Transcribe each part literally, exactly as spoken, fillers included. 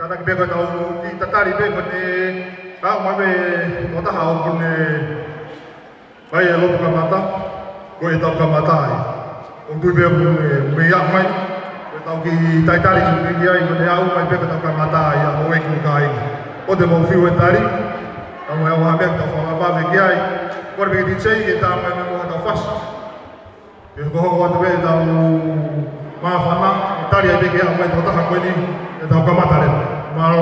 Taki pē ko e tau kiʻi tatali pē ko eni, ka ʻoku ʻi ai pē tokotaha ʻoku ne ʻai e lotu kamata, ko e tau kamata ai. ʻOku tui pē ʻoku ne, mei aʻu mai, ko e tau kiʻi talitali ki ai, ko eni aʻu mai pē ko e tau kamata ai, ʻa mo e kiʻi kāinga. ʻOua te mou fiu he tali, ka mo e ʻaho meʻa ke tau fakavave ki ai. Kole pē ki he D J ke tā mai mo e tau fasi. Ke hokohoko atu pē ʻetau māfana, tali ai pē ke aʻu mai tokotaha ko eni, ʻetau kamata leva. Mālō.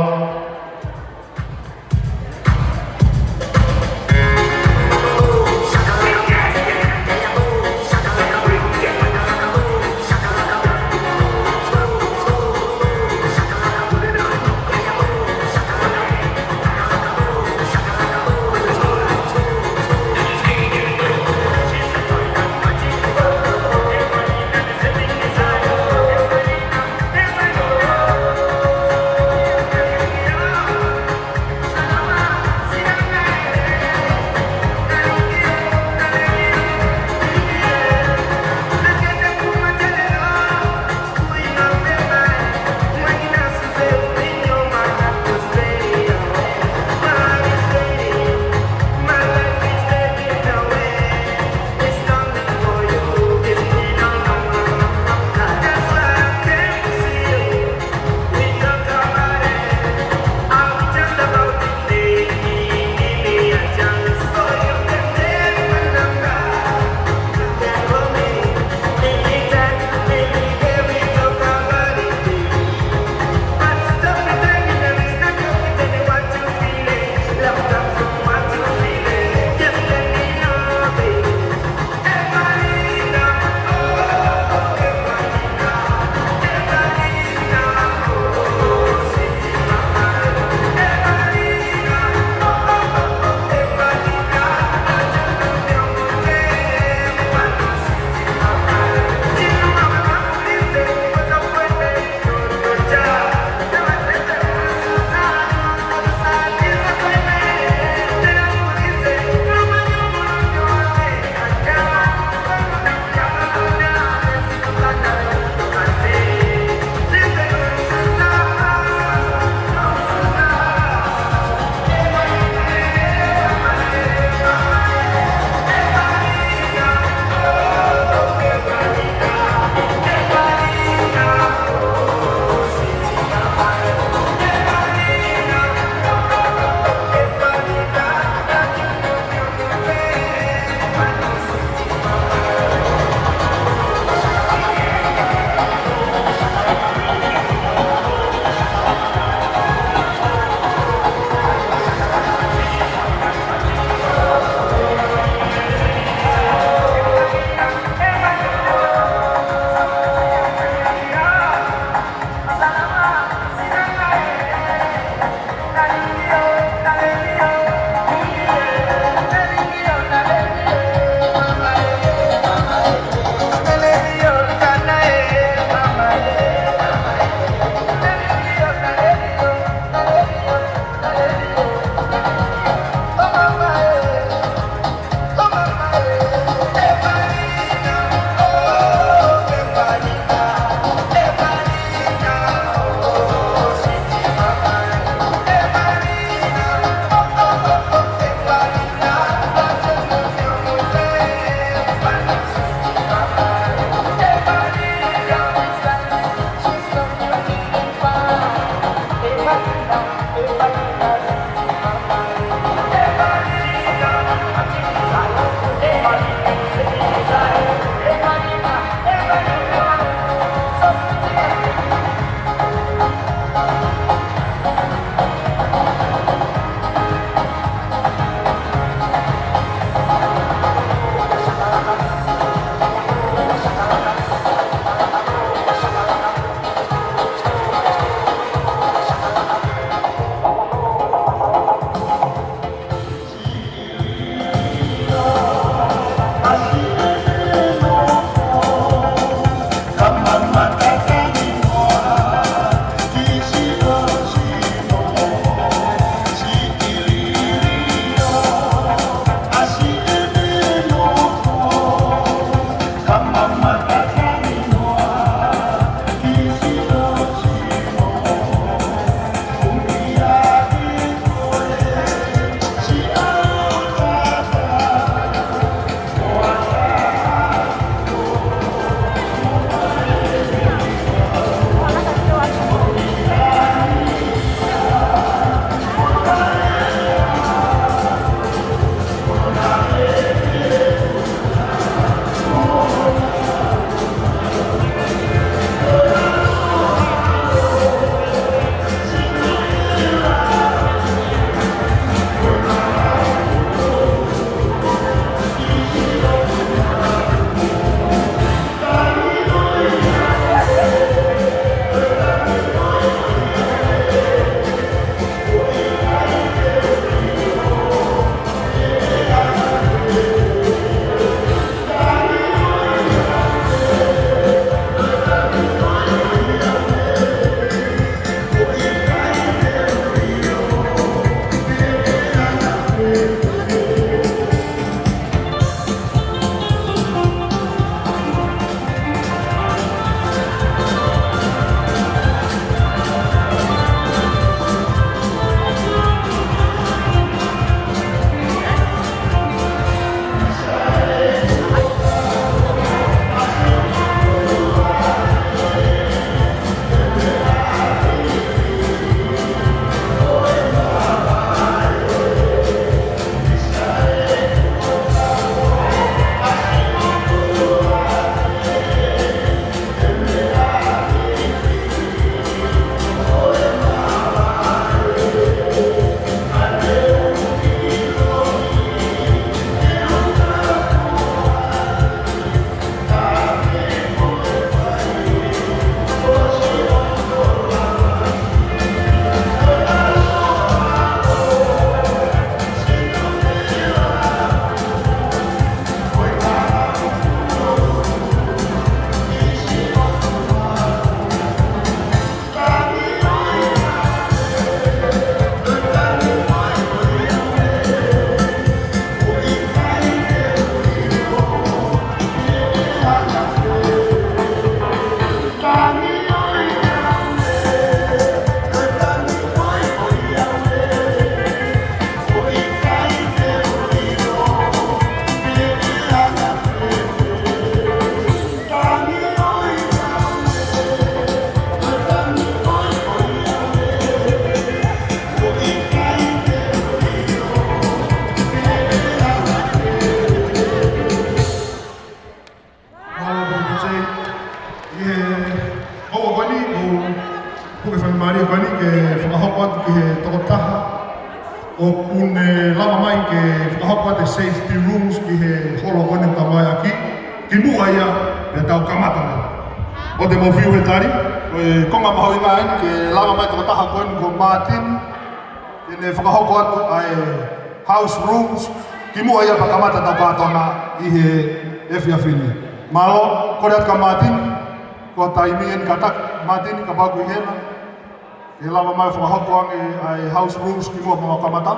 Ke fakahoko atu ki he tokotaha ʻoku ne lava mai ke fakahoko atu e safety rules ki he holo ko eni ʻoku tau ʻi ai, ki muʻa ia pea tau kamata. ʻOku mou fiu he tali, ko e konga mahuʻinga eni ke lava mai tokotaha ko eni ko Martin, ke ne fakahoko atu ʻa e house rules, ki muʻa ia pea kamata ʻetau kātoanga ʻi he efiafi ni. Mālō, kole atu kia Martin, ko e taimi eni kātaki, Martin, kapau ʻoku ʻi hena, ke lava mai fakahoko ange ʻa e house rules ki muʻa pea mau kamata.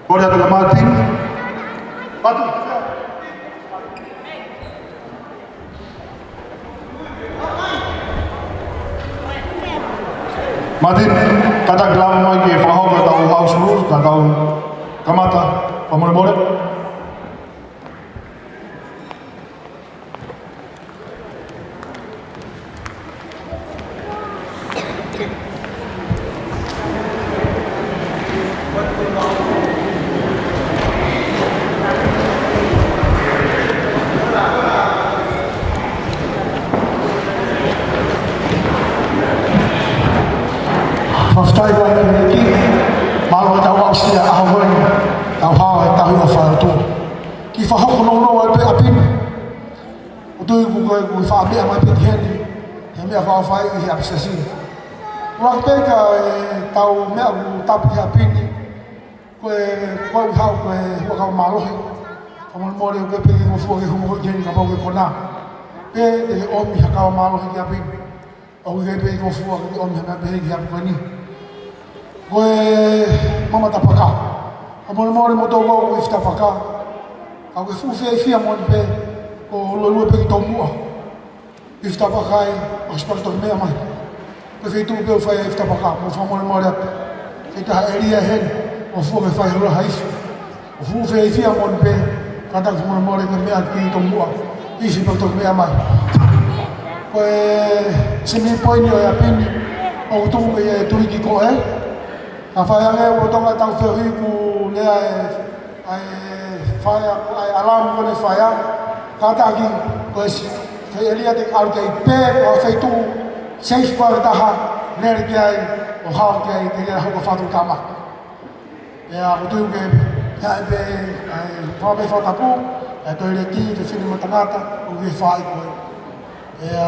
Kole atu kia Martin. Martin. Martin, kātaki lava mai ke fakahoko ʻetau house rules, ka tau kamata, fakamolemole. Fakafetaʻi ʻEiki, mālō ʻetau aʻusia ʻa e ʻaho ni, tau hao he tahi ʻo e fai atu. Kiʻi fakahoko nounou atu pē ʻa Pini. ʻOku ou tui ʻoku ke, ʻoku ke faʻa meʻa mai pē ki heni, he meʻa faʻa fai ʻi he ʻapi siasi. ʻUluaki pē ka, ē, tau meʻa ʻoku tapu ki he ʻapi ni, ko e, ko e haʻu ko e huʻakau mālohi. Fakamolemole ʻoku ke pehē ki he ngofua ke hū ki heni kapau ʻoku ke konā. Pea te ke ʻomi ha kava mālohi ki he ʻapi ni. ʻOku ke pehē ki he ngofua ke ke ʻomi ha meʻa pehē ki he ʻapi ko eni. Ko e mama tapaka. Fakamolemole mo tau kau ʻi Fitapaka. Ka ʻoku ke fuʻu fiefia moʻoni pē, ko e luelue pē ki tomuʻa. ʻI Fitapaka ai, ʻosi pea toki meʻa mai. Ko e feituʻu pē ʻoku fai ai Fitapaka, mou fakamolemole atu. Ke taha ʻēlia heni, ʻoku fuʻu ke fai holo ha ifi. ʻOku fuʻu fiefia moʻoni pē, kātaki fakamolemole ke meʻa ki tomuʻa. ʻIsi pea toki meʻa mai. Ko e semi poini ʻo e ʻapi ni, ʻoku tuku mei he tuliki ko ē. Ka fai ange ʻoku tau ngaahi tau feohi kuo lea e, ʻa e fire, ʻa e alarm ko ē fire. Kātaki, ko e si-, fai ʻēlia te ke ʻalu ki ai pē, ko e feituʻu safe fakataha, lele ki ai, ʻo hao ki ai, te ke hoko fatu tama. Pea ʻoku ou tui ʻoku ke, ʻi ai pē, ʻa e, faka pē fakatapu, ʻa e toileti, fefine mo tangata, ʻoku ke fai ko ē. Pea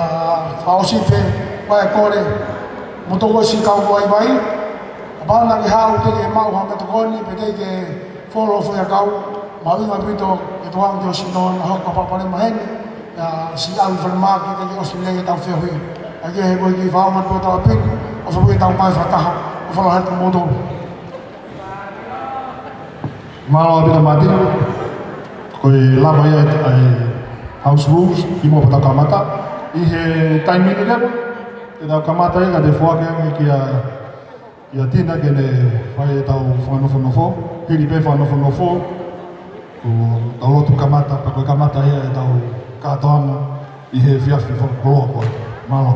fakaʻosi pē, ʻoku ou kole, mo tau ʻosi kau vaivai, kapau naʻa ke haʻu te ke maʻu ha meʻatokoni, pe te ke folo fai ʻa e kau, mahuʻinga ʻaupito, ke tuʻu ange ʻo sino, naʻa hoko ʻa Palopalema heni, pea siʻi ʻalu falemahaki, te ke ʻosi lele ʻetau feohi. ʻA ia ko e kiʻi fakaʻaonga atu ʻetau ʻapi ni, ʻofa pē ke tau ngāue fakataha, ʻofa lahi atu kia moutolu. Mālō ʻaupito Martin. Ko e lava ia ʻa e house rules, ki muʻa pea tau kamata. ʻI he taimi ni leva, te tau kamata ia ka te foaki ange kia, kia Tina ke ne fai ʻetau fakanofonofo. Hili pē fakanofonofo, ko ʻetau lotu kamata, pea ko e kamata ia ʻetau kātoanga ʻi he efiafi fakakoloa ko ē. Mālō.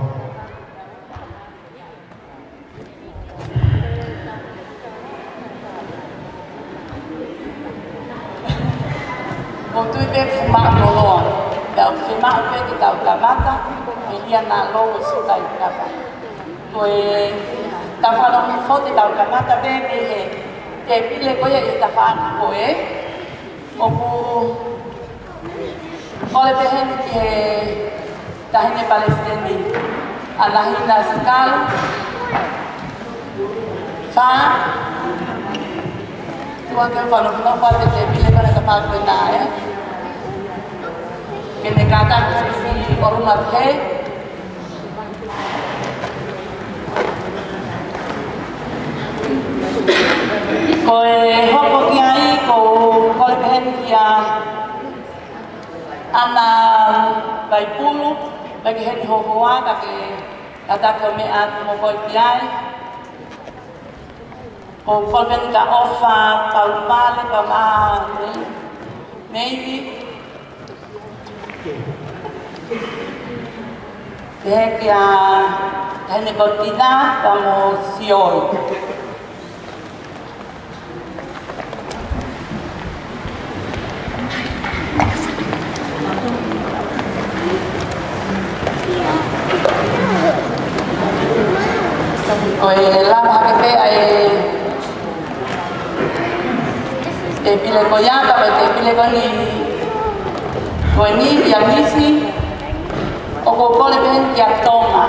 ʻOku ou tui pē ʻoku fiemaʻu loloa. Pea ʻoku fiemaʻu pē ke tau kamata, ʻēlia naʻa lou ʻo sikai kapa. Ko e tafaʻaki foʻou te tau kamata pē mei he tēpile ko ia ʻi he tafaʻaki ko ē. ʻOku kole pē heni ki he Taʻahine Palesiteni, ʻAnahina Sikalu. Fā, tuʻu ange ʻo fakanofonofo ʻa e tēpile ko ena ka pā ko ena, ē. Ke ne kātaki ʻo ʻi ʻolunga pē. Ko e hoko ki ai, ʻoku kole pē heni kia ʻAna Vaipulu, pea ke heni hohoa, ka ke kātaki ʻo meʻa atu mo koe ki ai. ʻOku kole pē heni kia ʻOfa Paupale, pea mo Nei-, Neivi. Pehē kia Taʻahine Kotina, pea mo Sioi. Ko e lava hake pē ʻa e tēpile ko ia, ka ko e tēpile ko eni, ko eni ia Misi, ʻoku ou kole pē heni kia Tonga,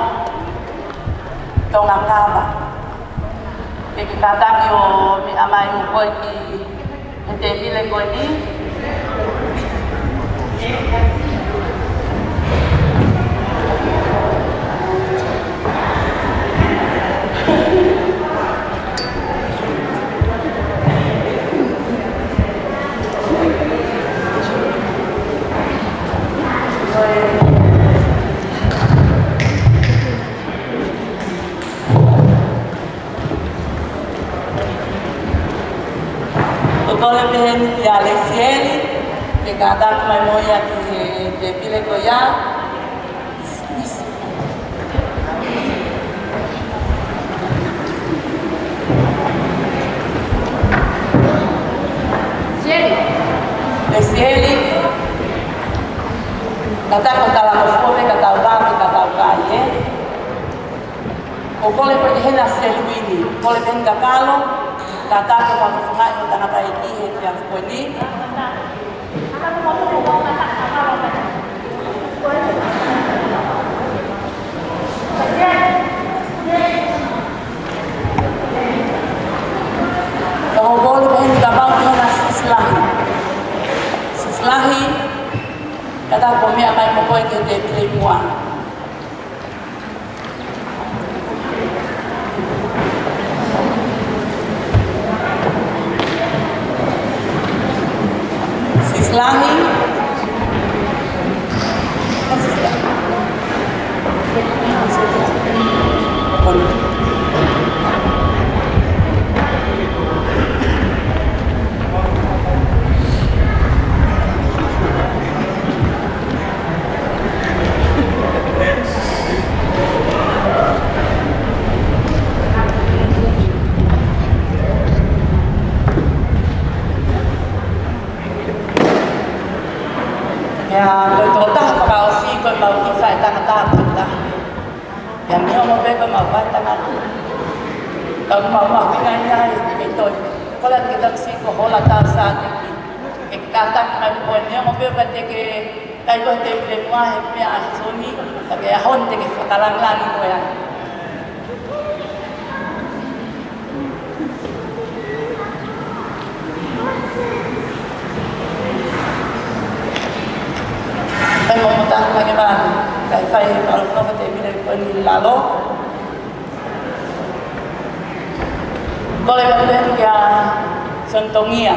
Tonga Kava. Ke ke kātaki ʻo meʻa mai mo koe ki he tēpile ko eni. ʻOku ou kole pē heni kia Lesieli, ke kātaki mai mo ia ki he tēpile ko ia. Lesieli. Kātaki ʻo talangofua pē ka tau vā, ka tau kai, ē. ʻOku ou kole pē ke hena Seluini, kole pē heni kia Kalo, kātaki ʻo fakafofongaʻi ʻo tangata ʻi he efiafi ko eni. ʻOku ou kole pē heni kapau ʻoku hena Sisilahi. Sisilahi, kātaki ʻo meʻa mai mo koe ki he tēpile ʻi muʻa. Sisilahi. ʻIo, ko e tokotaha fakaʻosi ko ʻemau kiʻi faʻētangata ko eni. ʻIo, neongo pē ko ʻemau faʻētangata. Ka ʻoku mau mahuʻingaʻia ai ke toe. Kole atu ke tau sio ko Hola Tau Sāteki. Ke kātaki mai ko eni, neongo pē ka te ke kai ko e tēpile ʻi muʻa he meʻa ʻa Soni, ka ko e ʻaho ni te ke fakalāngilangi koe ai. Kae mo mo taku mai ke vā, kae fai fakaʻofoʻofa tēpile ko eni ʻi lalo. Kole pē heni kia Soni Tongia.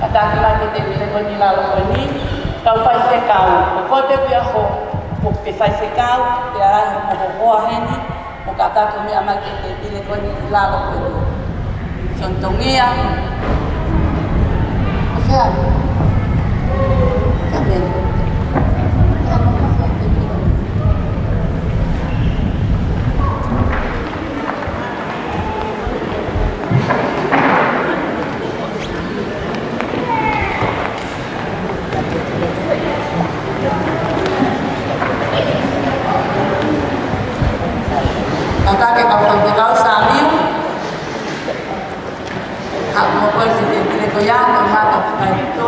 Kātaki mai ki he tēpile ko eni ʻi lalo ko eni. Kau faifekau. Ko koe pē ʻoku ʻi ai ho, ko e faifekau, pea ʻi ai hoʻomo hoa heni. ʻO kātaki ʻo meʻa mai ki he tēpile ko eni ʻi lalo ko eni. Soni Tongia. ʻO fea? Fea meni? Fea meni? Kātaki kau faifekau Sāmiu. Haʻu mo koe ki he tēpile ko ia, ka mata fakai to,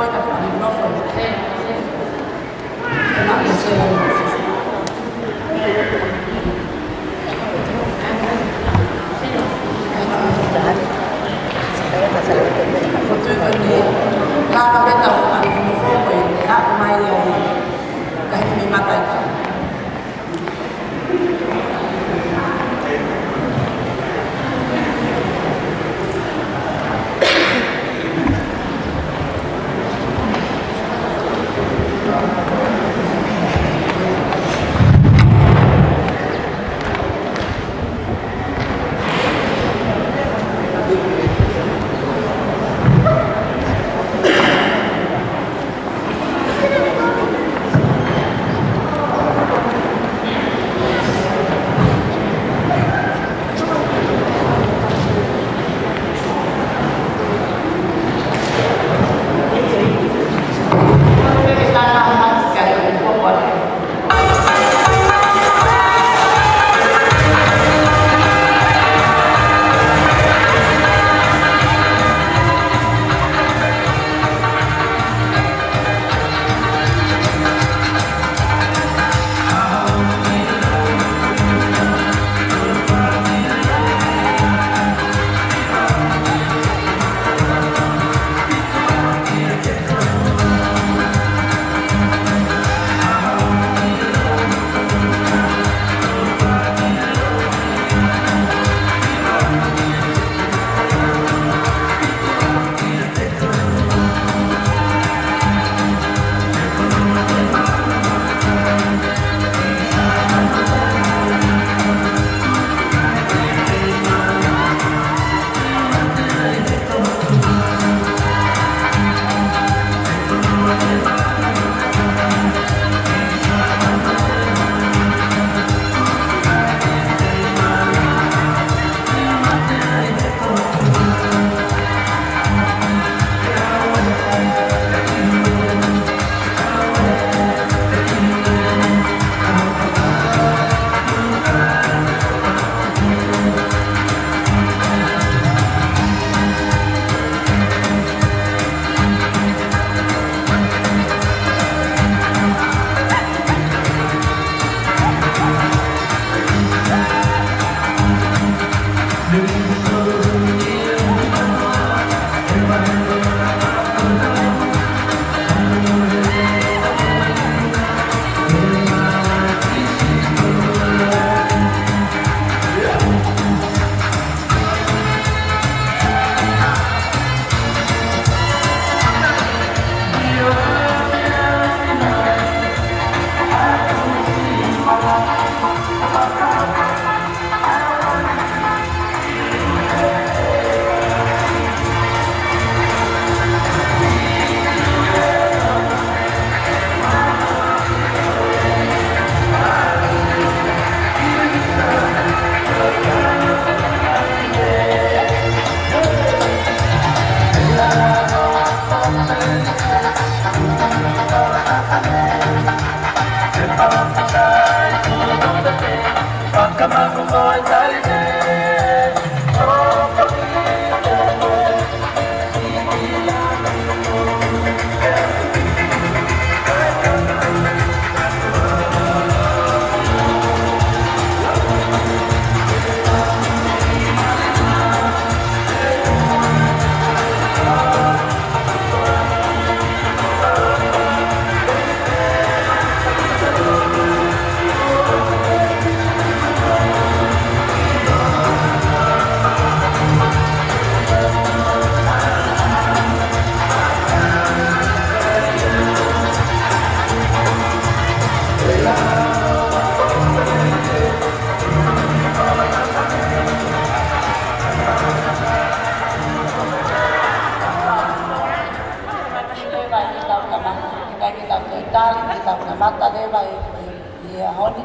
Leva ʻetau kamata, ʻikai ke tau toe tali, ke tau kamata leva ʻi, ʻi, ʻi he ʻaho ni.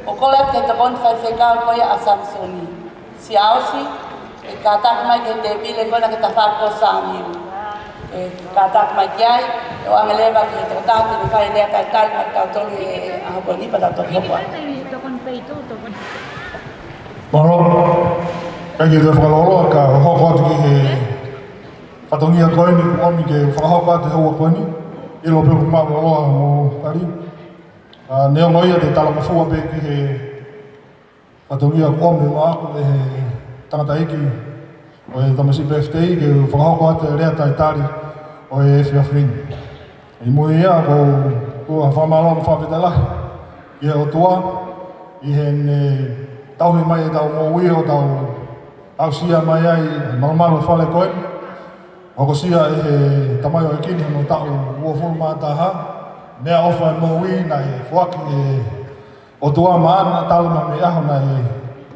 ʻOku ou kole atu ki he tokoni faifekau ko ia ʻa Samisoni Siaosi, ʻe kātaki mai ki he tēpile ko ena ki he tafaʻaki ko Sāmiu. ʻE kātaki mai ki ai, ʻe ʻoange leva ki he tokotaha ke ne fai e lea talitali maʻatautolu he ʻaho ko eni pea tau toki hoko atu. Mālō, ʻikai ke toe fakalōloa ka hoko atu ki he fatongia ko eni, ʻomi ke fakahoko atu he houa ko eni, ʻilo pē ʻoku mālōlō hoʻomou tali. Ā, neongo ia te u talangofua pē ki he fatongia kuo ʻomi maʻaku ʻe he tangataʻeiki ʻo e tamasiʻi Birthday ke fakahoko atu e lea talitali ʻo e efiafi ni. ʻI muʻa ia ʻoku ou fakamālō mo fakafetaʻi lahi ki he ʻOtua ʻi heʻene tauhi mai ʻetau moʻui ʻo tau aʻusia mai ai e malumalu e fale ko eni. Hokosia ʻe he tamaioʻeiki ni hono taʻu uofulu mā taha, meʻaʻofa e moʻui naʻe foaki ʻe he ʻOtua maʻana talu mei he ʻaho naʻe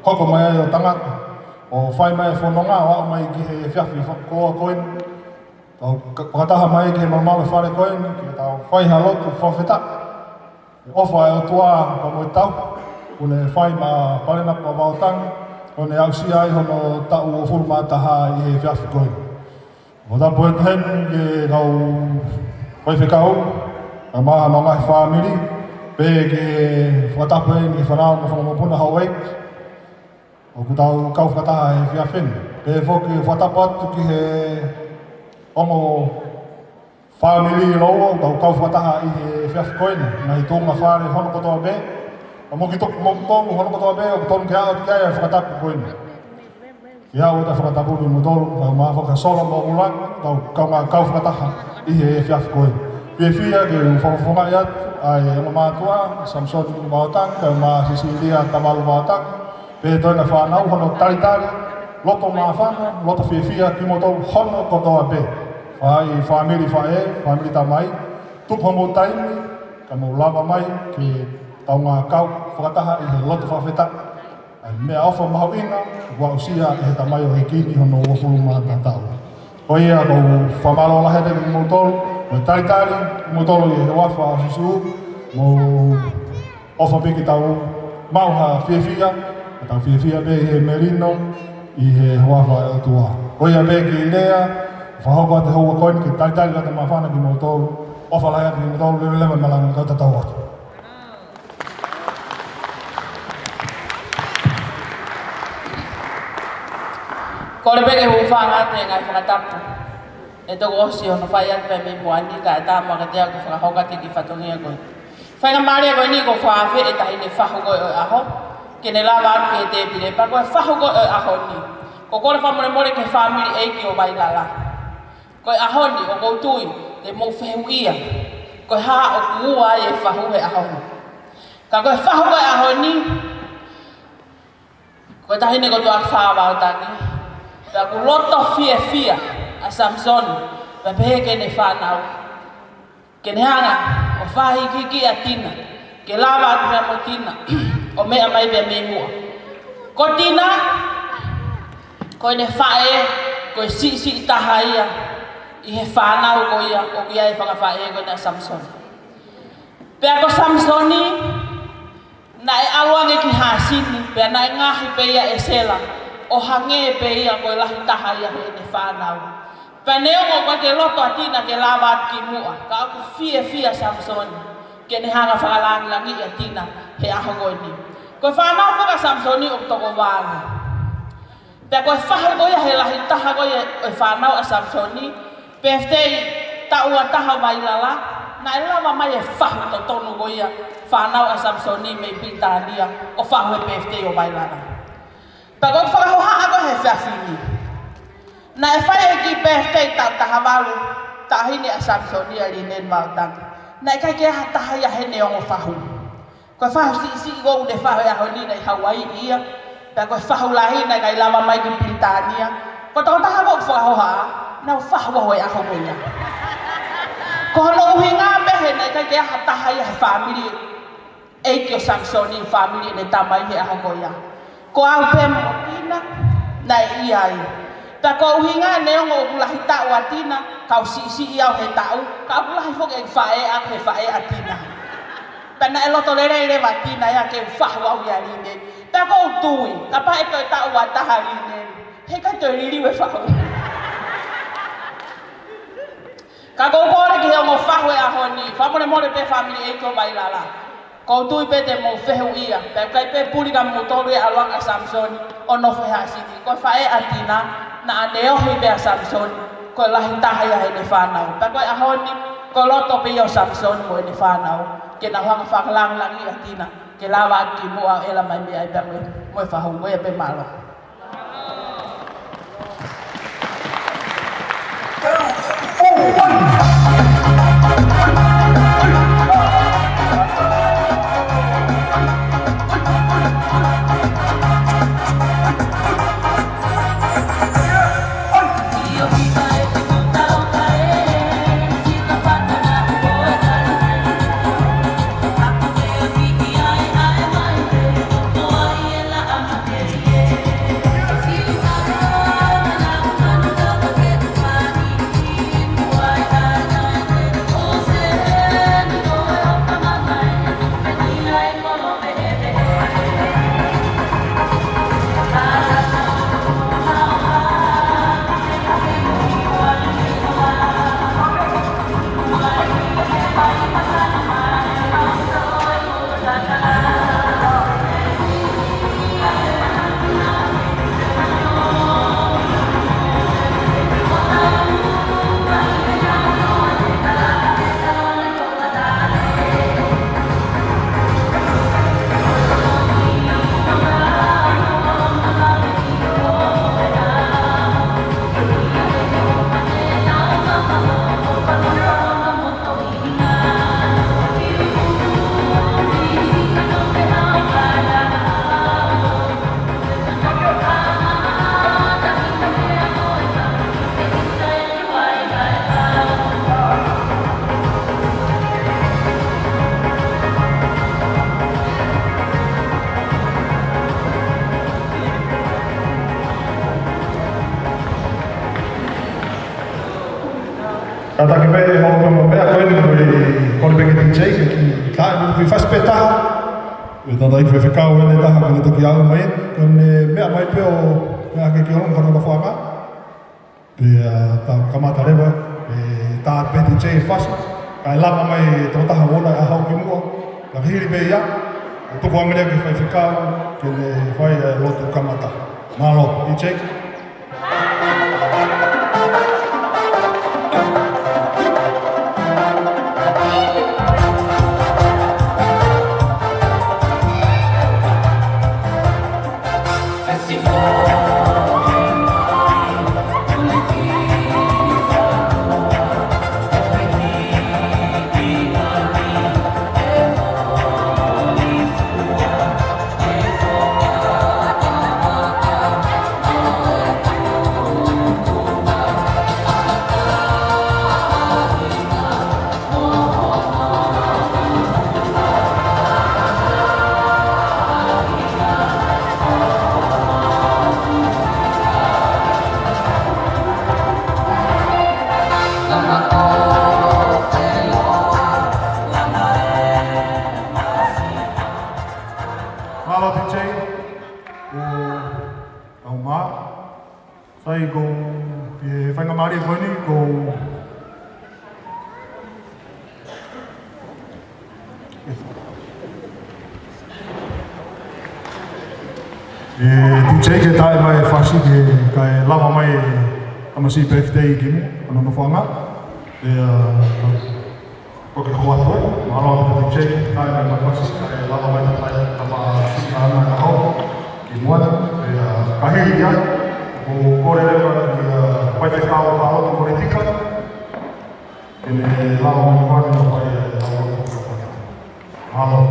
hoko mai ai ʻo tangata, ʻo fai mai e fononga ʻo aʻu mai ki he efiafi fakakoloa ko eni. Tau ka-, fakataha mai ki he malumalu e fale ko eni, ke tau fai ha lotu fakafetaʻi. ʻOfa e ʻOtua pea mo e tauhi, kuo ne fai maʻa Palena Pavaotangi, ʻo ne aʻusia ai hono taʻu uofulu mā taha ʻi he efiafi ko eni. Fakatapu atu heni ki he kau faifekau, kae ʻumaʻā hono ngaahi fāmili, pea ke fakatapu heni ki he fānau mo e fanga mokopuna houʻeiki ʻoku tau kau fakataha he efiafi ni. Pea foki fakatapu atu ki he ongo fāmili ʻoku tau kau fakataha ʻi he efiafi ko eni, ngaahi tuʻunga fale hono kotoa pē, ʻa mo ki to-, mo ki tonu hono kotoa pē, ʻoku tonu ke aʻu ki ai e fakatapu ko eni. Ke aʻu atu e fakatapu kimoutolu, kae ʻumaʻā foki ʻa Sola mo ʻUla, tau kaungā kau fakataha ʻi he efiafi ko eni. Fiefia ke u fakafofongaʻi atu ʻa e ongo mātuʻa, Samisoni Vaotangi, kae ʻumaʻā Sisilia Tavalu Vaotangi, pea toenga fānau hono talitali, loto māfana, loto fiefia kimoutolu hono kotoa pē. Fai fāmili faʻē, fāmili tamai, tuku homou taimi, ka mou lava mai ke tau ngā kau fakataha ʻi he loto fakafetaʻi. ʻA e meʻaʻofa mahuʻinga, kuo aʻusia ʻe he tamaioʻeiki ni hono uofulu mā taha taʻu. Ko ia ʻoku ou fakamālō lahi atu kimoutolu, mo e talitali, kimoutolu ʻi he huafa ʻo Sīsū, mou ʻofa pē ke tau maʻu ha fiefia, ka tau fiefia pē ʻi he melino, ʻi he huafa ʻo e ʻOtua. Ko ia pē kiʻi lea, fakahoko atu he houa ko eni ke talitali loto māfana kimoutolu, ʻofa lahi atu kimoutolu, leveleva e malanga kae tau tatau atu. Kole pē ke u hūfanga atu he ngaahi fakatapu ʻe toko ʻosi hono fai atu pē mei muʻa ni, kae ʻatā muʻa kiate au ke fakahoko atu e kiʻi fatongia ko eni. Faingamālie ko eni ʻoku ou fakaafeʻi e taʻahine fahu ko ē ʻo e ʻaho, ke ne lava atu ki he tēpile, pea ko e fahu ko ē ʻo e ʻaho ni. ʻOku ou kole fakamolemole ki he fāmili ʻeiki ʻo Vailala. Ko e ʻaho ni ʻoku ou tui te mou fehuʻia ko e hā ʻoku ua ai e fahu he ʻaho ni. Ka ko e fahu ko ē ʻo e ʻaho ni, ko e taʻahine ko Tuʻakifā Vaotangi, pea ʻoku loto fiefia ʻa Samisoni, pea pehē ki heʻene fānau, ke ne hanga ʻo fakahīkihikiʻi ʻa Tina, ke lava atu pea mo Tina ʻo meʻa mai pea mei muʻa. Ko Tina, ko ʻene faʻē, ko e siʻisiʻi taha ia ʻi he fānau ko ia ʻoku ʻi ai e fanga faʻē ko ena ʻa Samisoni. Pea ko Samisoni, naʻe ʻalu ange ki Hāsini, pea naʻe ngaohi pē ia ʻe Sela, ʻo hangē pē ia ko e lahi taha ia heʻene fānau. Pea neongo ʻoku ʻikai ke loto ʻa Tina ke lava atu ki muʻa, ka ʻoku fiefia ʻa Samisoni ke ne hanga ʻo fakalāngilangiʻi ʻa Tina, he ʻaho ko eni. Ko e fānau foki ʻa Samisoni ʻoku toko valu. Pea ko e fahu ko ia he lahi taha ko ia ʻo e fānau ʻa Samisoni, pēfitei taʻu ua taha ʻo Vailala, naʻe lava mai e fahu totonu ko ia fānau ʻa Samisoni mei Pilitānia ʻo fahu he pēfitei ʻo Vailala. Pea ko e fakahohaʻa ko ē he efiafi ni. Naʻe fai e kiʻi pēfitei taʻu taha valu, taʻahine ʻa Samisoni ʻa Lineni Mautanga. Naʻe ʻikai ke ʻi ai ha taha ia heʻene ongo fahu. Ko e fahu siʻisiʻi ko ē ʻoku ne fahu he ʻaho ni naʻe ʻi Hauaiʻi ia. Pea ko e fahu lahi naʻe ʻikai lava mai ki Pilitānia. Ko e tokotaha ko ē ʻoku fakahohaʻa, naʻa nau fahu he ʻaho ko ia. Ko hono ʻuhinga pē he naʻe ʻikai ke ʻi ai ha taha ia he fāmili ʻeiki ʻo Samisoni, fāmili ʻene tamai he ʻaho ko ia. Ko au pē mo Tina naʻe ʻi ai. Pea ko e ʻuhinga ʻene ongo ʻoku lahi taʻu ʻa Tina, ka u siʻisiʻi au he taʻu, ka ʻoku lahi foki e faʻē ʻaʻaku he faʻē ʻa Tina. Pea naʻe loto lelei leva Tina ia ke u fahu au ia Lineni. Pea ʻoku ou tui, kapau ʻe toe taʻu ua taha Lineni, heʻikai toe liliu e fahu. Ka ʻoku ou kole ki he ongo fahu he ʻaho ni, fakamolemole pē fāmili ʻeiki ʻo Vailala. ʻOku ou tui pē te mou fehuʻia, pea ʻikai pē puli kia moutolu e ʻaluʻanga ʻa Samisoni ʻo nofo he haʻa sini. Ko e faʻē ʻa Tina, naʻa ne ohi pē ʻa Samisoni, ko e lahi taha ia heʻene fānau. Pea ko e ʻaho ni, ko e loto pē ia ʻo Samisoni mo ʻene fānau, ke nau hanga ʻo fakalāngilangiʻi ʻa Tina, ke lava atu ki muʻa ʻo ʻela mai mei ai pea mo e, mo e fahu, mo ia pē, mālō. Kātaki pē ʻo hoko mo e meʻa ko eni, ko e kole pē ki he D J ke kiʻi taʻe mo e kiʻi fasi pē taha. ʻE tata i faifekau ʻene taha, ko ʻene toki aʻu mai eni, ko ʻene meʻa mai pē ʻo meʻa ke kiʻi ʻolunga ko ʻene nofoʻanga. Pea tau kamata leva, ʻe tā pē D J fasi, kae lava mai e tokotaha ʻoku ne haʻu ki muʻa, ka hili pē ia, ʻo tuku ange leva ki he faifekau, ke ne fai e lotu kamata. Mālō, D J. Mālō D J. ʻO, ʻo mā. Sai, ko e faingamālie ko eni, ko, ʻE, Tuʻi Jake, taʻe mai fasi ke kae lava mai e tamasiʻi birthday ki muʻa, ʻa hono nofoʻanga. ʻE, ʻa, ko ke hoa toe, mālō ʻaupito Tuʻi Jake, taʻe mai fasi kae lava mai e tamasiʻi ʻaho ki muʻa. ʻE, ʻa, ka hili ia, ʻoku ou kole leva ki he, ʻa, faifekau ʻo e Pō Politika, ke ne lava mai muʻa ʻo fai e lau ʻo e Pō. Mālō.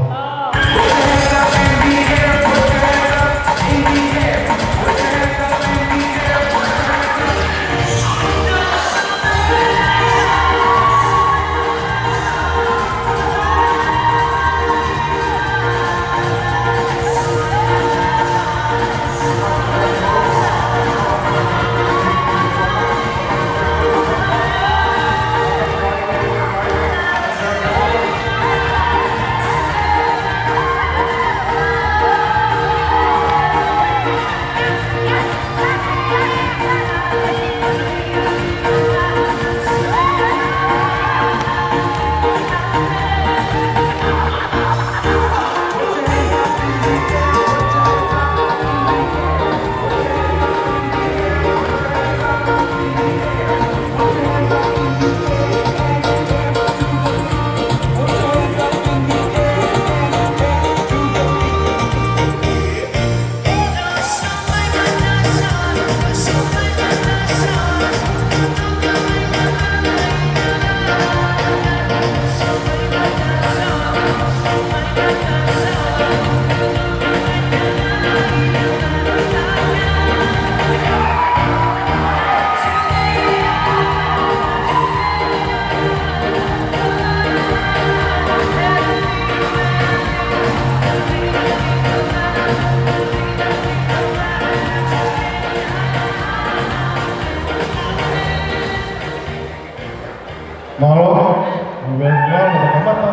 Mālō, ʻo meʻa, mālō, ʻo kamata.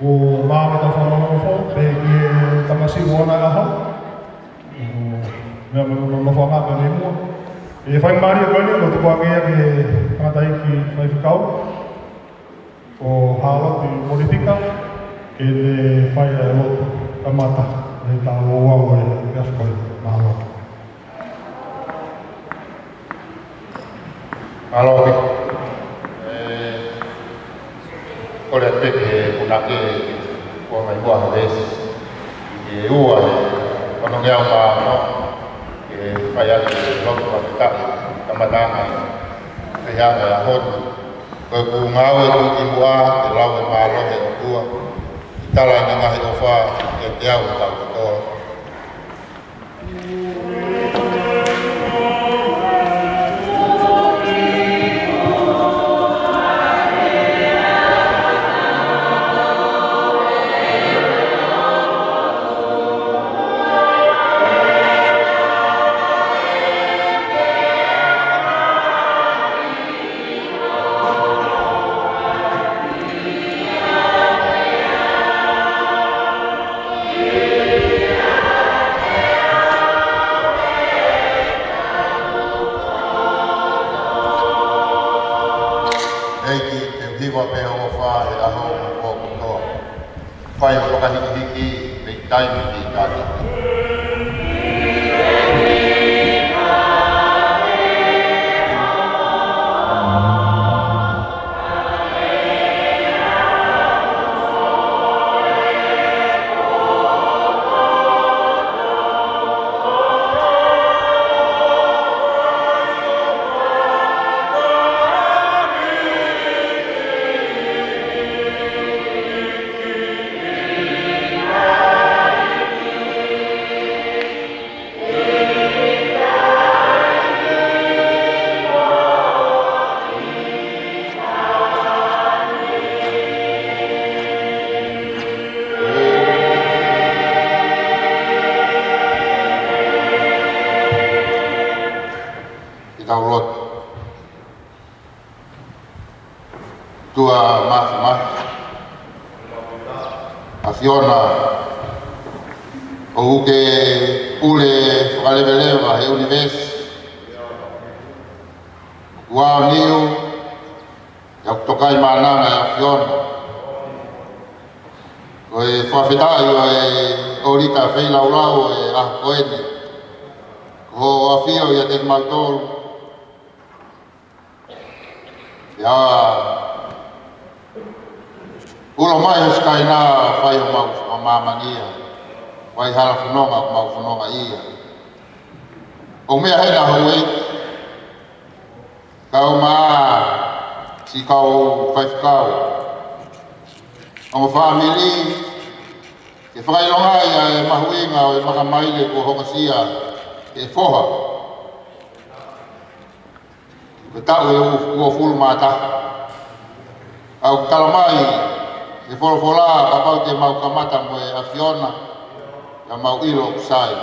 ʻO mālō e tau fakanonofo, pea ki he tamasiʻi ʻo e ʻaho. ʻO meʻa mai hono nofoʻanga pea mei muʻa. ʻE faingamālie ko eni, ʻo tuku ange ia ki he tangataʻeiki faifekau ʻo e Pō Politika, ke ne fai ʻa e lotu kamata, ʻi he tau ʻo e efiafi ko eni. Mālō. Mālō ʻaupito. ʻE, kole atu pē ke punake, ʻoku ʻomai muʻa ha veesi. ʻE ua, ʻe, ono ngeau mā ono, ke fai atu e lotu fakafetaʻi, kamataʻanga e feʻiloaki ʻo e ʻaho ni. Ko ʻeku ngāue ʻoku ʻi muʻa, ke lau e mālohi ʻo e ʻOtua, ʻi he tala ʻene ngaahi ʻofa kiate au mo kitautolu kotoa. ʻEiki, te u hiva pē hoʻo ʻofa he ʻaho mo e pō kotoa. Fai hoʻo fakahikihiki mei taimi ki taimi. Ke tau lotu. ʻOtua Māfimafi, ʻAfiona, ʻoku ke pule fakaleveleva he ʻunivēsi. ʻOku aoniu, ʻa e ʻOtua Tokaimaʻananga ʻa e ʻAfiona. Ko e fakafetaʻi ʻo e ʻōlita feilaulau ʻo e ʻaho ko eni, ko hoʻo ʻafio ʻiate kimautolu. ʻIo, ulo mai ho Sikaina, fai homau fakamāmani ia, fai hala fononga ʻoku mau fononga ia. ʻOku meʻa heni ʻa houʻeiki, kau mai siʻi kau faifekau, ongo fāmili, ke fakaʻilongaʻi ʻa e mahuʻinga ʻo e makamaile kuo hokosia ʻe he foha. Ko e taʻu ʻe uofulu mā taha. ʻOku talamai ʻe he folofola, kapau te mau kamata mo e ʻAfiona, pea mau ʻilo ʻoku sai.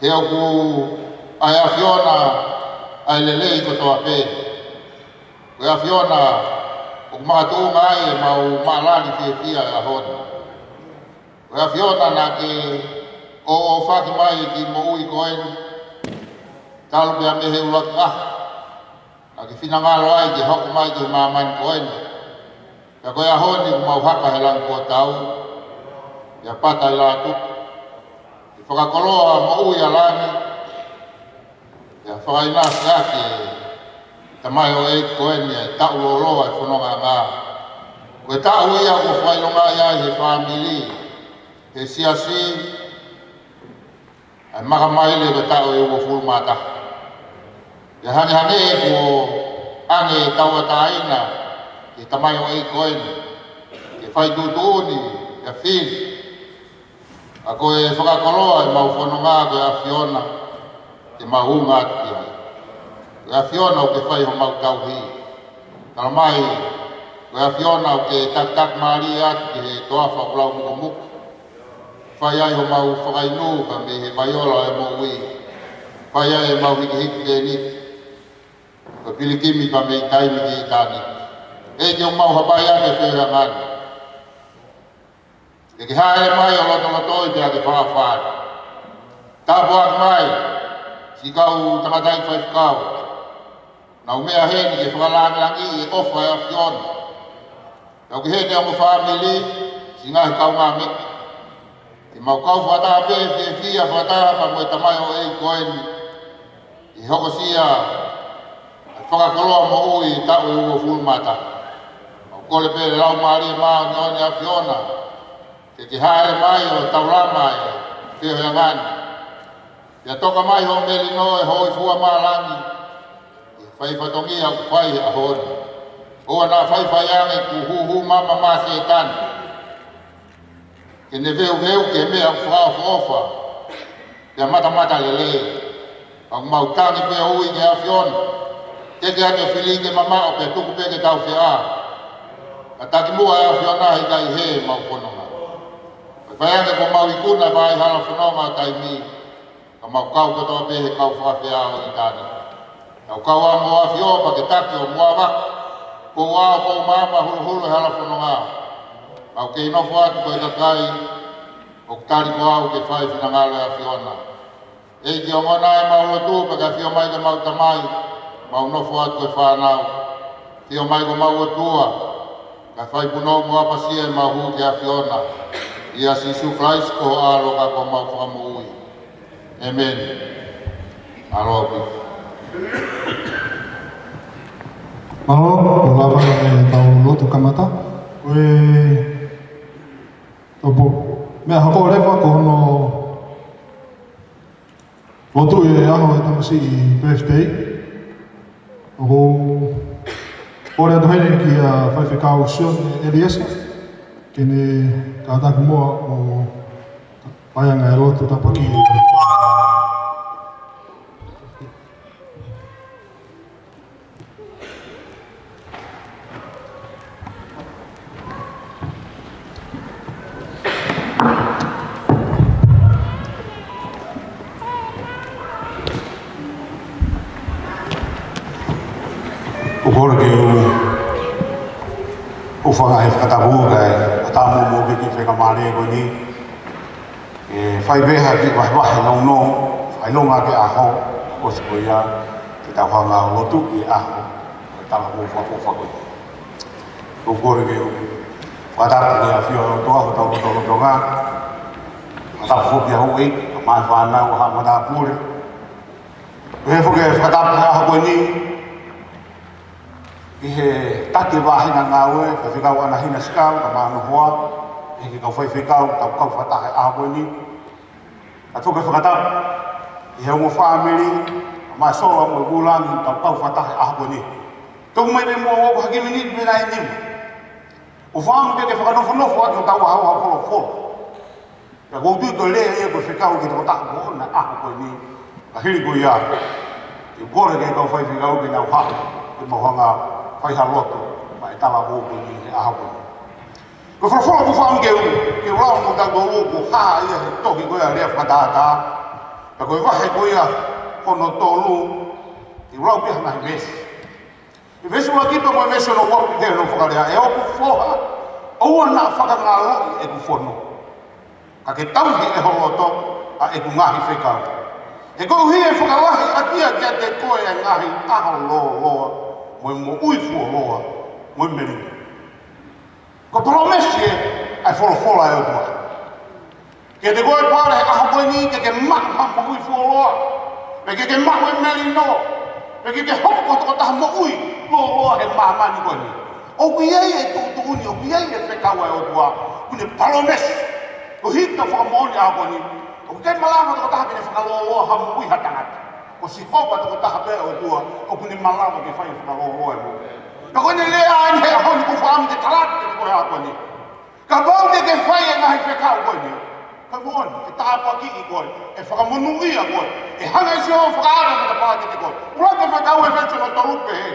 He ʻoku ʻa e ʻAfiona ʻa e lelei kotoa pē. Ko e ʻAfiona ʻoku makatuʻunga ai ʻemau maʻalali fiefia he ʻaho ni. Ko e ʻAfiona naʻa ke ʻōʻōfaki mai e kiʻi moʻui ko eni, talu pea mei he ʻuluaki ʻaho naʻa ke finangalo ai ke hoko mai ki he māmani ko eni. Pea ko e ʻaho ni ʻoku mau haka he langi kuo tau, pea pata ʻi lātuku, ke fakakoloa moʻui ʻa langi, pea fakaʻinasi ʻaki e tamaioʻeiki ko eni e taʻu lōloa e fonongaʻanga. Ko e taʻu ia ʻoku fakaʻilongaʻi ai ʻe he fāmili, ʻe he siasi, ʻa e makamaile ko e taʻu ʻe uofulu mā taha. Pea hangehangē kuo ʻange e tauʻatāina ki he tamaioʻeiki ko eni, ke fai tuʻutuʻuni, ke fili. Ka ko e fakakoloa ʻemau fononga ko e ʻAfiona, ke mau unga atu ki ai. Ko e ʻAfiona ʻoku ke fai homau tauhi. Talamai, ko e ʻAfiona ʻoku ke takitaki mālie atu ki he toafa ʻoku lau mukomuko. Fai ai homau fakainu pea mei he vaiola ʻo e moʻui. Fai ai ʻemau hikihiki tēniti, ko e pilikimi pea mei taimi ki ʻitāniti. ʻEiki, ʻoku mau hapai atu e feohiʻanga ni. Ke ke hāʻele mai ʻo lotolotoi pea ke fafale. Tāpuaki mai siʻi kau tangataʻeiki faifekau, naʻa nau meʻa heni ke fakalāngilangiʻi e ʻofa ʻa e ʻAfiona. Kau ki heʻene ongo fāmili, siʻi ngaahi kaungāmeʻa. Ke mau kau fakataha pē fiefia fakataha pea mo e tamaioʻeiki ko eni, ʻi he hokosia ʻa e fakakoloa moʻui taʻu ʻe uofulu mā taha. Mau kole pē Laumālie Māʻoniʻoni ʻa e ʻAfiona, ke ke hāʻele mai ʻo taulama e feohiʻanga ni. Pea toka mai hoʻo melino ʻi he hōifua maʻa langi, ʻi he fai fatongia ʻoku fai he ʻaho ni. ʻOua naʻa faifai ange kuo hūhū mama mai ʻa Sētane, ke ne veuveuki e meʻa ʻoku fakaʻofoʻofa pea matamatalelei. Pea ʻoku mau tangi pea ui ki he ʻAfiona, teke atu e fili ke mamaʻo pea tuku pē ke tau feʻao. Ka takimuʻa ʻe ʻAfiona, he ʻikai hē ʻemau fononga. Faifai ange kuo mau ikuna e vaʻa hala fononga ʻo taimi, ka mau kau kotoa pē he kau fakafeʻao ʻi ʻitāniti. Tau kau ā mo e ʻAfiona pea ke taki ʻo muʻa vaka, pou ʻao, pou maama, huluhulu e hala fononga. Mau kei nofo atu ko e kakai ʻoku tali ko au ke fai e finangalo ʻo e ʻAfiona. ʻEiki, ongona ʻemau lotu pea ke ʻafio mai ko ʻemau Tamai, mau nofo atu ko e fānau. ʻAfio mai ko ʻemau ʻOtua, kae fai punou mo ʻapasia ʻemau hū ki he ʻAfiona. ʻIa Sīsū Kalaisi ko ho ʻAlo ka ko homau Fakamoʻui. ʻĒmeni. Mālō ʻaupito. Mālō, ʻo lava ʻetau lotu kamata. Ko e topo, meʻa hoko leva ko hono lotu ʻi he ʻaho ʻo e tamasiʻi birthday. ʻOku ou kole atu heni kia Faifekau Sione ʻEliesa, ke ne kātaki muʻa ʻo fai ange e lotu tāpuaki. ʻOku ou kole ke u hūfanga he fakatapu kae ʻatā muʻa mo e kiʻi faingamālie ko eni. ʻE fai pē ha kiʻi vahevahe nounou, fakaʻilonga ki he ʻaho, ʻosi ko ia, ke tau hanga ʻo lotu ʻi he ʻaho, ʻo e tala mo fakaʻofoʻofa ko ia. ʻOku ou kole ke u Fakatapu ki he ʻafio ʻo e ʻOtua ʻi hotau lotolotonga. Fakatapu foki ki he houʻeiki, kae ʻumaʻā e fānau, haʻa matāpule. Pehē foki e fakatapu ki he ʻaho ko eni, ki he taki e vāhenga ngāue, Faifekau ʻAna Hina Sikau, kae ʻumaʻā hono hoa, ki he kau faifekau, kau kau fakataha he ʻaho ko eni. Kae tuku e fakatapu ki he ongo fāmili, kae ʻumaʻā e sola mo e vūlangi, kau kau fakataha he ʻaho ko eni. Tuku mai pē muʻa ʻoku hangē ko e miniti pē ʻe nima. ʻOku ou fakaʻamu pē ke fakanofonofo atu hotau ʻaho ʻa e folofola. Pea ʻoku ou tui ko e lea ia ko e fekau ki he tokotaha ko ena he ʻaho ko eni. Ka hili ko ia, te u kole ki he kau faifekau ke nau haʻu, ke mau hanga ʻo fai ha lotu maʻa e talavou ko eni he ʻaho ko eni. Ko e folofola ʻoku ou fakaʻamu ke u, ke u lau mo kitautolu ʻoku hā ia he tohi ko ia Lea Fakatātā. Pea ko e vahe ko ia hono tolu, te u lau pē ha ngaahi veesi. ʻI he veesi ʻuluaki pea mo e veesi hono ua ʻoku pehē hono fakalea: ʻE hoku foha, ʻoua naʻa fakangaloʻi ʻeku fono, ka ke tauhi ʻe ho loto ʻa ʻeku ngaahi fekau. He koeʻuhi ʻe fakalahi ʻaʻaku kiate koe ʻa e ngaahi ʻaho lōloa, mo e moʻui fuoloa, mo e melino. Ko e palōmesi ē ʻa e folofola ʻa e ʻOtua kiate koe, Pale, he ʻaho ko eni, ke ke maʻu ha moʻui fuoloa, pea ke ke maʻu e melino, pea ke ke hoko ko e tokotaha moʻui lōloa he māmani ko eni. ʻOku ʻi ai e tuʻutuʻuni, ʻoku ʻi ai e fekau ʻa e ʻOtua ʻoku ne palōmesi. Ko e hita fakamoʻoni ʻaho ko eni, ʻoku ʻikai malava ha tokotaha ke ne fakalōloa ha moʻui ha tangata. Ko Sihova tokotaha pē ʻa e ʻOtua ʻoku ne malava ke fai e fakalōloa e moʻui. Pea ko ʻene lea eni he ʻaho ni ʻoku ou fakaʻamu ke tala atu kiate koe he ʻaho ko eni. Kapau te ke fai e ngaahi fekau ko eni, ko e moʻoni, ʻe tāpuakiʻi koe, ʻe fakamonūʻia koe, ʻe hanga ʻe Sihova ʻo fakaava e matapā kiate koe. ʻUluaki fekau, Efesō tolu pehē: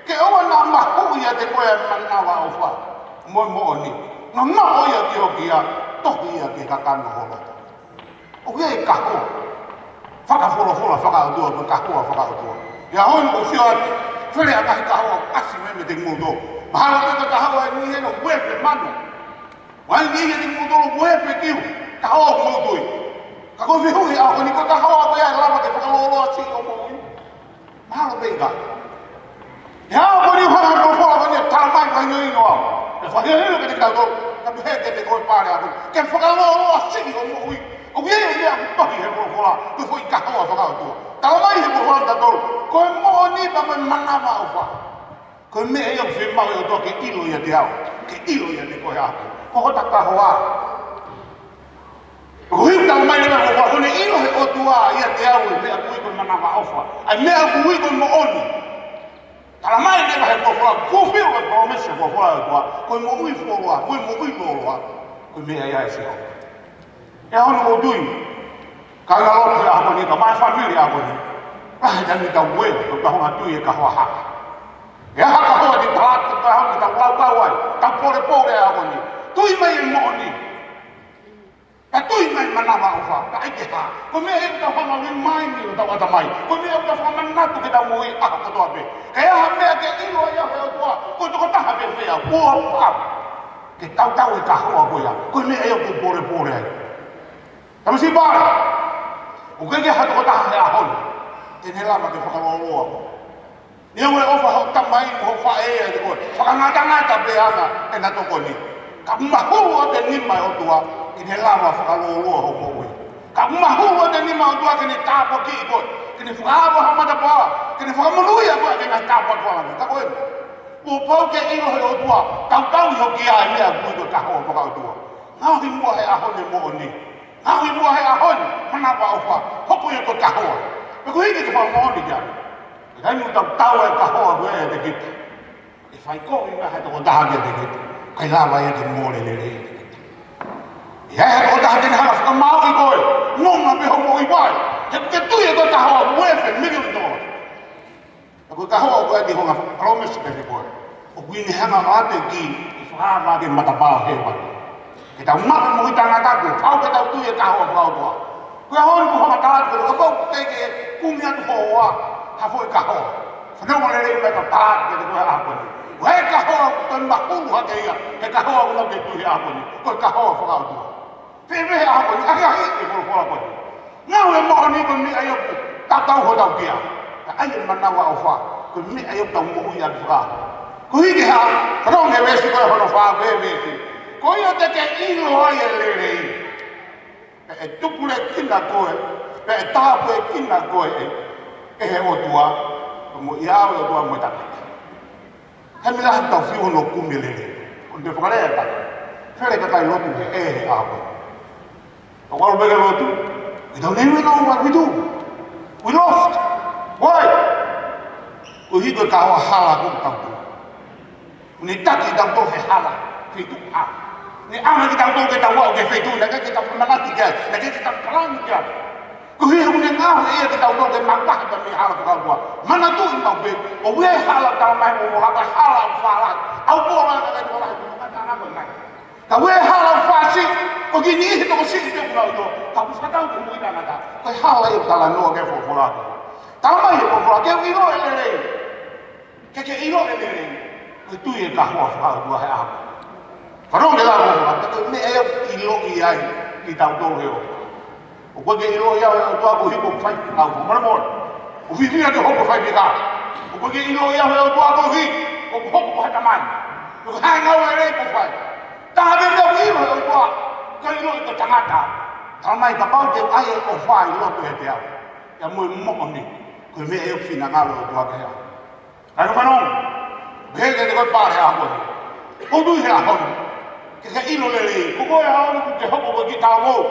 Ke ʻoua naʻa mahuʻi ʻiate koe ʻa e manavaʻofa mo e moʻoni. Nonga ia ki ho kia, tohi ia ki he kakano ho loto. ʻOku ʻi ai e kahoa fakafolofola fakaʻotua, ko e kahoa fakaʻotua. He ʻaho ni ʻoku ou sio atu, fele ʻa e ngaahi kahoa ʻoku ʻasi mai meiate kimoutolu. Mahalo pē ko e kahoa ʻe niʻihi ʻoku ʻi ai e manu. Vai niʻihi ʻiate kimoutolu ʻoku ʻi ai e kiu, kahoa ʻoku mou tui. Ka ko e fehuʻi he ʻaho ni, ko e kahoa ko ia ʻe lava ke fakalōloa siʻi hoʻo moʻui? Mahalo pē ʻikai. He ʻaho ko eni ʻoku hanga ʻe he folofola ko eni ʻo talamai, fakahinohino au. ʻE fakahinohino kiate kitautolu, ka pehē kiate koe, Pale, ʻaho ni, ke fakalōloa siʻi hoʻo moʻui. ʻOku ʻi ai e meʻa ʻoku tohi he folofola, ko e foʻi kahoa fakaʻotua. Talamai he folofola kiate kitautolu, ko e moʻoni pea mo e manavaʻofa. Ko e meʻa ia ʻoku fiemaʻu ʻe he ʻOtua ke ʻilo ʻiate au, ke ʻilo ʻiate koe ʻaho ni. Ko hota kahoa. Ko e hita mai leva ko e, ko ʻene ʻilo he ʻOtua ʻiate au e meʻa ʻoku ui ko e manavaʻofa, ʻa e meʻa ʻoku ui ko e moʻoni. Talamai leva he folofola, fulfill e promise he folofola ʻa e ʻOtua, ko e moʻui fuoloa, ko e moʻui lōloa, ko e meʻa ia ʻa Sihova. He ʻaho ni ʻoku ou tui, kāinga lotu he ʻaho ni, kae ʻumaʻā e fāmili he ʻaho ni, lahi e taimi ʻoku tau ueʻi, ko e tau hanga ʻo tui e kahoa hake. ʻE ʻi ai ha kahoa te tau, te tau, te tau laukau ai, tau polepole he ʻaho ni. Tui mai e moʻoni. Ka tui mai e manavaʻofa, ka ʻikai ke hā. Ko e meʻa ia ʻoku tau hanga ʻo remind ʻi hotau ʻatamai. Ko e meʻa ia ʻoku tau fakamanatu ke tau moʻui ʻaho kotoa pē. Ka ʻi ai ha meʻa ke ʻilo ai ʻe he ʻOtua, ko e tokotaha pē fē au, ʻoku ou fakaʻamu ke tautau e kahoa ko ia, ko e meʻa ia ʻoku ou polepole ai. Tamasiʻi Pale, ʻoku ʻikai ke ʻi ai ha tokotaha he ʻaho ni te ne lava ke fakalōloa koe. Neongo e ʻofa hoʻo tamai mo hoʻo faʻē ʻiate koe, fakangatangata pē ʻa ʻena tokoni. Ka ʻoku mahulu ʻa e nima ʻo e ʻOtua ke ne lava fakalōloa hoʻo moʻui. Ka ʻoku mahulu ʻa e nima ʻo e ʻOtua ke ne tāpuakiʻi koe, ke ne fakaava ha matapā, ke ne fakamonūʻia koe ʻaki e ngaahi tāpuaki ʻa langi. Ka ko eni, kuo pau ke ʻilo he ʻOtua, tautau ʻi ho kia e meʻa ʻoku ui ko e kahoa fakaʻotua. Ngaohi muʻa he ʻaho ni e moʻoni. Ngaohi muʻa he ʻaho ni e manavaʻofa, hoko ia ko e kahoa. Pea ko e hiki ke fakamoʻoni ki ai. He taimi ʻoku tautau ai e kahoa ko ia ʻiate kita, ʻe fai kovi mai ha tokotaha kiate kita, ʻikai lava ia ke mole lelei ʻiate kita. ʻE ʻi ai ha tokotaha te ne hanga ʻo fakamāuʻi koe, nonga pē hoʻo moʻui vai. He ʻoku ke tui ko e kahoa ʻoku ʻi ai e milioni toa. Ka ko e kahoa ʻoku ʻi ai e ʻOtua ʻoku ne palōmesi kiate koe, ʻoku ne hanga ʻo ʻave ki he fakaava ʻaki e matapā ʻo hēvani. Ke tau maʻu e moʻui taʻengata, kuo pau ke tau tui e kahoa fakaʻotua. Ko e ʻaho ni ʻoku ou hanga ʻo tala atu, kapau ʻoku teʻeki ke kumi atu hoʻo hoa ha foʻi kahoa, fanongo lelei mai ka u tala atu kiate koe he ʻaho ni. Ko e kahoa ʻoku toe mahulu hake ia he kahoa ʻoku ke tui he ʻaho ni, ko e kahoa fakaʻotua. Pea ʻi he ʻaho ni, ʻahiʻahiʻi e folofola ko eni. Ngaohi e moʻoni ko e meʻa ia ʻoku tautau hotau kia. Ka ʻai e manavaʻofa ko e meʻa ia ʻoku tau moʻui ʻaki fakaʻaho. Ko e hiki hā, fanongo ki he veesi ko hono fā, ko e veesi: Ko ia te ke ʻilo ai e lelei, pea ʻe tupulekina koe, pea ʻe tāpuekina koe ʻe, ʻe he ʻOtua, pea mo ia ʻe ʻOtua mo e tangata. He meʻa lahi ʻetau fiu hono kumi e lelei. Ko e fakalea ʻe taha, fele kakai lotu he ʻe he ʻaho. ʻOku ʻalu pē ke lotu, we don't even know what we do. We lost. Why? Koeʻuhi ko e kahoa hala ʻoku tau tō. Ne taki kitautolu he hala, feituʻu hala. Ne ʻamanaki kitautolu ke tau aʻu ki he feituʻu naʻe ʻikai ke tau manatu ki ai, naʻe ʻikai ke tau palani ki ai. Koeʻuhi he ʻoku ne ngaohi ʻe ia kitautolu ke mavahe mei he hala fakaʻotua. Manatuʻi maʻu pē, ʻoku ʻi ai e hala, talamai ʻe he Folofola, ko e hala ʻoku fālahi. ʻOku ʻikai ke ʻi ai ha hala ʻoku fālahi, ko e tangata ko e mate. Ka ʻoku ʻi ai e hala ʻoku fāsiʻi, ʻoku ʻikai ke ʻi ai ha tokosiʻi te u lau ʻilo, ka ʻoku fakatau ki he tangata. Ko e hala ia ʻoku talanoa ki ai e Folofola. Talamai ʻe he Folofola ke u ʻilo e lelei. Ke ke ʻilo e lelei, ko e tui e kahoa fakaʻotua he ʻaho. Fanongo ki he lau ʻa e ʻOtua, ko e meʻa ia ʻoku ʻiloʻi ai kitautolu ʻe he ʻOtua. ʻOku ʻikai ke ʻiloʻi au ʻe he ʻOtua koeʻuhi ko e faifekau, molemole. ʻOku ou fiefia ke u hoko ko e faifekau. ʻOku ʻikai ke ʻiloʻi au ʻe he ʻOtua koeʻuhi ko ʻeku hoko ko ha tamai, pe ko e hā e ngāue lelei ʻoku ou fai. Taha pē meʻa ʻoku ʻilo ʻe he ʻOtua, ʻikai ʻiloʻi ko e tangata. Talamai kapau te u ʻai e ʻofa ʻi loto ʻiate au, pea mo e moʻoni, ko e meʻa ia ʻoku finangalo e ʻOtua kiate au. Kae fanongo, pehē kiate koe pale ʻaho ni. ʻOku ou tui he ʻaho ni, ke ke ʻilo lelei, ko koe ʻaho ni ʻoku ke hoko ko e kiʻi talavou.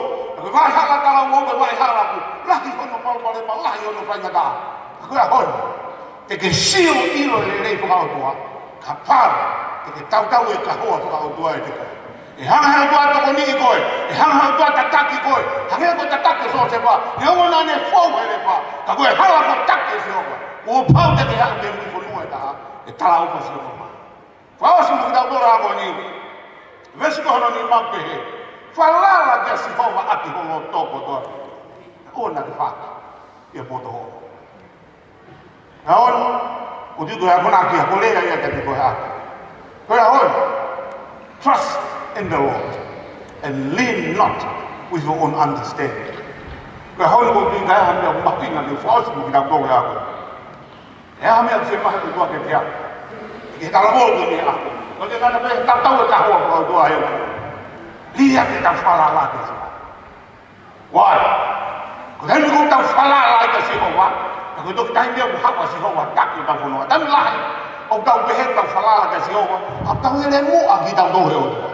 Ko e vaʻe hala talavou, ko e vaʻe hala ʻoku lahi hono palopalema, lahi hono faingataʻa. Ko e ʻaho ni, te ke sio ʻilo lelei fakaʻotua, kapau te ke tautau e kahoa fakaʻotua ʻiate koe. ʻE hanga ʻe he ʻOtua ʻo tokoniʻi koe, ʻe hanga ʻe he ʻOtua ʻo tataki koe, hangē ko e tataki ʻo Siosefa, neongo naʻa ne fou he lepa, ka ko e hala ko e taki ʻe Sihova, kuo pau te ke aʻu ki he mui fonua ʻe taha, ʻe talaʻofa ʻa Sihova maʻau. Fakaʻosi mo kitautolu he ʻaho ni, veesi ko hono nima pehē, falala kia Sihova ʻaki ho loto kotoa, ʻoua naʻa ke fakaʻakiʻakihia poto hoʻo. He ʻaho ni, ʻoku ou tui ko e akonaki ia, ko e lea ia kiate koe he ʻaho ni. Ko e ʻaho ni, trust in the Lord and lean not with your own understanding. Ko e ʻaho ni ʻoku ou tui ko e ʻaho ni ʻoku mahuʻinga ke fakaʻosi mo kitautolu he ʻaho ni. ʻE ʻi ai ha meʻa ʻoku fiemaʻu ʻe he ʻOtua kiate au. Ke talavou ko eni ʻaho ni. Ko e ʻuhinga pē, tautau e kahoa fakaʻotua he ʻaho ni. Liʻaki ʻetau falala kia Sihova. Why? Ko e taimi ʻoku tau falala ai kia Sihova, ʻa ia ko e toki taimi ia ʻoku haʻu ʻa Sihova ʻo taki hotau fonua. Taimi lahi ʻoku tau pehē ʻoku tau falala kia Sihova, ʻoku tau lele muʻa kitautolu he ʻOtua.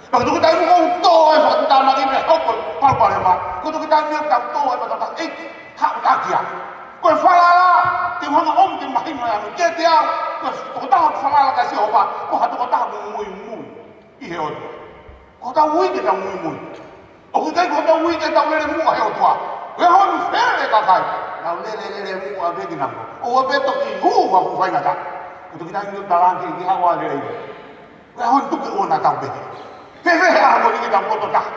Pea ko e toki taimi ʻoku tō ai e fakatamaki pea hoko e palopalema, ko e toki taimi ʻoku tau tō ai e fakatamaki, ʻeiki, haʻu ʻo taki au. Ko e falala, te u hanga ʻo ʻomi ke mahino ʻe au, kiate au, ko e tokotaha ʻoku falala kia Sihova, ko ha tokotaha ʻoku muimui ʻi he ʻOtua. Ko hotau uike ʻetau muimui. ʻOku ʻikai ko hotau uike ʻetau lele muʻa he ʻOtua. Ko e ʻaho ni fele e kakai, nau lele, lele muʻa pē kinautolu. ʻOua pē toki hū ha fuʻu faingataʻa. Ko e toki taimi ʻoku talaange ki he ʻEiki ke haʻu ʻo lele. Ko e ʻaho ni tuku ʻoua naʻa tau pehē. Pehē he ʻaho ni ke tau loto taha.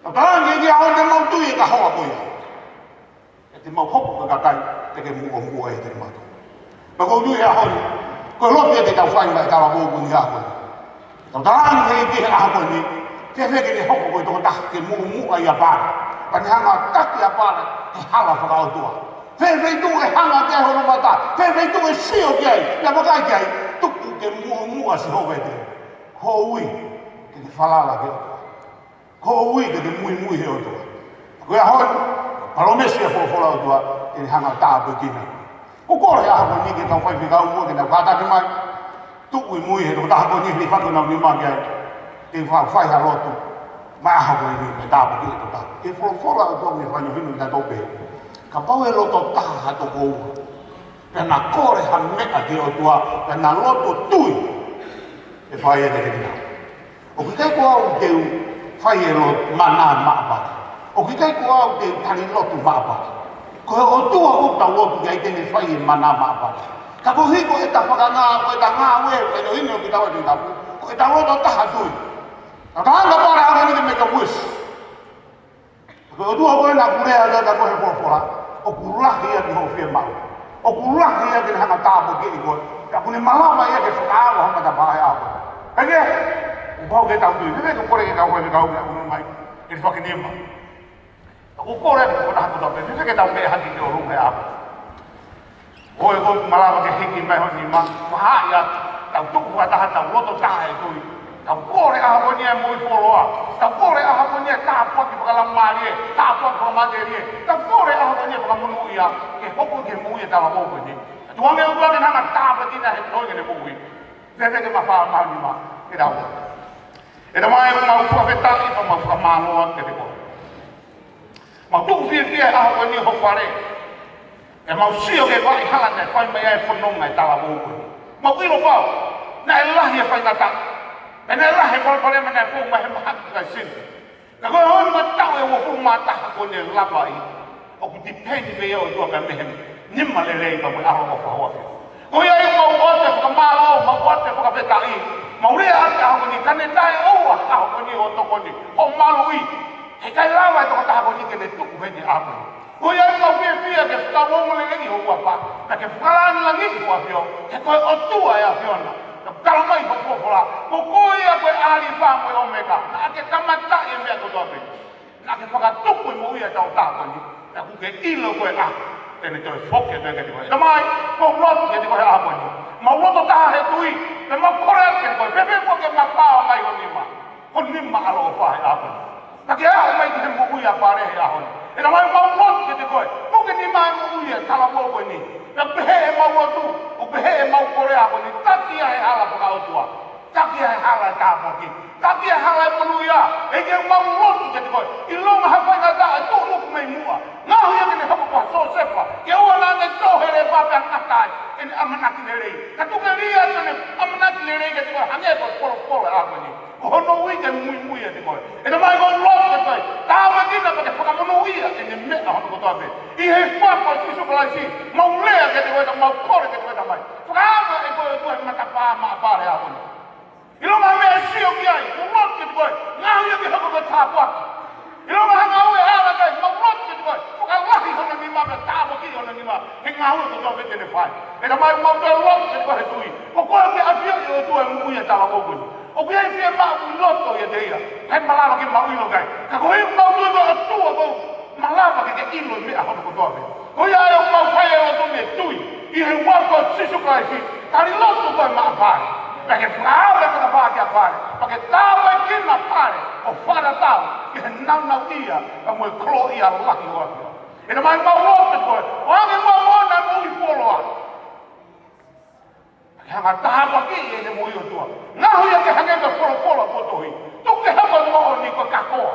Tau talaange ki he ʻEiki ʻoua te mau tui e kahoa ko ia. He te mau hoko ko e kakai te ke muʻomuʻa ʻiate kimautolu. Pea ʻoku ou tui he ʻaho ni, ko e lotu ia te tau fai maʻa e talavou ko eni he ʻaho ni. Tau talaange ki he ʻEiki he ʻaho ni, fēfē ke ne hoko ko e tokotaha ke muʻomuʻa ʻia Pale. Pea ne hanga ʻo taki ʻa Pale he hala fakaʻotua. Fēfē feituʻu ʻe hanga ki ai hono mata, fēfē feituʻu ʻe sio ki ai, ʻe vakai ki ai, tuku ke muʻomuʻa Sihova ʻiate koe. Ko e ui ke ke falala ki he ʻOtua. Ko e ui ke ke muimui he ʻOtua. Ko e ʻaho ni, palōmesi ʻa e Folofola ʻa e ʻOtua, ʻe hanga ʻo tāpuekina. ʻOku ou kole he ʻaho ni ki he kau faifekau muʻa ke nau kātaki mai. Tuku ʻi mui he tokotaha ko eni he fatu nau nima ki ai. Te u faʻa fai ha lotu maʻa e ʻaho ko eni, ke tāpuekina e tokotaha. ʻE Folofola ʻa e ʻOtua, mei he fainofino naʻa tau pehē, kapau ʻe loto taha ha toko ua, pea na kole ha meʻa ki he ʻOtua, pea na loto tui, ʻe fai ʻe ia kiate kinautolu. ʻOku ʻikai ko au te u fai e lotu mana maʻa Pale. ʻOku ʻikai ko au te u tali lotu maʻa Pale. Ko e ʻOtua ʻoku tau lotu ki ai te ne fai e mana maʻa Pale. Ka koeʻuhi ko ʻeta fakangā, ko ʻeta ngāue, ko e ʻuhinga ʻoku tau ʻi ai, ko ʻeta loto taha tui. Ka ka anga Pale, ʻa e ʻaho ni ke make a wish. Ko e ʻOtua ko ē naʻa ku lea atu ʻa e ko e he Folofola, ʻoku lahi ʻaki hoʻo fiemaʻu. ʻOku lahi ʻaki ʻene hanga ʻo tāpuakiʻi koe. Ka ʻoku ne malava ia ke fakaava ha matapā ʻi he ʻaho ko ē. Pea ke, ʻoku pau ke tau tui. Pea ke kole ke kau koe ke kau ke ʻunu mai ke fakinima. ʻOku kole ke kau koe ke tau pē. Pea ke tau pē haki ke ʻolunga he ʻaho. ʻOi, ʻoku malava ke hiki mai ho nima, fahaʻi atu, tau tuku fakataha, tau loto taha he tui. Tau kole ʻaho ko eni e moʻui fuoloa. Tau kole ʻaho ko eni e tāpuaki fakalaumālie, tāpuaki fakamatelie. Tau kole ʻaho ko eni e fakamonūʻia, ke hoko ki he moʻui e talavou ko eni. Tuku ange ʻOtua ke ne hanga ʻo tāpuekina he toenga ʻene moʻui. Pea ke ma fā mau ni ma, ke tau. ʻE Tamai, ʻoku mau fakafetaʻi, pea mau fakamālō atu kiate koe. Mau tuʻu fiefia he ʻaho ko eni ho fale. ʻE mau sio ki he vaʻa hala naʻe fai mai ai e fononga e talavou ko eni. Mau ʻilo pau, naʻe lahi e faingataʻa. Pea naʻe lahi e palopalema naʻe fou mai he mahaki kakai Sini. Ka ko e ʻaho ni ko e taʻu ʻe uofulu mā taha kuo ne lava ai. ʻOku tipeni pē ia ʻOtua mei he nima lelei pea mo e ʻaloʻofa ho ʻAfio. Ko ia ai mau ʻoatu e fakamālō, mau ʻoatu e fakafetaʻi. Mau lea atu he ʻaho ko eni, ka ne taʻeʻoua he ʻaho ko eni hoʻo tokoni, hoʻo maluʻi, he ʻikai lava e tokotaha ko eni ke ne tuʻu heni he ʻaho ko eni. Ko ia ai mau fiefia ke fakaongoongo lelei ho huafa, pea ke fakalāngilangiʻi ho ʻAfio, he ko e ʻOtua ʻa e ʻAfiona. Ka tala mai ho folofola, ko koe ia ko e ʻĀlifa mo e ʻŌmeka, naʻa ke kamataʻi e meʻa kotoa pē. Naʻa ke fakatupu e moʻui ʻa e tangata ko eni, pea ʻoku ke ʻilo ko e ʻaho te ne toe foki atu ai kiate koe. Tamai, mau lotu kiate koe he ʻaho ko eni. Mau loto taha he tui, pea mau kole atu kiate koe, fēfē muʻa ke mafao mai ho nima, ho nima ʻaloʻofa he ʻaho ko eni. Pea ke aʻu mai ki he moʻui ʻa Pale he ʻaho ni. ʻE Tamai, mau lotu kiate koe, puke nima e moʻui e talavou ko eni. Pea pehē ʻemau lotu, ʻo pehē ʻemau kole he ʻaho ko eni, taki ia he hala fakaʻotua. Taki ia he hala e tāpuaki. Taki ia he hala e monūʻia. ʻEiki, mau lotu kiate koe, ʻilonga ha faingataʻa ʻe tō ʻuluaki mei muʻa, ngaohi ia ke ne hoko ko ha Siosefa, ke ʻoua naʻa ne tō he lēpā pea ngata ai ʻene ʻamanaki lelei. Ka tuku ke lī ʻene ʻamanaki lelei kiate koe, hangē ko e folofola he ʻaho ko eni. Ko hono ui ke muimui ʻiate koe. ʻE Tamai, ʻoku mau lotu kiate koe, tāpuekina pea ke fakamonūʻia ʻene meʻa hono kotoa pē. ʻI he huafa ʻo Sīsū Kalaisi, mau lea kiate koe, ka mau kole kiate koe, Tamai. Fakaava ʻe koe ʻOtua e matapā maʻa Pale he ʻaho ni. ʻIlonga e meʻa ʻe sio ki ai, mau lotu kiate koe, ngaohi ia ke hoko ko e tāpuaki. ʻIlonga ha ngāue ʻe ala ki ai, mau lotu kiate koe, fakalahi hono nima pea tāpuakiʻi hono nima he ngāue kotoa pē te ne fai. ʻE Tamai, mau toe lotu kiate koe he tui, ko koe ʻoku ke ʻafioʻi ʻOtua e moʻui e talavou ko eni. ʻOku ʻi ai e fiemaʻu ʻi loto ʻiate ia, ʻikai malava ke mau ʻilo ki ai. Ka koeʻuhi ʻoku mau tui ko e ʻOtua ʻoku malava ke ke ʻilo e meʻa hono kotoa pē. Ko ia ai ʻoku mau fai e lotu ni he tui, ʻi he huafa ʻo Sīsū Kalaisi, tali lotu ko e maʻa Pale. Pea ke fakaava e matapā kia Pale, pea ke tāpuekina Pale, ʻo fakatatau ki he nāunauʻia pea mo e koloaʻia lahi ʻo e ʻAfio. ʻE Tamai, mau lotu kiate koe, ʻoange muʻa moʻona e moʻui fuoloa. Ke hanga ʻo tāpuakiʻi ʻene moʻui ʻOtua. Ngaohi ia ke hangē ko e folofola kuo tohi. Tuku ke hoko e moʻoni ko e kahoa.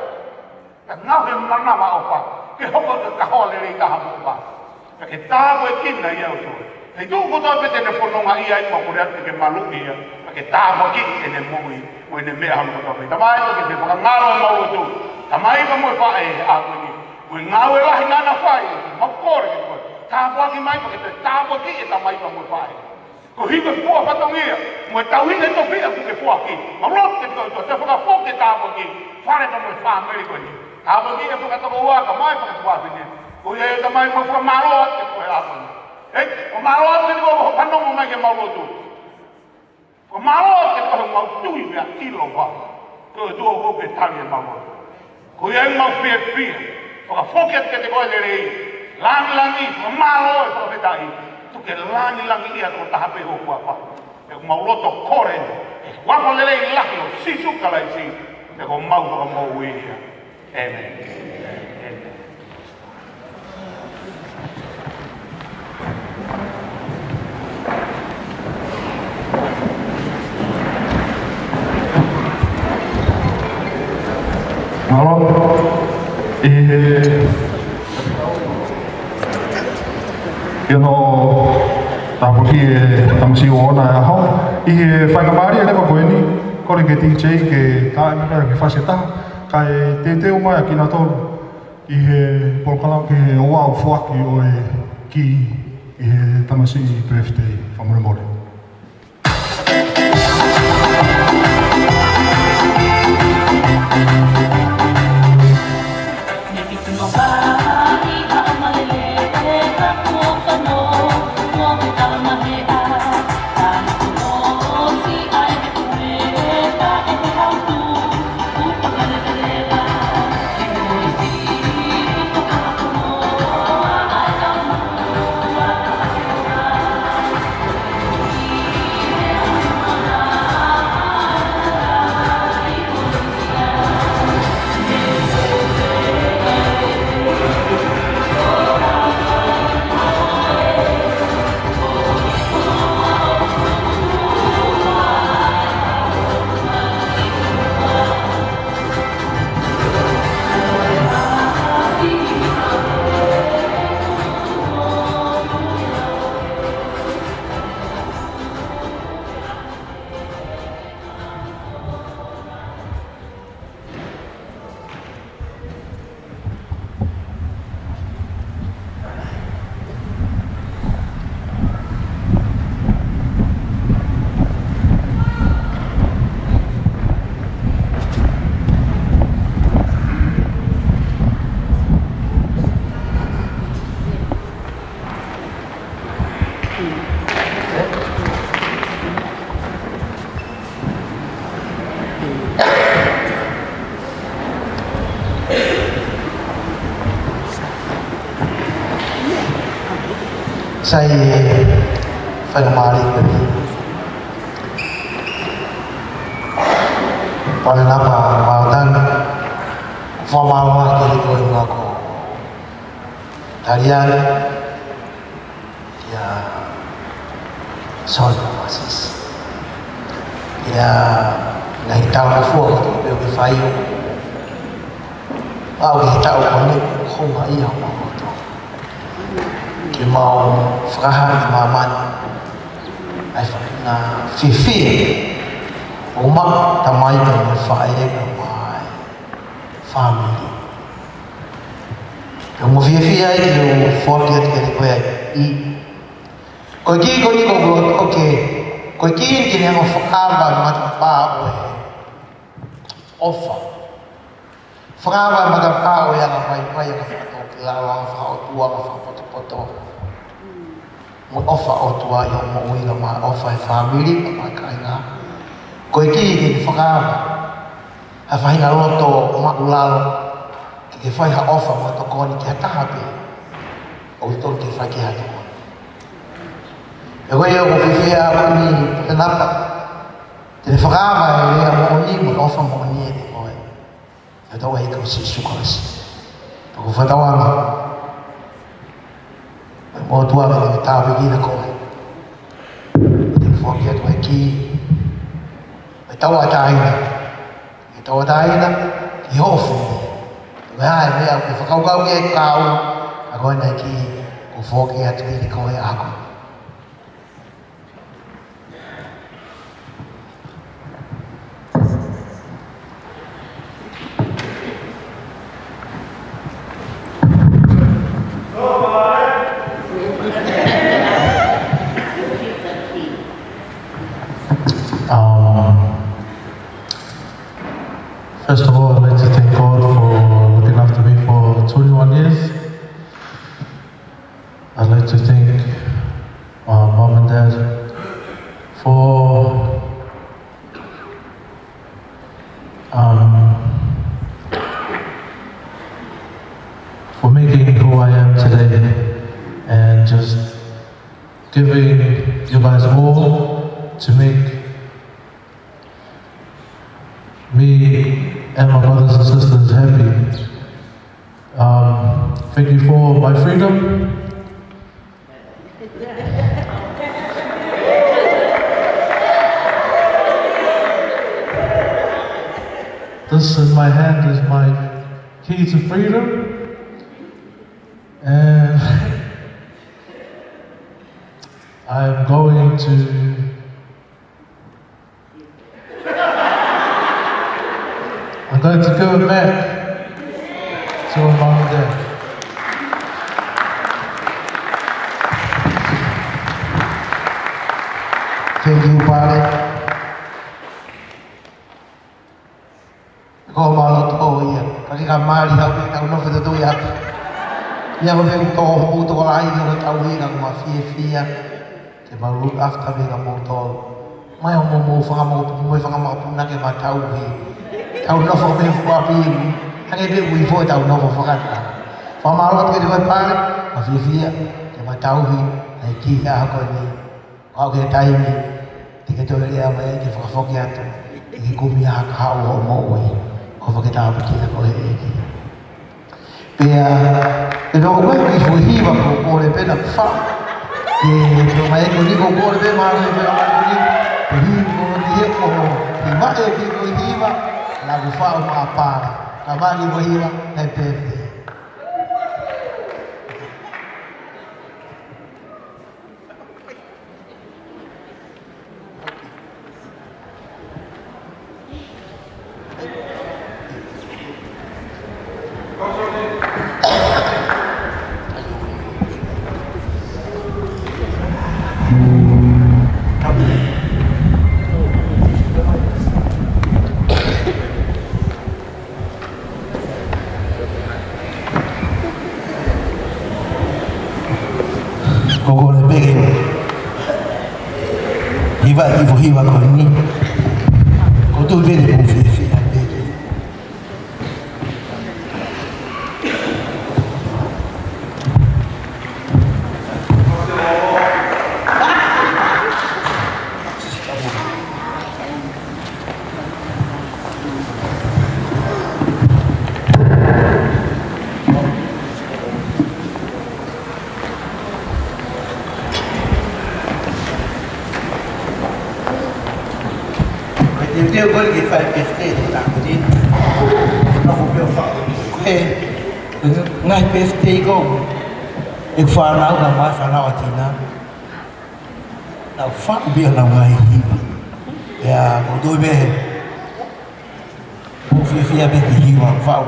Pea ngaohi e manava ʻofa ke hoko ko e kahoa lelei taha mo ʻofa. Pea ke tāpuekina ia ʻOtua. He tuʻu kotoa pē te ne fononga ai, mau kole atu ke maluʻi ia. Pea ke tāpuakiʻi ʻene moʻui mo ʻene meʻa hono kotoa pē. Tamai, ke ke fakangaloʻi ʻemau lotu. Tamai pea mo e faʻē he ʻaho ni. Mo e ngāue lahi naʻa na fai, mau kole kiate koe. Tāpuaki mai pea ke toe tāpuakiʻi e tamai pea mo e faʻē. Koeʻuhi ko e fua fatongia mo e tauhi e tofiʻa kuo ke foaki. Mau lotu kiate koe ʻOtua, toe fakafoki e tāpuaki ki Pale pea mo e fāmili ko eni. Tāpuaki e fakatokoua kae ʻumaʻā e fakatuofefine. Ko ia ai Tamai, mau fakamālō atu kiate koe he ʻaho ni. ʻEiki, mau mālō atu kiate koe hoʻo fanongo mai ki heʻemau lotu. Mau mālō atu kiate koe he ʻoku mau tui pea ʻilo pau ko e ʻOtua ʻoku ke tali ʻemau lotu. Ko ia ai mau fiefia, fakafoki atu kiate koe e lelei, langilangi, fakamālō e fakafetaʻi, tuku ke langilangiʻia kotoa pē ho huafa. He ʻoku mau loto kole ni, he huafa lelei lahi ʻo Sīsū Kalaisi, he ko homau Fakamoʻui ia. ʻĒmeni. ʻĒmeni. Mālō. ʻI he, ʻi hono tāpuakiʻi e tamasiʻi ʻo e ʻaho, ʻi he faingamālie leva ko eni, kole ki he D J ke tā mai ki he fasi ʻe taha, kae teuteu mai ʻa kinautolu ʻi he polokalama ki he ouau foaki ʻo e kī ʻi he tamasiʻi birthday fakamolemole. Sai e faingamālie ko eni. Pale napa mautanga. Fakamālō ki he ko e ngako Taliani. Kia Son Masis. Kia ngaahi talangofua kotoa pē ʻoku ke fai ʻo. Pau ki he taʻu ko eni ʻoku hanga ia ʻo makoto. Ke mau fakahā ki māmani ʻa e faʻahinga fiefia ʻoku maʻu ʻe he tamai mo e faʻē kae ʻumaʻā e fāmili. Pea ʻoku ou fiefia ai ke u foaki atu kiate koe ʻa e kī. Ko e kī ko eni ʻoku ou loto ke, ko e kī ni ke ne hanga ʻo fakaava e matapā ʻo e ʻofa. Fakaava e matapā ʻo e anga fai fai, anga fakatōkilalo, anga fakaʻotua, anga fakapotopoto. Mo e ʻofa ʻa e ʻOtua ʻi hoʻo moʻui kae ʻumaʻā e ʻofa ʻa e fāmili kae ʻumaʻā e kāinga. Ko e kī ke ne fakaava ha faʻahinga loto maʻulalo ke ke fai ha ʻofa mo e tokoni ki ha taha pē ʻoku totonu ke fai ki ai ha tokoni. Pea ko ia ʻoku ou fiefia ai ko eni, Pale Napa, te ne fakaava e lea moʻoni mo e ʻofa moʻoni ʻiate koe. Fakatauange ko Sīsū Kalaisi. Pea ko e fakatauange ʻa e ʻOtua ke ne tāpuekina koe. Te u foaki atu e kī. Mo e tauʻatāina. Mo e tauʻatāina ki hoʻo fāmili. Ko e hā e meʻa ʻoku ke fakakaukau ki ai, kau, ʻa ko ena e kī ʻoku ou foaki atu kiate koe ʻaho ko eni. Um, first of all, I'd like to thank God for looking after me for twenty-one years. I'd like to thank, uh, Mom and Dad for, um, for making who I am today and just giving you guys all to make me and my brothers and sisters happy. Um, thank you for my freedom. This in my hand is my key to freedom. And I'm going to I'm going to give it back to my mom and dad. Thank you, Pale. Ko mālō tō ia. Ka ke ka mali hau ke tau nofo tō ia. Ia ko e tō hopo tō lahi ka ko tau hina ko ma fiefia. Ke mau look after me ka mau tō. Mai o mo mo fanga mo mo fanga ma puna ke ma tau hi. Tau nofo me fua pi. Hangē pē ui fo tau nofo fakata. Fakamālō atu kiate koe Pale, ma fiefia, ke ma tau hi, ʻa e kī ʻaho ko eni. Kau ke taimi, te ke toe lea mai ke fakafoki atu, ke ke kumi ʻa e kahaʻu ʻo moʻui, ʻofa ke tāpuekina koe ʻe he ʻEiki. Pea, ʻe loko koe ki he foʻi hiva ko e kole pē naʻa ku faʻu. Ke, ke mai ko ni ko e kole pē ma ko e pē ma ko ni, ko e hiva ko ni he ko, ke mai ki he foʻi hiva, naʻa ku faʻu maʻa Pale, ka mai ki he foʻi hiva, he pē pē. Ko e kole pē ke hiva ʻi he foʻi hiva ko eni. Ko e tuʻu pē ke mou fiefia pē. Ko e ke fai birthday ʻe tāpuni. Nofo pē ʻo faʻu. He, ngaahi birthday ko ē ʻeku fānau, ka mai fānau ʻa Tina. Nau faʻu pē ʻenau ngaahi hiva. ʻIo, ʻoku ou tui pē ʻoku fiefia pē ki he hiva faʻu.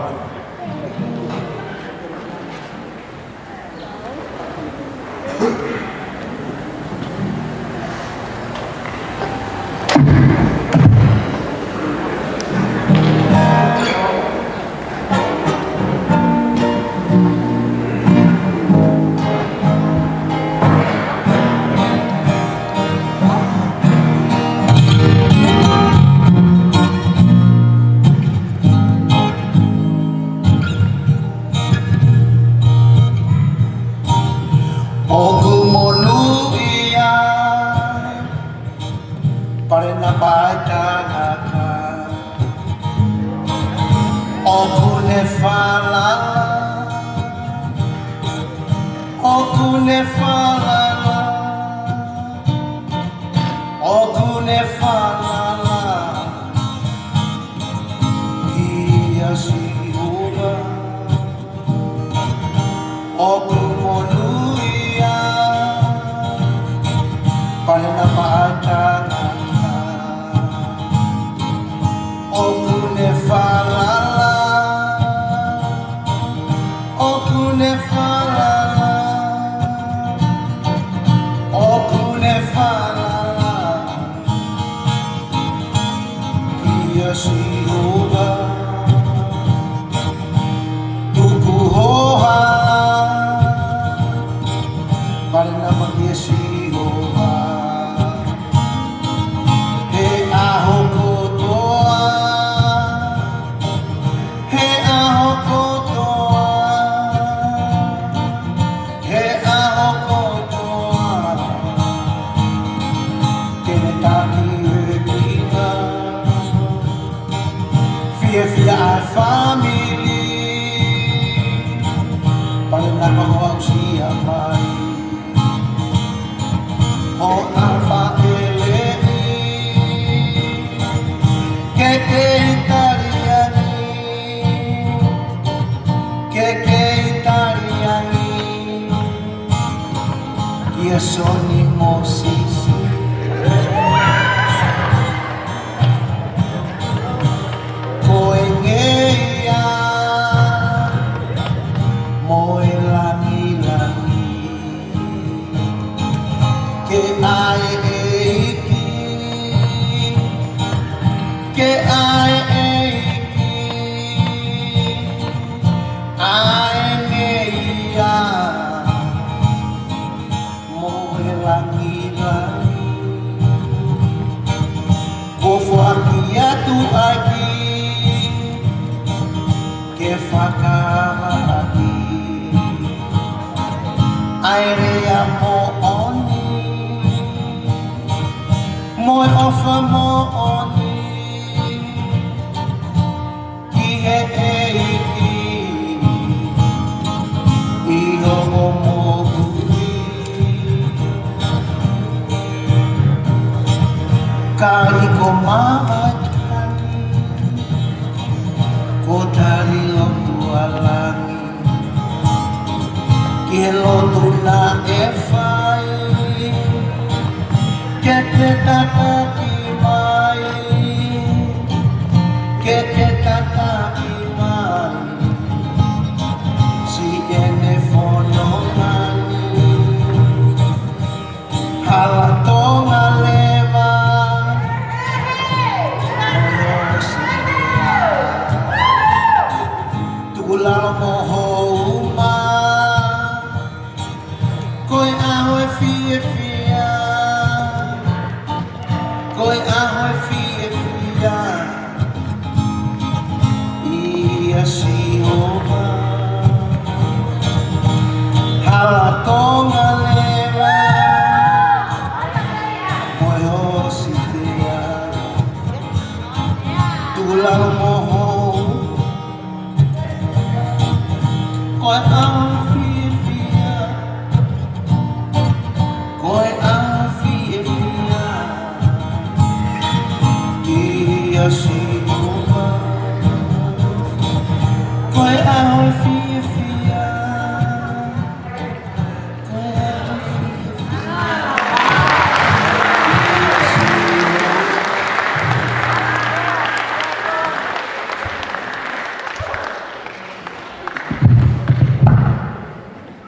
ʻOku monūʻia, pale na paʻa e tangata. ʻOku ne falala, ʻoku ne falala, ʻoku ne falala kia Sihova. ʻOku monūʻia, pale na paʻa e tangata. ʻOku ne falala, ʻoku ne falala, ʻoku ne falala kia Sihova. Tuku hoʻo hala, pale na paʻa kia Sihova. He ʻaho kotoa, he ʻaho kotoa, he ʻaho kotoa, ke ne taki e kina. Fiefia ʻa e fāmili, pale na ka hoʻo aʻusia mai. Hoʻo ʻafa ʻeleʻi, ke kei tali ange, ke kei tali ange kia Soni mo Sisi. Ko e ngeia mo e langilangi. Ke ʻai ʻEiki, ke ʻai ʻEiki, ʻai ngeia mo e langilangi. Kuo foaki atu ʻaki ke fakaava ʻaki ʻa e lea moʻoni mo e ʻofa moʻoni ki he ʻEiki ʻi hoʻo moʻui. Ka ʻi ko māmani, ko tali lotu ʻa langi. Ki he lotu naʻe fai, ke ke tataki mai, ke ke tataki mai, siʻene fononga ni. Hala Tonga leva, tukulalo mo hoʻo uma. Ko e ʻaho ʻo e fiefia, ko e ʻaho ʻo e fiefia ʻia Sihova. Hala Tonga leva, mo e ʻositea, tukulalo mo hoʻo uma. Ko e ʻaho fiefia, ko e ʻaho fiefia ʻia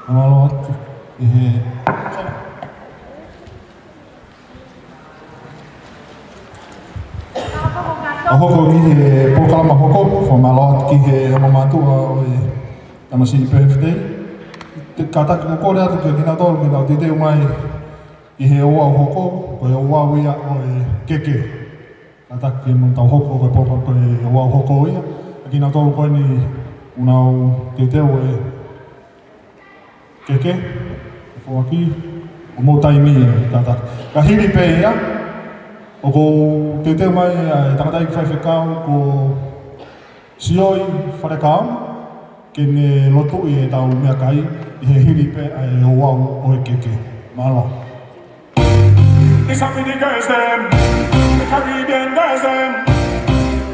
Mālō atu ʻi he ʻo hoko ki he polokalama hoko, fakamālō atu ki he ongo mātuʻa ʻo e tamasiʻi birthday. Te, kātaki ʻo kole atu kia kinautolu ke nau teuteu mai ʻi he ouau hoko, ko e ouau ia ʻo e keke. Kātaki ke mou tau hoko, ko e polokalama ko e ouau hoko ia. ʻA kinautolu ko eni ʻoku nau teuteu e keke, foaki, ʻo mou taimi ia, kātaki. Ka hili pē ia, ʻoku ou teuteu mai ʻa e tangataʻeiki faifekau ko Sioi Falekau, ke ne lotuʻi ʻetau meʻakai, ʻi he hili pē ʻa e ouau ʻo e keke. Mālō. It's happening, girls, them. The Caribbean girls, them.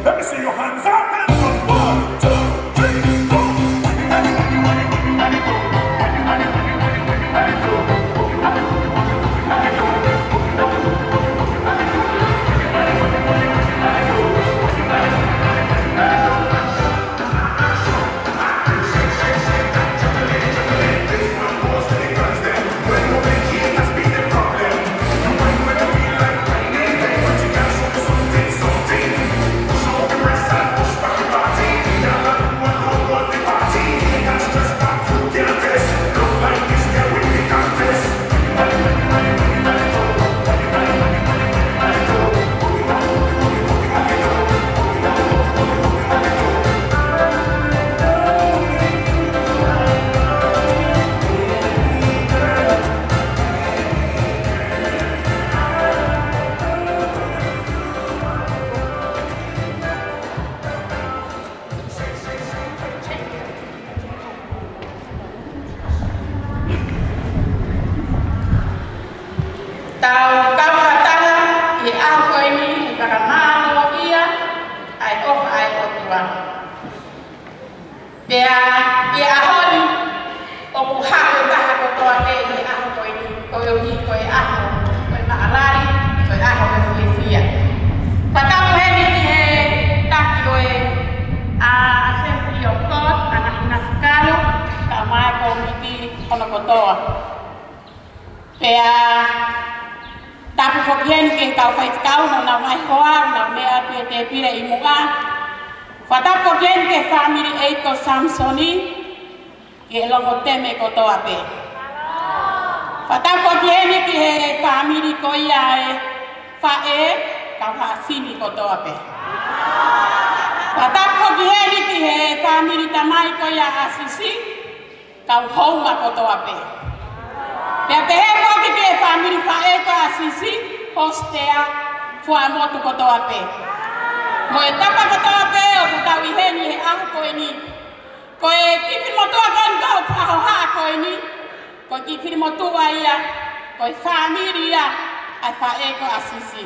Let me see your hands up, hands up. One, two, three, go. Tau kau fakataha ʻi he ʻaho ko eni, fakamālō ia ʻa e ʻofa ʻa e ʻOtua. Pea ʻi he ʻaho ni, ʻoku haʻu e taha kotoa pē ʻi he ʻaho ko eni, koeʻuhi ko e ʻaho ko e maʻalali, ko e ʻaho ko e fiefia. Fakatapu heni ki he taki ʻo e, ʻa, Assembly of God, ʻa Ngaahi Ngaahi Kalo, kae ʻumaʻā e kōmiti hono kotoa. Pea tapu foki heni ki he kau faifekau mo ʻenau ngaahi hoa, ʻenau meʻa ʻi he tēpile ʻi muʻa. Fakatapu foki heni ki he fāmili ʻeiki ko Samisoni, ki he Longoteme kotoa pē. Fakatapu foki heni ki he fāmili ko ia e faʻē, kau Haʻasini kotoa pē. Fakatapu foki heni ki he fāmili tamai ko ia ʻa Sisi, kau Houma kotoa pē. Pea pehē foki ki he fāmili faʻē ko ia ʻa Sisi, Hostea, Fuaʻamotu kotoa pē. Mo e tapa kotoa pē ʻoku tau ʻi heni he ʻaho ko eni. Ko e kiʻi finemotuʻa ko eni ko e ʻaho haʻa ko eni. Ko e kiʻi finemotuʻa ia, ko e fāmili ia ʻa e faʻē ko ia ʻa Sisi.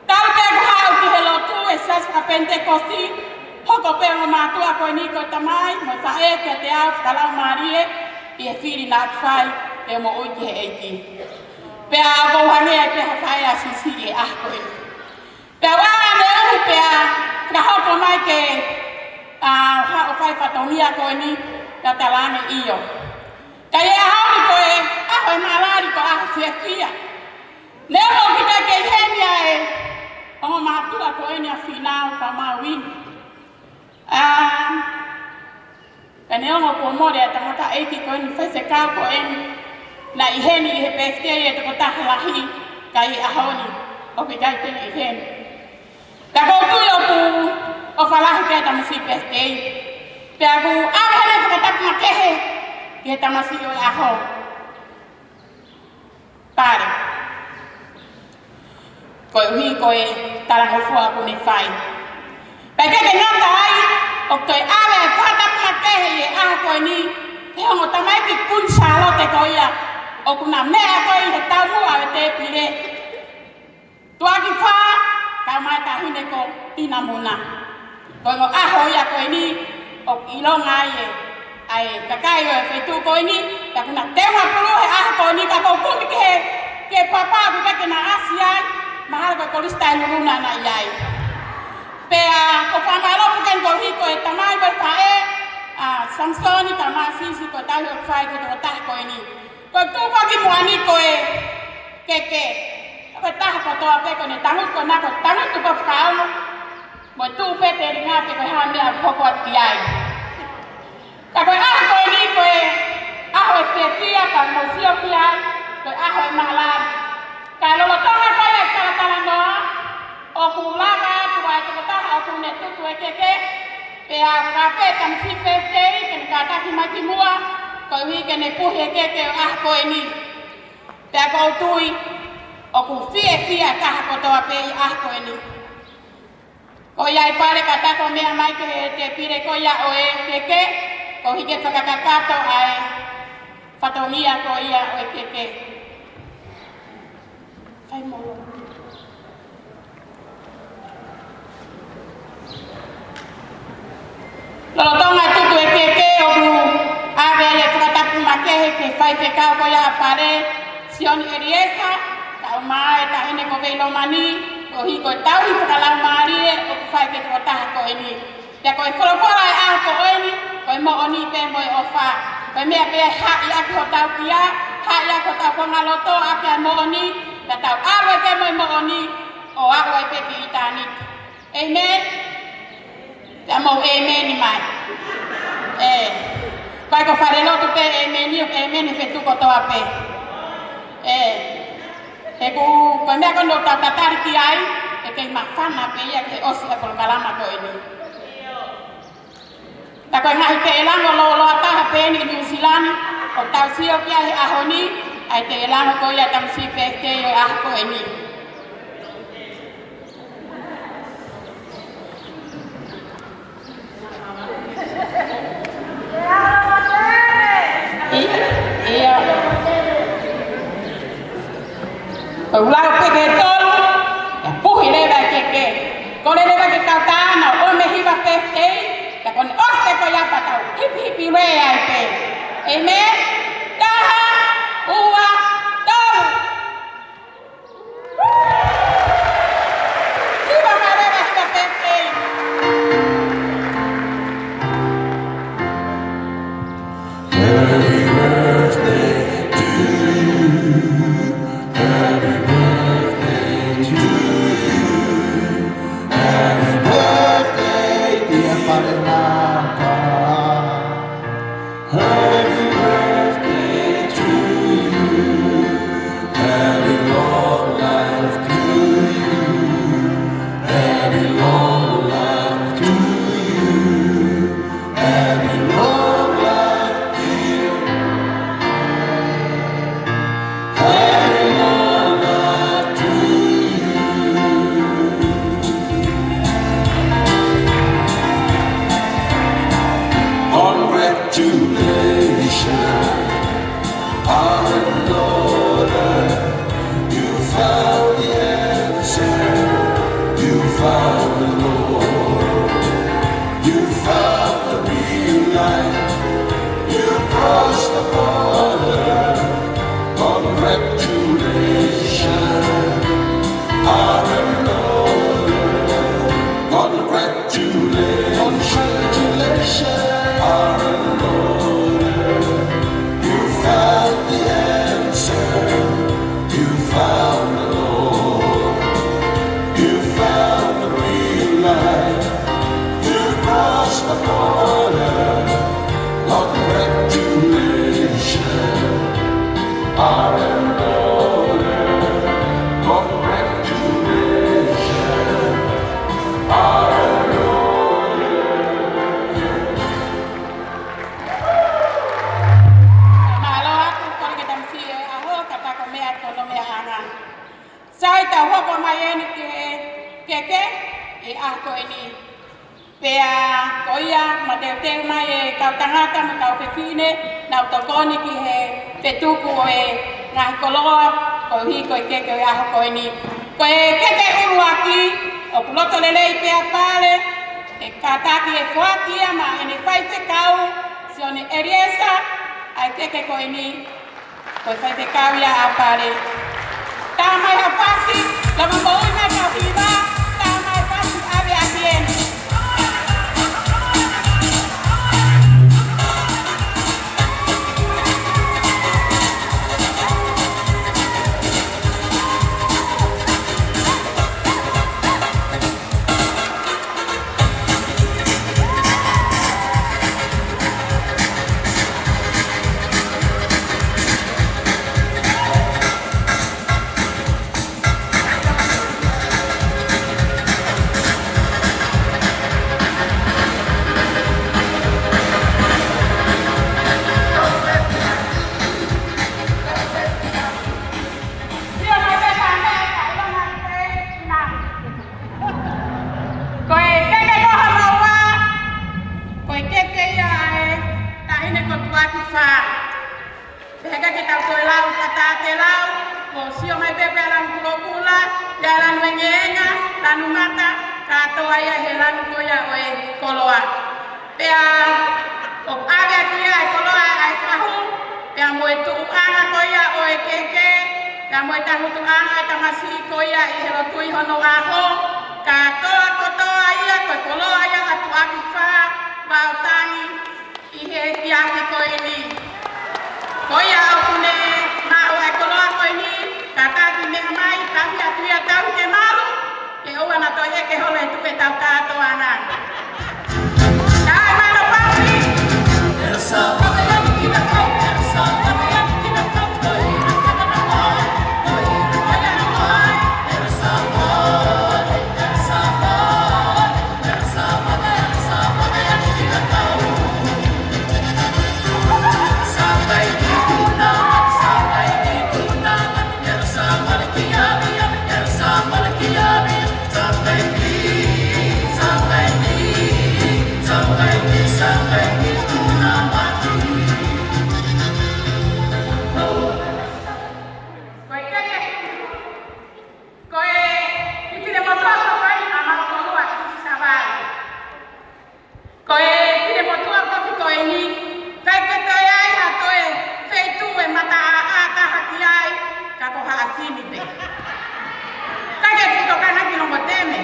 Talu pē ʻeku haʻu ki he lotu ʻa e Siasi ʻa Penitekosi, hoko pē ongo mātuʻa ko eni ko e tamai mo e faʻē kiate au fakalaumālie ʻi he fili naʻa ku fai pea moʻui ki he ʻEiki. Pea ʻoku ou hangē ai pē ha faʻē ʻa Sisi ʻi he ʻaho ko eni. Pea ʻoua ʻe ʻuhi pea fakahoko mai ke, ʻa, haʻu ʻo fai fatongia ko eni, pea talaange ʻio. Ka ʻi he ʻaho ni ko e ʻaho e maʻalali ko e ʻaho fiefia. Neongo ʻoku ʻikai ke ʻi heni ʻa e ongo mātuʻa ko eni ʻa Fīnau kae ʻumaʻā Uini. ʻA, ka neongo kuo mole ʻa e tangataʻeiki ko eni faifekau ko eni naʻe ʻi heni ʻi he birthday ʻa e tokotaha lahi, ka ʻi he ʻaho ni ʻoku ʻikai ke ne ʻi heni. Ka ʻoku ou tui ʻoku ʻofa lahi pē ʻa e tamasiʻi birthday. Pea ʻoku ou ʻave heni e fakatapu makehe ki he tamasiʻi ʻo e ʻaho. Pale. Koeʻuhi ko e talangofua kuo ne fai. Pea ʻikai ke ngata ai, ʻoku toe ʻave e fakatapu makehe ʻi he ʻaho ko eni ki he ongo tamaiki Kuini Sālote ko ia ʻoku na meʻa ko ē ʻi he taumuʻa ʻo e tēpile. Tuʻaki Fā, kae ʻumaʻā e taʻahine ko Tina Muna. Ko e ongo ʻaho ia ko eni, ʻOku ʻilonga ai ʻe, ʻa e kakai ʻo e feituʻu ko eni, pea ʻoku na teunga pulu he ʻaho ko eni ka ʻoku ou kumi ki he, ki he papa ʻoku ʻikai ke na ʻasi ai, mahalo ko e Kolisi Taʻelulu naʻa na ʻi ai. Pea ʻoku ou fakamālō foki eni koeʻuhi ko e tamai mo e faʻē, ʻa Samisoni, ka mo Sisi ko e tauhi ʻoku fai ki he tokotaha ko eni. Ko e tuʻu foki muʻa ni ko e Keke. Ko e taha kotoa pē ko ʻene tangutu ko ena ko e tangutu ko e fakaongo. Mo e tuʻu pē telinga pe ko e hā e meʻa ʻoku hoko atu ki ai. Ka ko e ʻaho ko eni ko e ʻaho ʻo e fiefia ka mou sio ki ai, ko e ʻaho ʻo e mālali. Ka lolotonga ko ia e talatalanoa, ʻoku lava atu ʻa e tokotaha ʻoku ne tutu e keke, pea fakafeʻiloaki tamasiʻi pē ke ne kātaki mai ki muʻa, koeʻuhi ke ne puhi e keke ʻo e ʻaho ko eni. Pea ʻoku ou tui, ʻoku fiefia taha kotoa pē ʻi he ʻaho ko eni. Ko ia ʻe Pale ka ta ko e meʻa mai ki he tēpile ko ia ʻo e keke, koeʻuhi ke fakakakato ʻa e fatongia ko ia ʻo e keke. Kai molo. Lolotonga e tutu e keke ʻoku ʻave ai e fakatapu makehe ki he faifekau ko ia ʻa Pale, Sione ʻEliesa, kae ʻumaʻā e taʻahine ko Veilomani, koeʻuhi ko e tauhi fakalaumālie ʻoku fai ki he tokotaha ko eni. Pea ko e folofola ʻo e ʻaho ko eni, ko e moʻoni pē mo e ʻofa. Ko e meʻa pē ʻe haʻi ʻaki hotau kia, haʻi ʻaki hotau konga loto ʻaki ʻa e moʻoni, pea tau ʻalu ʻo kei mo e moʻoni, ʻo aʻu ai pē ki ʻitāniti. ʻĒmeni? Pea mou ʻēmeni mai. ʻĒ. Pea ko e falelotu pē ʻēmeni, ʻo ʻēmeni he feituʻu kotoa pē. ʻĒ. He ko, ko e meʻa ko eni ʻoku tau tatali ki ai, ʻe kei māfana pē ia ke ʻosi e polokalama ko eni. Ka ko e ngaahi teʻelango lōloa taha pē eni ʻi Nuʻusila ni, ʻoku tau sio ki ai he ʻaho ni, ʻa e teʻelango ko ia tamasiʻi pē ke ʻi he ʻaho ko eni. ʻIo, ʻio. Ko e lau pē ke tolu, ʻe puhi leva e keke. Kole leva ke kau tāna, ʻo me hiva pē kei, ka ko eni ʻosi pē ko ia pea tau hipihipi lea ai pē. ʻĒmeni? Taha, ua, tolu. Happy birthday to you. Happy birthday to you. Happy birthday, dear Parinaka. Happy birthday to you. Happy long life to you. Happy long life to you. Happy long life, dear. Happy long life to you. Congratulations, Alan Lawler. You found the answer. You found the Lord. You found the real light. You crossed the border. Congratulations, Alan Lawler. Congratulations. Congratulations, Alan Lawler. You found the answer. You found the Lord. You found the real light. You crossed the border. Congratulations, Alan Lawler. Congratulations, Alan Lawler. Mālō atu, kole ke tamasiʻi ʻo e ʻaho, ka ta ko e meʻa ko hono meʻa anga. Sai, tau hoko mai eni ki he keke ʻi he ʻaho ko eni. Pea ko ia, mateuteu mai e kau tangata mo e kau fefine, nau tokoni ki he fetuku ʻo e ngaahi koloa, koeʻuhi ko e keke ʻo e ʻaho ko eni. Ko e keke ʻuluaki, ʻoku loto lelei pē ʻa Pale, ʻE kātaki ʻe foaki ia maʻa ʻene faifekau, Sione ʻEliesa, ʻa e keke ko eni, ko e faifekau ia ʻa Pale. Tā mai ha fasi, lava moʻui mai kau hiva, tā mai fasi ʻave ʻaki eni. Ko e keke ko hono ua, ko e keke ia ʻa e taʻahine ko Tuʻakifā. Pehē ka ke tau toe lau, fata te lau, ko sio mai pē pē lanu kulokula, ia lanu engeenga, lanu mata, kātoa ia he lanu ko ia ʻo e koloa. Pea ʻoku ʻave ʻaki ia ʻa e koloa ʻa e fahu, pea mo e tuʻuʻanga ko ia ʻo e keke, pea mo e tangutuʻanga ʻo e tamasiʻi ko ia ʻi he lotu ʻi hono ʻaho, kātoa kotoa ia ko e koloa ia ʻa Tuʻakifā, Vaotangi, ʻi he efiafi ko eni. Ko ia ʻoku ne maʻu ʻa e koloa ko eni, kātaki meʻa mai, tafi atu ia tau ke malu, ke ʻoua naʻa toe ʻeke holo e tupe tau kātoanga. Kae mai lo pasi. Ko e keke, ko e keke motuʻa ko eni ʻa Mautolua Sisi Savali. Ko e keke motuʻa foki ko eni, ʻikai ke toe ʻi ai ha toe feituʻu ʻe mataʻāʻā taha ki ai, ka ko Haʻasini pē. ʻIkai ke fuʻu tokanga ki Longoteme.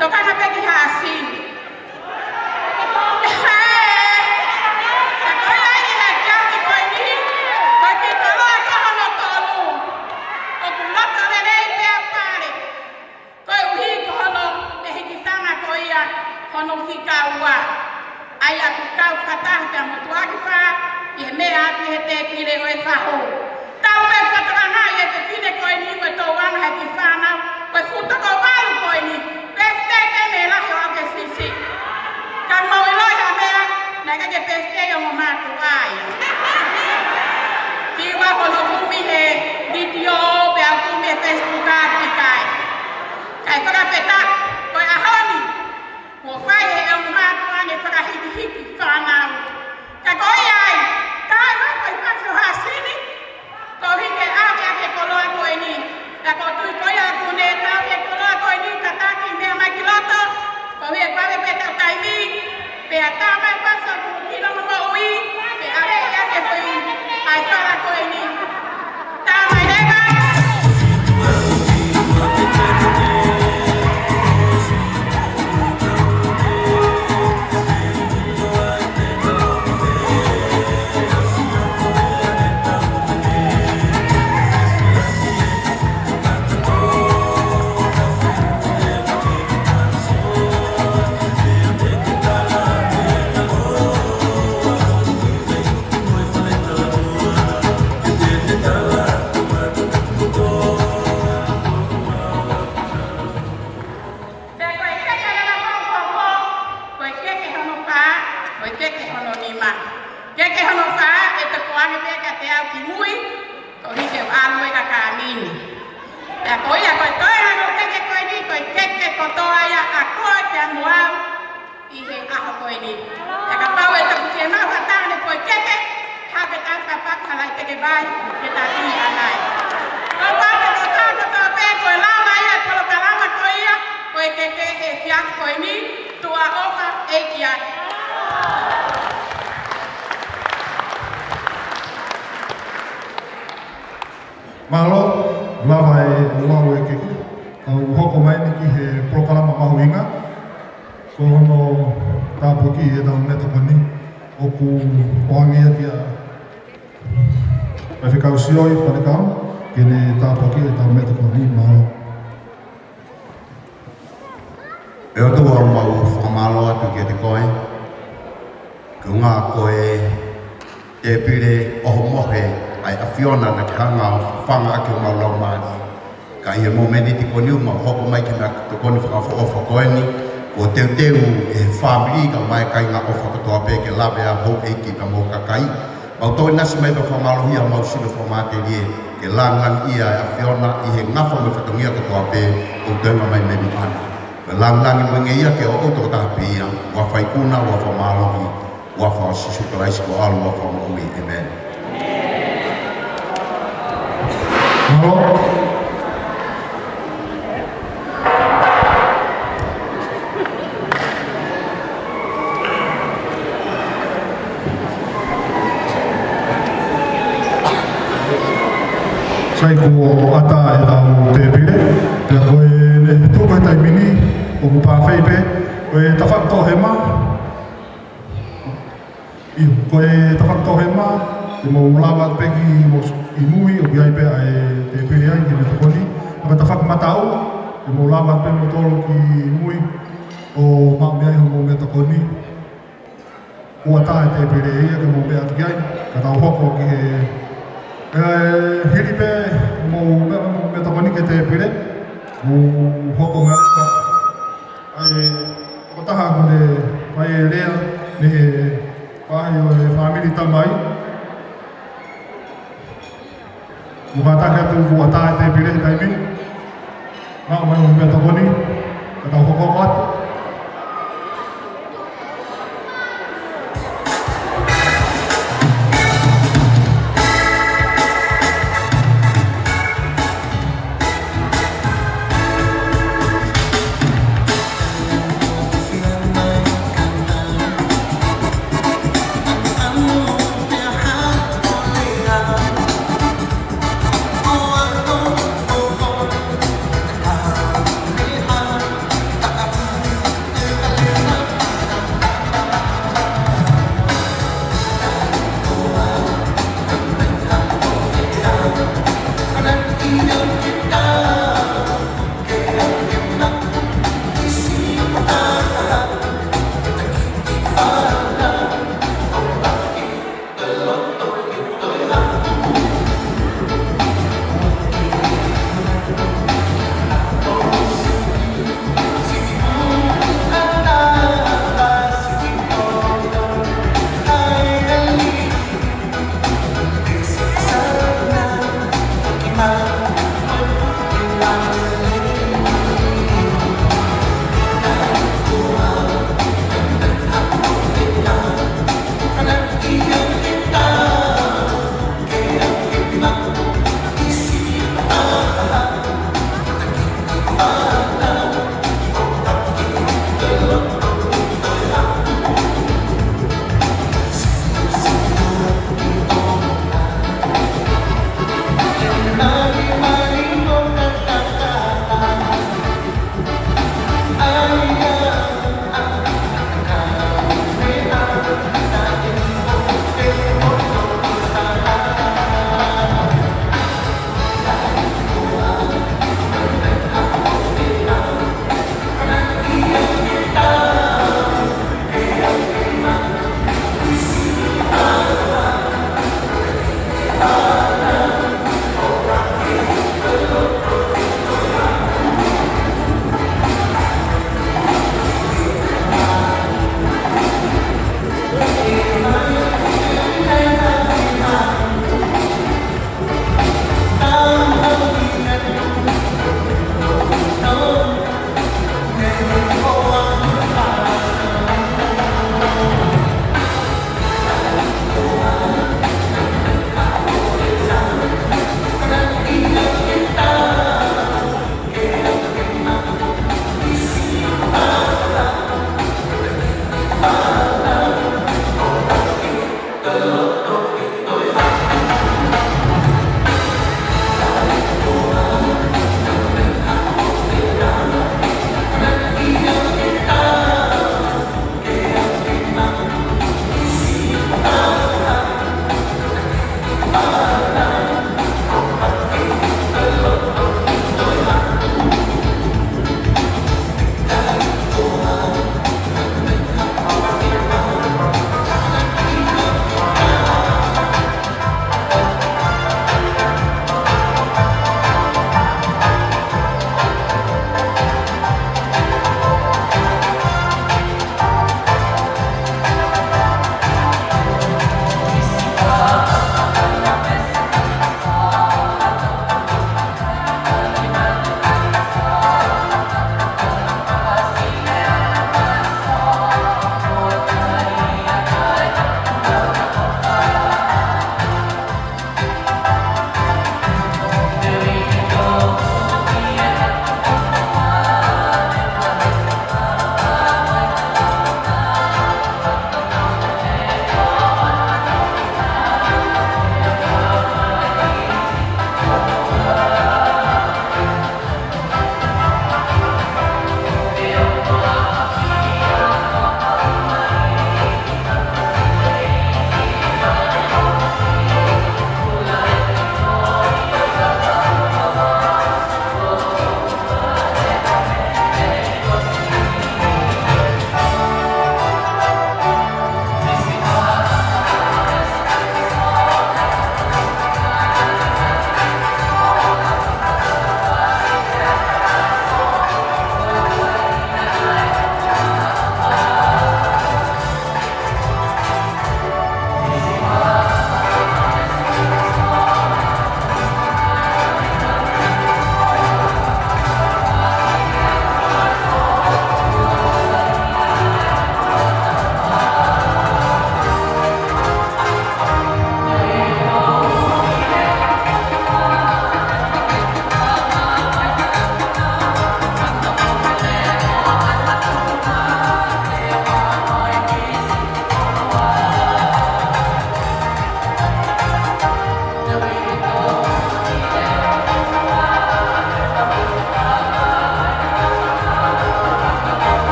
Tokanga pē ki Haʻasini. Ka ko ia ʻi he efiafi ko eni, ko e kiʻi koloa ko hono tolu. ʻOku loto lelei pē ʻa Pale. Koeʻuhi ko hono ʻeikitanga ko ia hono fika ua. ʻA ia ʻoku kau fakataha pea mo Tuʻakifā ʻi he meʻa atu he tēpile ʻo e fahu. Tau pē fakatokangaʻi e fefine ko eni mo e tōʻonga he kiʻi fānau, ko e fuʻu toko valu ko eni. Pēsitei pē mei lahi ʻo aʻu ki he siʻisiʻi. Ka mou ʻiloʻi ha meʻa, naʻe ʻikai ke pēsitei ongo mātuʻa ia. Kiʻi ua hono kumi he vitiō, pea kumi he Facebook ʻa e kiʻi kai. Kae fakafetaʻi, ko e ʻaho ni, kuo fai ʻe he ongo mātuʻa ʻene fakahikihiki fānau. Ka ko ia ai, kae ua fai fasi ʻo Haʻasini, koeʻuhi ke ʻave ʻaki e koloa ko eni. Ka ʻoku ou tui ko ia ʻoku ne tau e koloa ko eni, kātaki meʻa mai ki loto, koeʻuhi ʻe kole pē ʻetau taimi, pea tā mai fasi ʻoku kilo mo moʻui, pea ʻave ia ke fai ʻa e fala ko eni. Tā mai leva. Pea ko e keke leva ko ʻeni, ko e keke hono fā, ko e keke hono nima. Keke hono fā, ʻe toko ange pē kiate au ki mui, koeʻuhi ke u ʻalu ʻo ʻai ʻa Kāmini. Pea ko ia ko e toenga ʻo e keke ko eni, ko e keke kotoa ia ʻa koe pea mo au ʻi he ʻaho ko eni. Pea kapau ʻe toki fiemaʻu ha taha ʻene foʻi keke, haʻu ke tau fakapaku ha laʻi keke vai, ke tau ʻi ʻanai. Ko e pāpē ko e taha kotoa pē, ko e lava ia e polokalama ko ia, ko e keke he efiafi ko eni, Tuʻa ʻofa ʻEiki ai. Mālō, lava e lau ʻa e ʻEiki. Kau hoko mai eni ki he polokalama mahuʻinga. Ko hono tāpuakiʻi ʻetau meʻatokoni, ʻoku ʻoange ia kia Faifekau Sioi Fanekau, ke ne tāpuakiʻi ʻetau meʻatokoni. Mālō. ʻE ʻOtua, ʻoku mau fakamālō atu kiate koe, koeʻuhi ko e tēpile ʻohomohe ʻa e ʻAfiona naʻa ke hanga ʻo fafanga ʻaki homau laumālie. Ka ʻi he momeniti ko eni ʻoku mau hoko mai ki he meʻatokoni fakaʻofoʻofa ko eni, kuo teuteu ʻe he fāmili kae ʻumaʻā e kāinga ʻofa kotoa pē ke lave ʻa e houʻeiki pea mo e kakai. Mau toe ʻinasi mai pea fakamālohia homau sino fakamatelie, ke langilangiʻia ʻa e ʻAfiona ʻi he ngafa mo e fatongia kotoa pē ʻoku toenga mai mei muʻana. Ke langilangi mo e ngeia ke ʻo ʻoʻou tokotaha pē ia, huafa ikuna, huafa mālohi, huafa ʻo Sīsū Kalaisi ko e ʻAlo, huafa moʻui. ʻĒmeni. Mālō. Sai, kuo ʻatā ʻetau tēpile, pea ko e tuʻu ko e taimi ni, ʻoku pāfai pē, ko e tafaʻaki toʻohema, ʻio, ko e tafaʻaki toʻohema, te mou lava pē ki mo s-, ʻi mui, ʻoku ʻi ai pē ʻa e tēpile ai, ki he meʻatokoni. Ka ko e tafaʻaki mataʻu, te mou lava pē moutolu ki mui, ʻo maʻu mei ai hoʻomou meʻatokoni. Kuo ʻatā e tēpile ia ke mou meʻa atu ki ai, ka tau hoko ki he, ē, hili pē mou meʻa, mou meʻatokoni ki he tēpile, mou hoko mai ʻa e tokotaha kuo ne fai e lea mei he vahe ʻo e fāmili tamai. Mou kātaki atu, kuo ʻatā e tēpile he taimi ni. Maʻu mai hoʻomou meʻatokoni, ka tau hoko atu.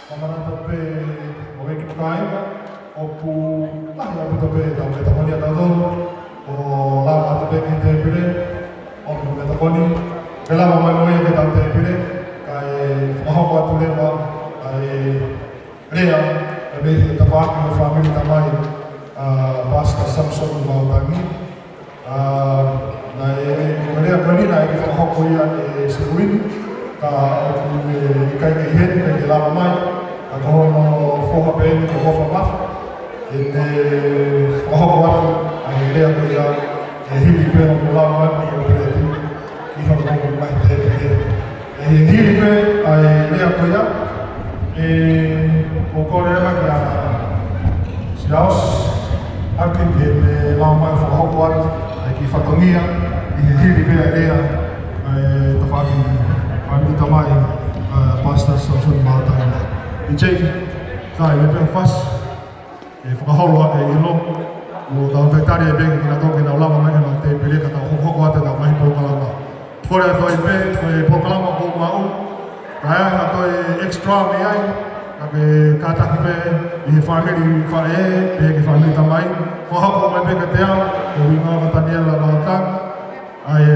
Kamata pē ʻo e kiʻi kāinga, ʻoku lahi ʻaupito pē ʻetau meʻatokoni ʻatautolu, ʻo lava atu pē ki he tēpile, ʻo meʻatokoni, ke lava mai mo ia ki heʻetau tēpile, kae fakahoko atu leva ʻa e lea, ʻa e meʻa ʻi he tafaʻaki ʻo e fāmili tamai, ʻa Pastor Samson Maotangi. ʻA, naʻe, ko e lea ko eni naʻe ʻikai fakahoko ia ʻe Siluini, ka ʻoku ʻikai ke ʻi heni, ʻikai ke lava mai, ka ko hono foha pē eni ko Hofa Mafi, ʻene fakahoko atu ʻa e lea ko ia, ʻe hili pē hono lava mai ʻo e peleti ki hono moʻui mai tēpile. ʻE hili pē ʻa e lea ko ia, ʻe, ʻoku ou kole leva kia Siaosi ʻAki ke ne lava mai fakahoko atu ʻa e kiʻi fatongia, ʻe hili pē ʻa e lea ʻa e tafaʻaki fāmili tamai, ʻa Pastor Samson Maotangi. ʻE Jake, ka ʻi ai pē ha fasi ke fakaholo ʻaki ʻi loto, ʻo tau talitali ai pē kinautolu ke nau lava mai ki honau tēpile ka tau hokohoko atu ʻetau ngaahi polokalama. Kole atu ai pē, ko e polokalama ʻoku maʻu, ka ʻi ai ha toe extra mei ai, ka ke kātaki pē ʻi he fāmili faʻē, pe ki he fāmili tamai, fakahoko mai pē kiate au, ko Vingava Taniela Maotangi, ʻa e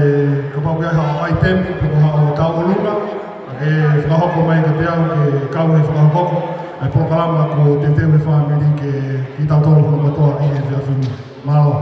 kapau ʻoku ʻi ai haʻo ʻaitemi, pe ko haʻo tauʻolunga, ka ke fakahoko mai kiate au ke kau he fakahoko ʻa e polokalama ko e Teuteu he Fāmili ke kitautolu hono kotoa ʻi he efiafi ni. Mālō.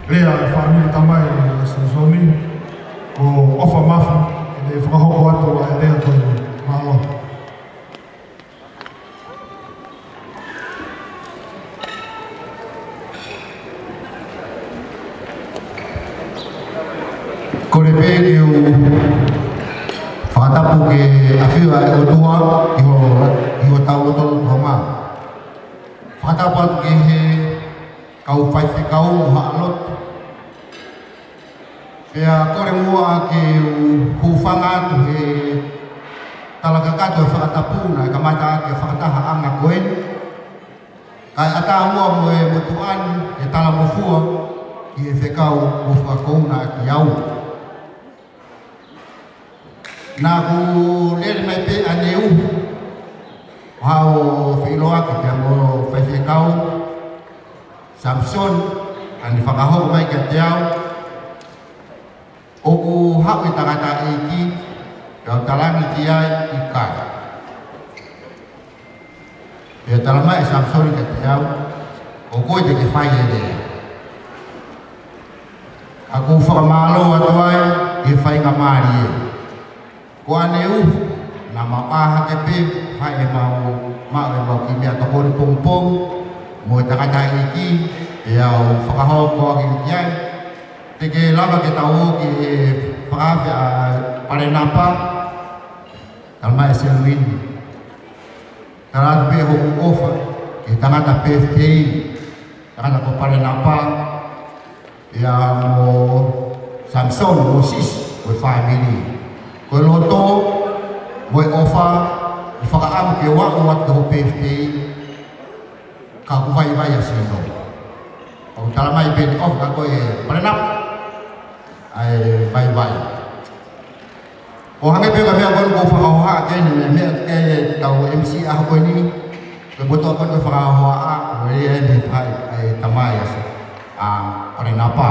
Lea e fāmili tamai ʻa Samisoni, ko ʻOfa Mafi, ʻe fakahoko atu ʻa e lea ko eni. Mālō. Kole pē ke u fakatapu ki he ʻafio ʻa e ʻOtua ʻi ho, ʻi hotau loto, loto homa. Fakatapu atu ki he kau faifekau mo haʻa lotu. Pea kole muʻa ke u hūfanga atu he tala kakato e fakatapu naʻe kamata ʻaki e fakatahaʻanga ko eni. Kae ʻatā muʻa mo e motuʻa ni ke talangofua ki he fekau kuo fakakouna ʻaki au. Naʻa ku lele mai pē ʻaneuhu, ʻo haʻu ʻo feʻiloaki pea mo faifekau Samisoni, ka ne fakahoko mai kiate au, ʻoku haʻu e tangataʻeiki, pea u talaange ki ai, ʻikai. Pea talamai ʻe Samisoni kiate au, ko koe te ke fai e lea. Ka ʻoku ou fakamālō atu ai ʻi he faingamālie. Ko ʻaneuhu, naʻa mau ʻā hake pē, fai ʻemau, maʻu ʻemau kiʻi meʻatokoni pongipongi mo e tangataʻeiki, pea u fakahoko ʻaki ki ai. Te ke lava ke tau ō ki he fakaafe ʻa Palenapa, talamai ʻe Selwini. Tala atu pē hoku ʻofa ki he tangata pēfitei, tangata ko Palenapa, ia mo Samisoni, mo Sisi, mo e fāmili. Ko e loto, mo e ʻofa, ʻi he fakaʻamu ke u aʻu atu ki hoʻo pēfitei, ka ʻoku vaivai ʻa Sino. ʻOku talamai pē ʻeni ʻofa ka ko e Palenapa, ʻa e vaivai. ʻO hangē pē ko e meʻa ko eni ʻoku ou fakahohaʻa ki ai, meʻa, meʻa ki ai ʻetau M C ʻaho ko eni, ko e motuʻa ko eni ʻoku fakahohaʻa, ʻo e M C ʻa e, ʻa e tamai ʻa Sino, ʻa Palenapa.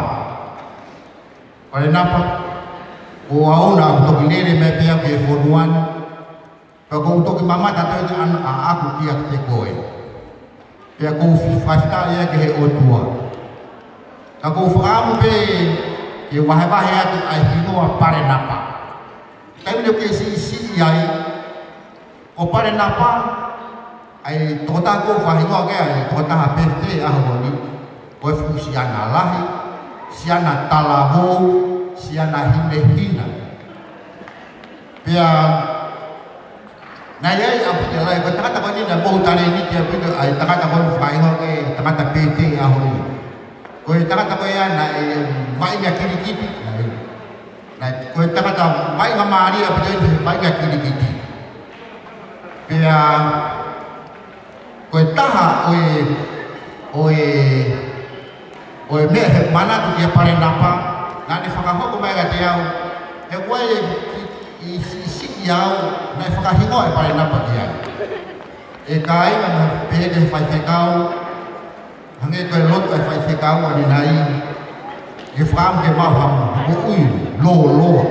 Palenapa, ko au naʻa ku toki lele mai pē au ki he fonua ni, pea ʻoku ou toki mamata atu ʻa, ʻa, ʻaʻaku kiate koe. Pea ʻoku ou fakafetaʻi ia ki he ʻOtua. Ka ʻoku ou fakaʻamu pē ke vahevahe atu ʻa e hingoa Palenapa. Taimi ni ʻoku ke siʻisiʻi ai, ko Palenapa, ʻa e tokotaha ʻoku ou fakahingoa ki ai, ʻa e tokotaha pēfitei ʻaho ni, ko e fuʻu siana lahi, siana talavou, siana hinehina. Pea naʻe ʻi ai ʻaupito e lahi, ko e tangata ko eni naʻe mohu talēniti ʻaupito, ʻa e tangata ko eni fakahingoa ki he tangata pēfitei ʻaho ni. Ko e tangata ko ia naʻe vaʻinga kilikiti, naʻe, naʻe, ko e tangata vaʻinga mālie ʻaupito ʻi he vaʻinga kilikiti. Pea ko e taha ʻo e, ʻo e, ʻo e meʻa he manatu kia Palenapa, naʻa ne fakahoko mai kiate au, he ko e, ʻi, ʻi, ʻi, ʻi siʻi au, naʻe fakahingoa ʻe Palenapa ki ai. ʻE kāinga, naʻe pehē ki he faifekau, hangē ko e lotu ʻa e faifekau ʻanenai, ke fakaʻamu ke maʻu ha moʻui lōloa.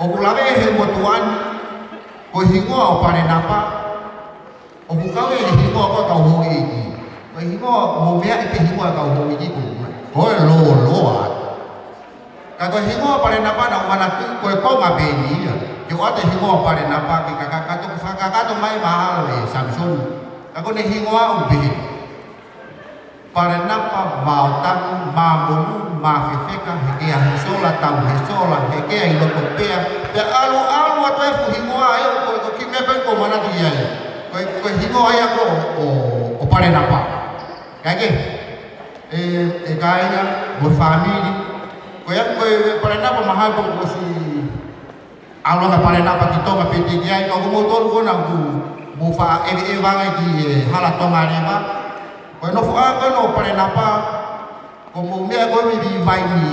ʻOku lave he motuʻa ni, ko e hingoa ʻo Palenapa, ʻoku kau e hingoa ko e kau houʻeiki. Ko e hingoa, mou meaʻi pē hingoa e kau houʻeiki ko, ko e lōloa. Ka ko e hingoa Palenapa naʻa ku manatuʻi ko e konga pē eni ia. Ke ʻoatu e hingoa Palenapa ke kaka-, kakato, fakakakato mai mahalo ʻe Samisoni. Ka ko ʻene hingoa ʻoku pehē. Palenapa, Maotamu, Mamonu, Mafefeka, Hekea he sola, Tau he sola, Hekea ʻi loto pea, pea ʻalu, ʻalu atu e fuʻu hingoa ʻe, ko, ko e kiʻi meʻa pē ʻoku ou manatu ki ai. Ko e, ko e hingoa ia ko ē ʻo, ʻo, ʻo Palenapa. Kae kehe, ʻe, ʻe kāinga, mo e fāmili, ko ia, ko e Palenapa mahalo ʻoku ʻosi ʻalu ange Palenapa ki Tonga pē teʻeki ai, ka ko moutolu ko ena ʻoku mou faʻa ʻeveʻeva ange ki he hala Tonga leva. Ko e nofo ʻa ko ena ʻo Palenapa, ko hoʻomou meʻa ko ē mei vaini.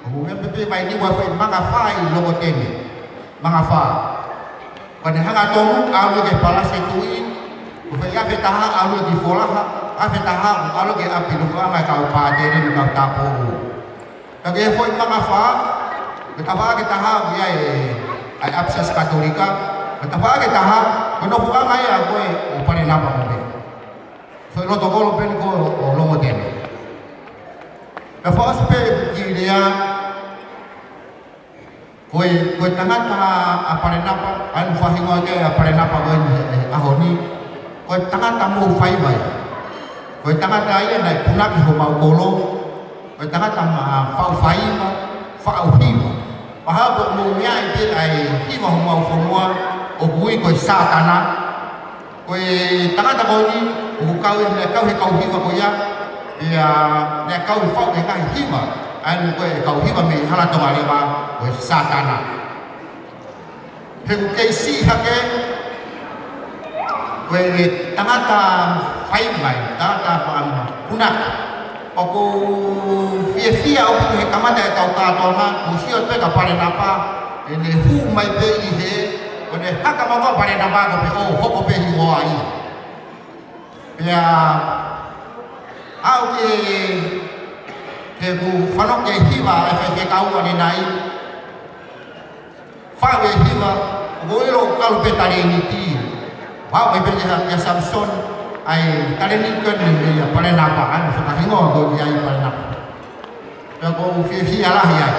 Ko hoʻomou meʻa pē mei vaini, ʻoku ʻi ai e foʻi mangafā ʻi Lokotene. Mangafā. Pea ne hanga ʻo tonu, ʻalu ki he palasi ʻo e tuʻi, ʻo fai ʻi he afe taha, ʻalu ki Folaha, afe taha, ʻalu ki he ʻapi nofoʻanga ʻo e kau pātele mo e kau tāupoʻou. Pea ko e foʻi manga fā, ko e tafaʻaki ʻe taha ʻoku ʻi ai e, ʻa e ʻapi Siasi Katolika, ko e tafaʻaki ʻe taha, ko e nofoʻanga ia ko ē ʻo Palenapa mo Pea. Foʻi loto kolo pē eni ko ē ʻo Longotene. Pea fakaʻosi pē ʻeku kiʻi lea, ko e, ko e tangata ʻa Palenapa, ʻa eni faʻahinga ʻo e ʻa Palenapa ko eni he, he ʻaho ni, ko e tangata mou faiva ia. Ko e tangata ia naʻe punake homau kolo, ko e tangata maʻa faʻu faiva, faʻu hiva. Pea ʻoku mou meaʻi pē ʻa e hiva homau fonua, ʻoku ui ko e Sātana. Ko e tangata ko eni, ʻoku kau, naʻe kau he kau hiva ko ia, pea naʻe kau he faʻu e ngaahi hiva, ʻa eni ko e kau hiva mei Hala Tonga Leva, ko e Sātana. He ʻoku kei siʻi hake, ko e tangata faiva ia, tangata faʻa punake. ʻOku ou fiefia ʻaupito he kamata ʻetau kātoanga, ʻoku ou sio pē kia Palenapa, ʻene hū mai pē ʻi hē, ʻo ne haka mai ʻa Palenapa ko ē pea ʻoho hoko pē hiva ai. Pea aʻu ki he, ki heʻeku fanongo ki he hiva ʻa e faifekau ʻanenai, faʻu e hiva, ʻoku ou ʻilo ʻoku kalo pē talēniti. Pea ʻomai pē kia, kia Samson ʻa e talēniti ko eni meia Palenapa, ʻa eni fakahingoa ko ē ʻa Palenapa. Pea ʻoku ou fiefia lahi ai.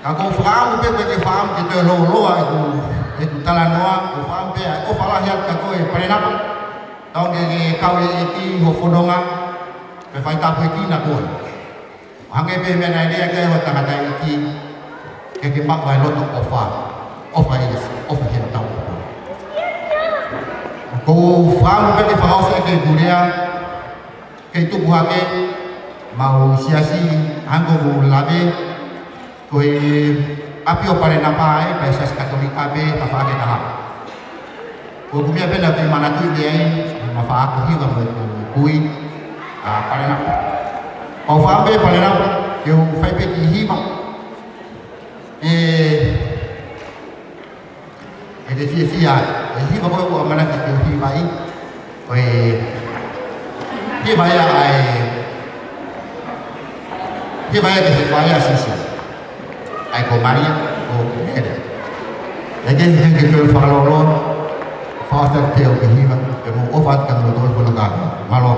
Ka ʻoku ou fakaʻamu pē ke fakaʻamu ke toe lōloa ʻeku, ʻeku talanoa, ʻoku ou fakaʻamu pē ʻa e ʻofa lahi atu kia koe Palenapa. Tau ke ke kau e ʻEiki ho fononga, pea fai tāpuekina koe. Hangē pē meʻa naʻe lea ki ai ho tangataʻeiki, ke ke maʻu ʻa e loto ʻofa, ʻofa ʻi he, ʻofa ʻi he tau. ʻOku ou fakaʻamu pē ke fakaʻosi ʻeku lea, ke tuku hake, mau siasi, hangē ko ʻeku lave, ko e ʻapi ʻo Palenapa ē, pea Siasi Katolika pē, tafaʻaki ʻe taha. Ko ʻeku meʻa pē naʻa ku manatuʻi ai, ma faʻa ako hiva mo ʻeku kui, ʻa Palenapa. Pea u fakaʻamu pē Palenapa, ke u fai pē kiʻi hiva. ʻE, ʻe te fiefia, ʻe hiva ko ē ʻoku ʻamanaki ke u hiva ai. Ko e hiva ia ʻa e, hiva ia ki he faʻē ʻa Sīsū. ʻA ia ko Malia, ko Mele. ʻE ke, ke, ke, ke fakalōloa, fakaʻosi atu pē ʻeku hiva, pea mou ʻofa atu kia moutolu ko ē ʻoku nau kātaki. Mālō.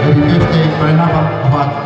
Happy birthday, Palenapa, ʻofa atu.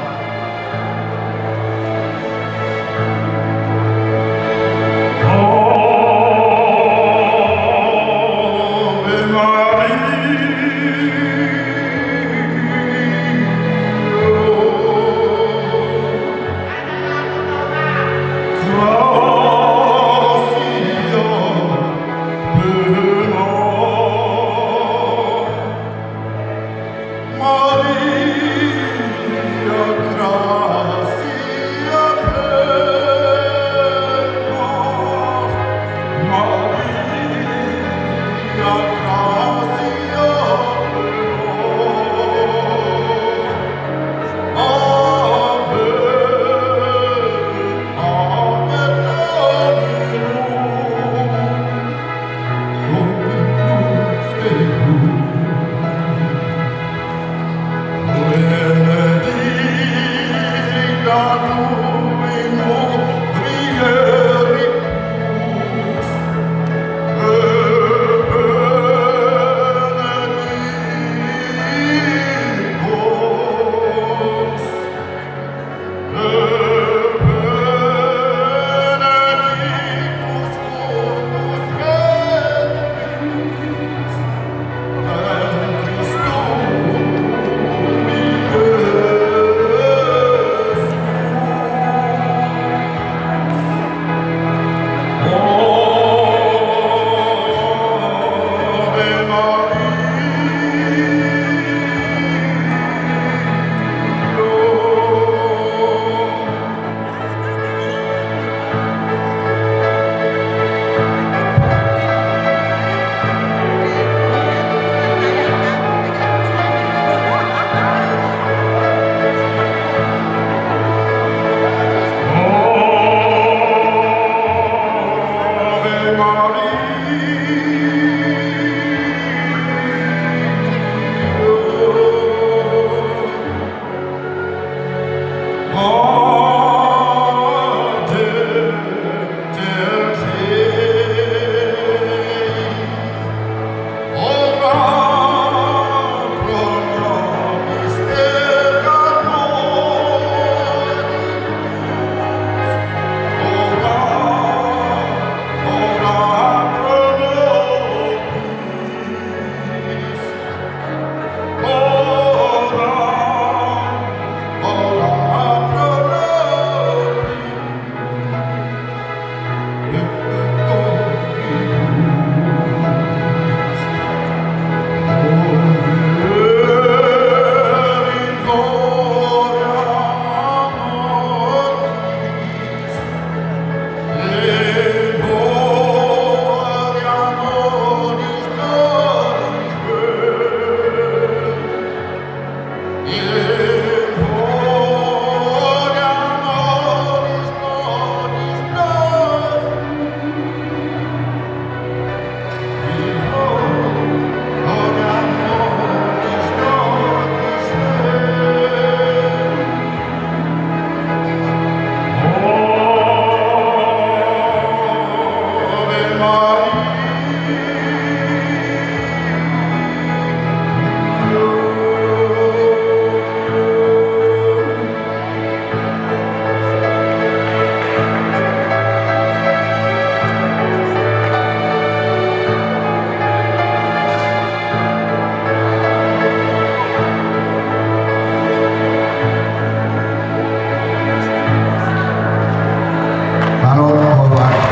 Mālō, ʻoku ou ʻoatu.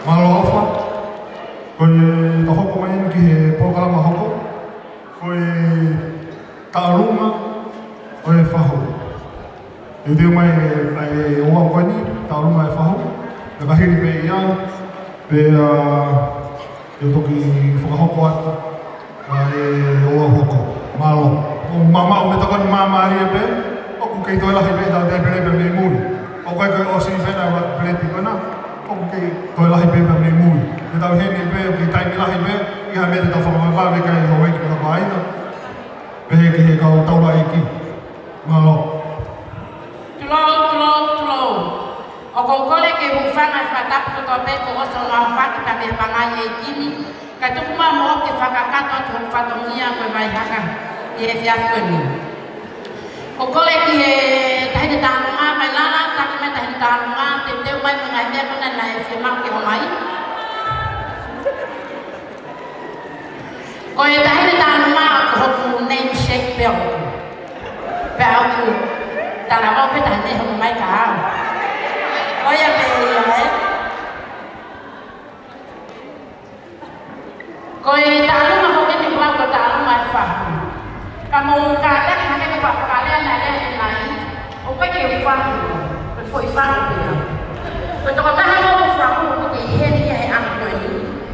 Mālō ʻofa. Ko e tau hoko mai eni ki he polokalama hoko. Ko e Taʻaluma ʻo e Fahu. ʻE teu mai ʻa e ʻoua ko eni, Taʻaluma ʻo e Fahu. Pea ka hili pē ia, pea, ʻe toki fakahoko atu ʻa e ʻoua hoko. Mālō. ʻOku mamaʻo mo tokoni māmālie pē, ʻoku kei toe lahi pē ʻetau tēpile pē mei muli. ʻOku ʻikai ke ʻosi pē ʻa e peleti ko ena, ʻoku kei toe lahi pē pea mei muli. Te tau heni pē, ʻoku kei taimi lahi pē, ʻi ha meʻa te tau fakamāfā, meʻa ki he houʻeiki mo e kau kāinga. Pehē ki he kau taulaʻeiki. Mālō. Tulou, tulou, tulou. ʻOku ou kole ke u hūfanga he fakatapu kotoa pē kuo ʻosi hono aofaki pea mei he pangai ʻeiki ni, kae tuku muʻa moʻoku ke fakakakato atu hoku fatongia ko e vaihaka ʻi he efiafi ko eni. ʻOku ou kole ki he Taʻahine Taʻaluma, Mailala, taki mai Taʻahine Taʻaluma, teuteu mai mo e ngaahi meʻa ko ena naʻe fiemaʻu ke ʻomai. Ko e Taʻahine Taʻaluma ʻoku hoku namesake pē ʻoʻoku. Pea ʻoku talavou pē taʻahine hono mai ka au. Ko ia pē ia, ē. Ko e Taʻaluma hoko eni ʻoku lau ko e Taʻaluma ʻo e Fahu. Ka mou kātaki hake ko e fakalea naʻe lea ʻanenai, ʻoku ʻikai ke u fahu, ko e foʻi fahu pē au. Ko e tokotaha ʻoku ou fahu, ʻoku kei heni ia he ʻaho ko eni,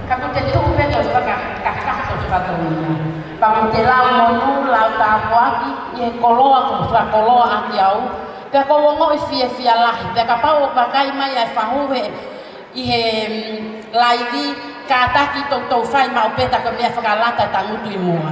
ka kuo te tuʻu pē ko e fakakakato ʻo e fatongia. Pea mou te lau monū, lau tāpuaki, ʻi he koloa kuo fakakoloa ʻaki au. Pea ʻoku ou ongoʻi fiefia lahi. Pea kapau ʻoku vakai mai ʻa e fahu he ʻi he, mm, laivi, kātaki toutou fai maʻu pē ta ko e meʻa fakalata ta ngutu ʻi muʻa.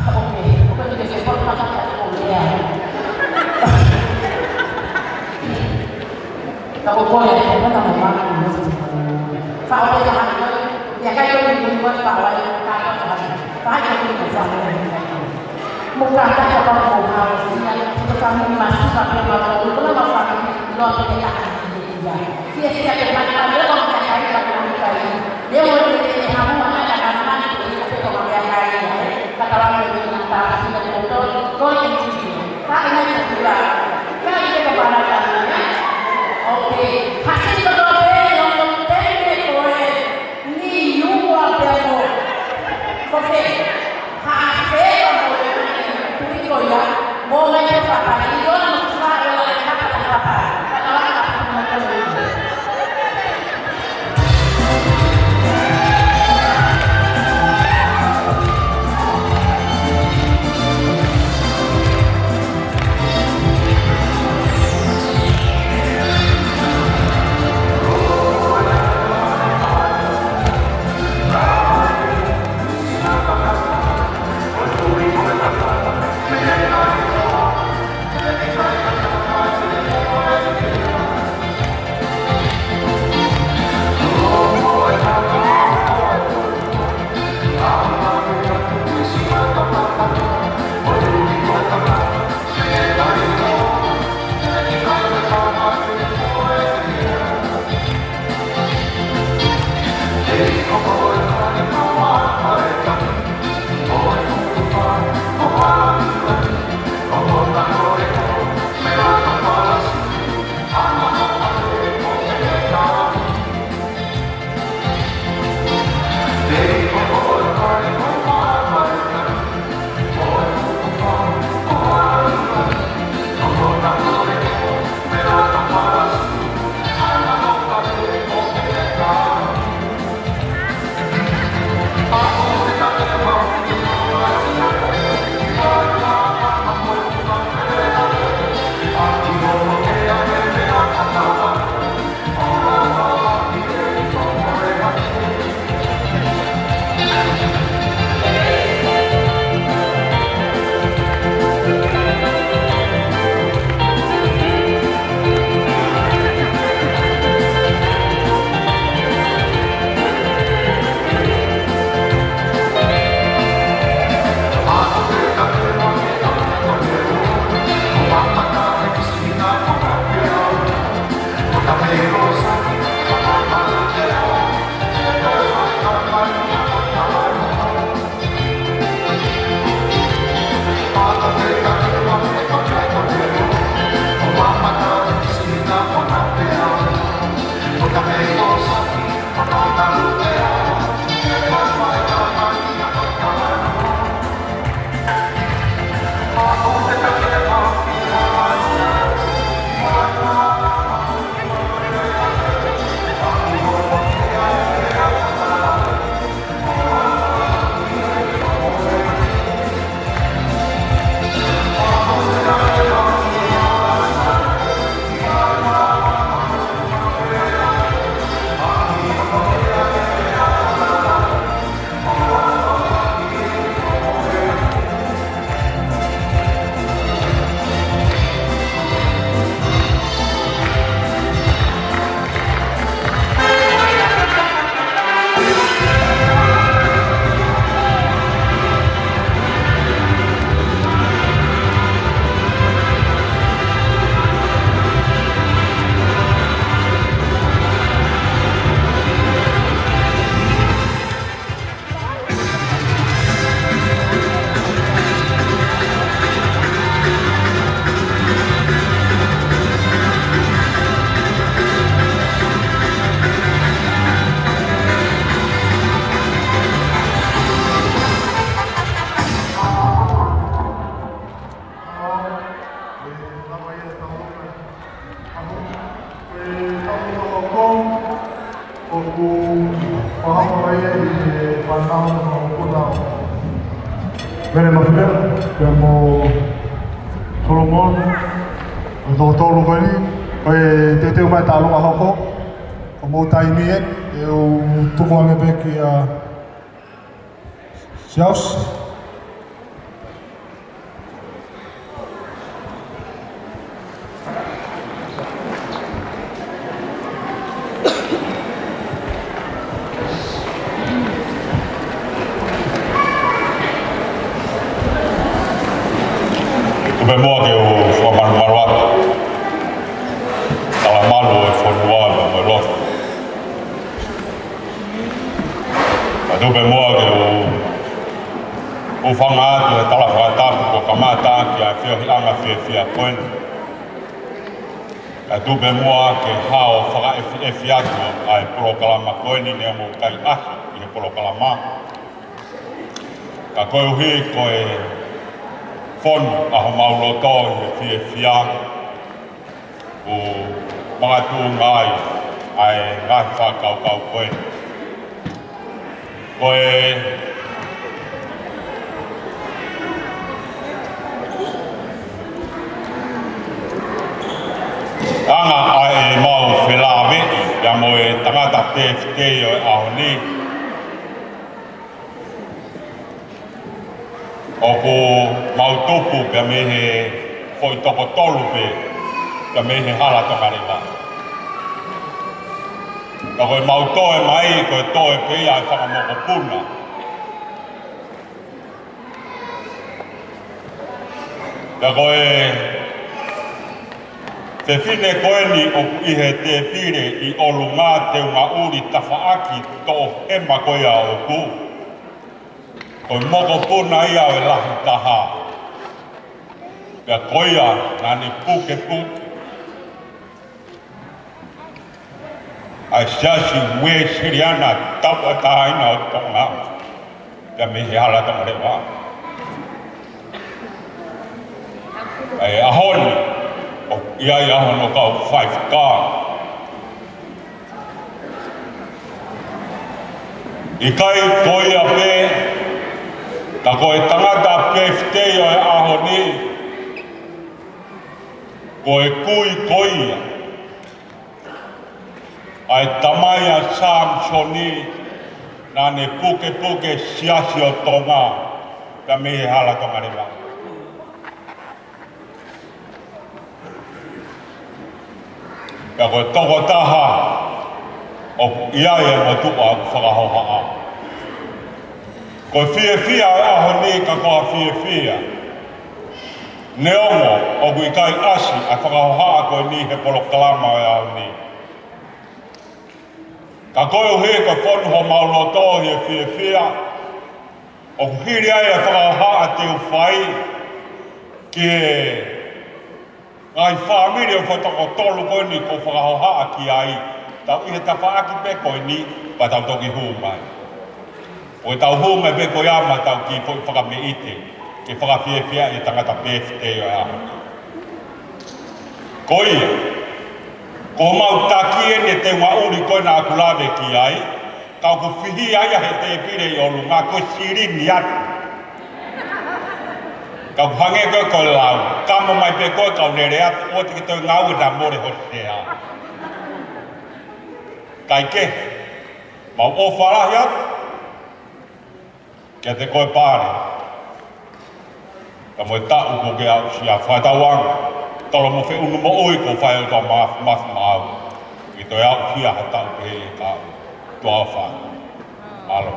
Ok, ok, ok, ok, ok, ok. Ka ko koe, ko koe na mo mama, mo si. Fa o ka ha, ya kai ko ni mo fa wa, ka ko ha. Fa ko ni mo fa wa. Mo ka ka ka mo ha, ya, ko ka mo ma si ma pe ma ko, ko ma fa, no te ka. Sia sia ke ma ka, ya ko ka ka, ya ko ka. Ya mo te te ha mo ma ka ka ma, ya ko ka ka. Ka tala mo ni na ta, si na ko to, ko ni si. Ka ina ko kula. Ka ina ko para ka. Ok. Hasi ko to pe, no ko te ko e. Ni ua pe mo. Ko fe. Ha fe mo. Tui ko ia. Mo mai ko papa. Ni ua mo fa o la ka pa pa. Ka tala ka pa pa. Vele Mafia, pea mo Solomon, ʻo e toko tolu ko eni, ko e teuteu mai e tālunga hoko, ko hoʻomou taimi ē, ʻe u tuku ange pē kia Siaosi. Tuku pē muʻa ke u fakamalumalu atu. Talamalu ʻo e fonua mo e lotu. Ka tuku pē muʻa ke u, u hūfanga atu he tala fakatapu kuo kamata ʻaki ʻa e feohiʻanga fiefia ko eni. Ka tuku pē muʻa ke hao fakaʻefiʻefi atu ʻa e polokalama ko eni neongo ʻoku ʻikai ʻasi ʻi he polokalama. Ka koeʻuhi ko e fonu ʻa homau loto ʻi he fiefia, ʻoku makatuʻunga ai ʻa e ngaahi fakakaukau ko ē. Ko e anga ʻa ʻemau felāveʻi pea mo e tangata pēfitei ʻo e ʻaho ni. ʻOku mau tupu pea mei he foʻi toko tolu pē, pea mei he hala Tonga Leva. Ka ko ʻemau toe mai, ko e toe pē ia ʻa e fanga mokopuna. Pea ko e fefine ko eni ʻoku ʻi he tēpile ʻi ʻolunga, teunga ʻuli tafaʻaki toʻohema ko ia ʻoʻoku. Ko e mokopuna ia ʻo e lahi taha. Pea ko ia naʻa ne pukepuke ʻa e Siasi Uēsiliana tauʻatāina ʻo Tonga, pea mei he hala Tonga Leva. ʻA e ʻaho ni, ʻoku ʻi ai ʻa hono kau Five Guard. ʻIkai ko ia pē, ka ko e tangata pēfitei ʻo e ʻaho ni, ko e kui ko ia ʻa e tamai ʻa Samisoni, naʻa ne pukepuke Siasi ʻo Tonga, pea mei he hala Tonga Leva. Pea ko e tokotaha ʻoku ʻi ai e motuʻa ʻoku fakahohaʻa. Ko e fiefia ʻo e ʻaho ni ka ko ha fiefia. Neongo ʻoku ʻikai ʻasi ʻa e fakahohaʻa ko eni he polokalama ʻo e ʻaho ni. Ka koeʻuhi ko e fonu homau loto ʻi he fiefia, ʻoku hili ai e fakahohaʻa te u fai ki he ngaahi fāmili ʻo e foʻi toko tolu ko eni ʻoku fakahohaʻa ki ai, tau ʻi he tafaʻaki pē ko eni, pea tau toki hū mai. ʻO tau hū mai pē ko ia mo ʻetau kiʻi foʻi fakameʻite, ke fakafiefia e tangata pēfitei ʻo e ʻaho ni. Ko ia, ko homau taki eni e teunga ʻuli ko ē naʻa ku lave ki ai, ka ʻoku fihi ai ʻa e tēpile ʻi ʻolunga ko e silini atu. Ka ʻoku hangē ko e ko e lau, kamo mai pē ko e kau lele atu, ʻoua te ke toe ngāue naʻa mole ho sea. Kae kehe, mau ʻofa lahi atu kiate koe Pale. Ka mo e taʻu kuo ke aʻusia, fai tau anga, tolo mo feʻunu moʻui kuo fai ʻo tau mafimafi maʻau. Ke toe aʻusia ha taʻu pehē ʻi he kahaʻu. Tuʻa ʻofa. Mālō.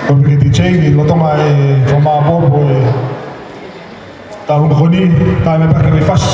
Ko e piki D J, ʻi loto mai e fakamāʻopoʻopo e Talu ko eni, taimi pē ke mei fasi.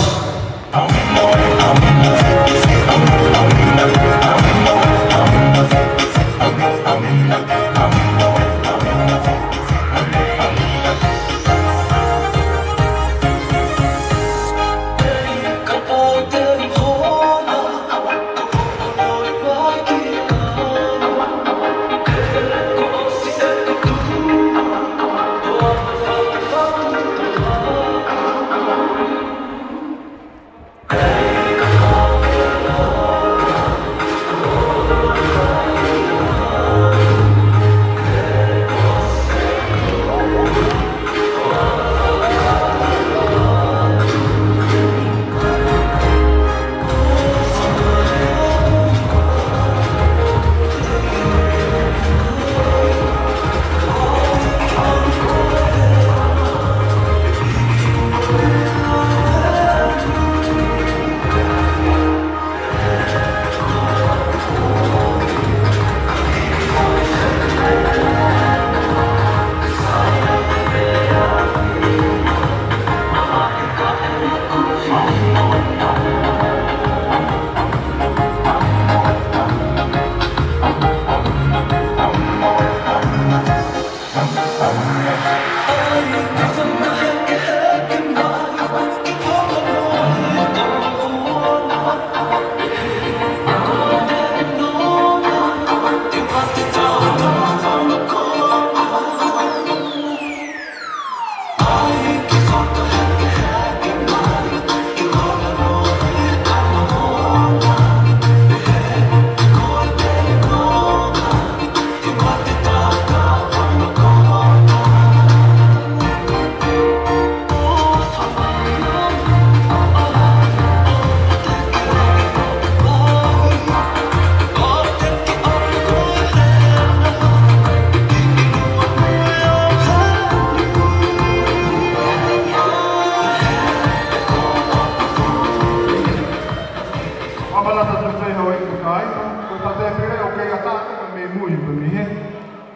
Fakamanatu atu pē houʻeiki kāinga, ko e tau tēpile ʻoku kei ʻatā pē mei mui pē mei hē,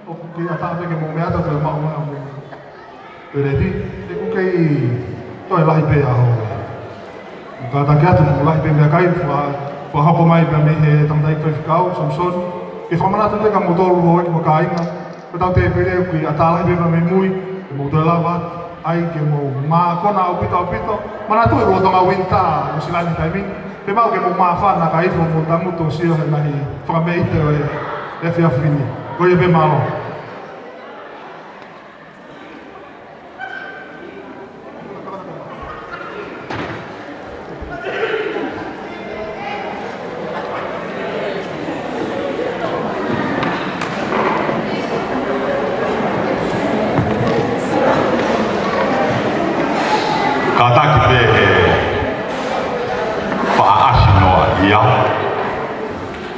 ʻoku kei ʻatā pē ke mou meʻa atu ke maʻu mai ʻa e peleti, ʻoku kei toe lahi pē ʻa e ʻaho. Kātaki atu, mou lahi pē meʻakai, faka-, fakahoko mai pē mei he tangataʻeiki faifekau, Samson, ke fakamanatu pē kia moutolu houʻeiki kāinga, ko e tau tēpile ʻoku kei ʻatā lahi pē mei mui, ke mou toe lava atu ai ke mou mākona ʻaupito ʻaupito. Manatuʻi ko e lolotonga uinitā ʻo Nuʻusila ni he taimi ni, pea mau ke mou māfana kae ʻoua mou tangutu ʻo sio he ngaahi fakameʻite ʻo e efiafi ni. Ko ia pē, mālō. Kātaki pē he faʻa ʻasi noa ia.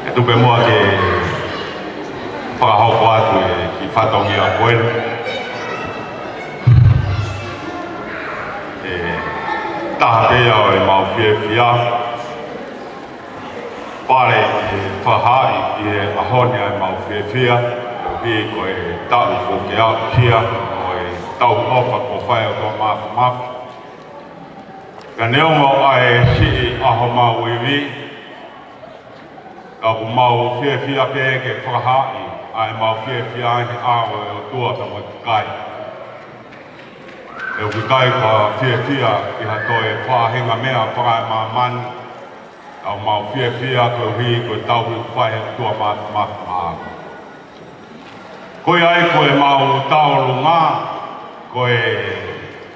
ʻE tuku pē muʻa ke fakahoko atu e kiʻi fatongia ko eni. ʻE taha pē ia ʻo e mau fiefia. Pale ʻi he fakahaaʻi ʻi he ʻaho ni ʻa e mau fiefia, koeʻuhi ko e taʻu kuo ke aʻusia, ko e tau ʻofa kuo fai ʻe he ʻOtua Māfimafi. Ka neongo ʻa e siʻi ʻaho maʻu ivi, ka ʻoku mau fiefia pē ke fakahaaʻi ʻa e mau fiefia ʻi he ʻao ʻo e ʻOtua, ka ʻoku ʻikai. ʻOku ʻikai ko ha fiefia ʻi ha toe faʻahinga meʻa fakaemāmani, ka ʻoku mau fiefia koeʻuhi ko e tauhi kuo fai ʻe he ʻOtua Māfimafi maʻaku. Ko ia ai ko e mau tauʻolunga, ko e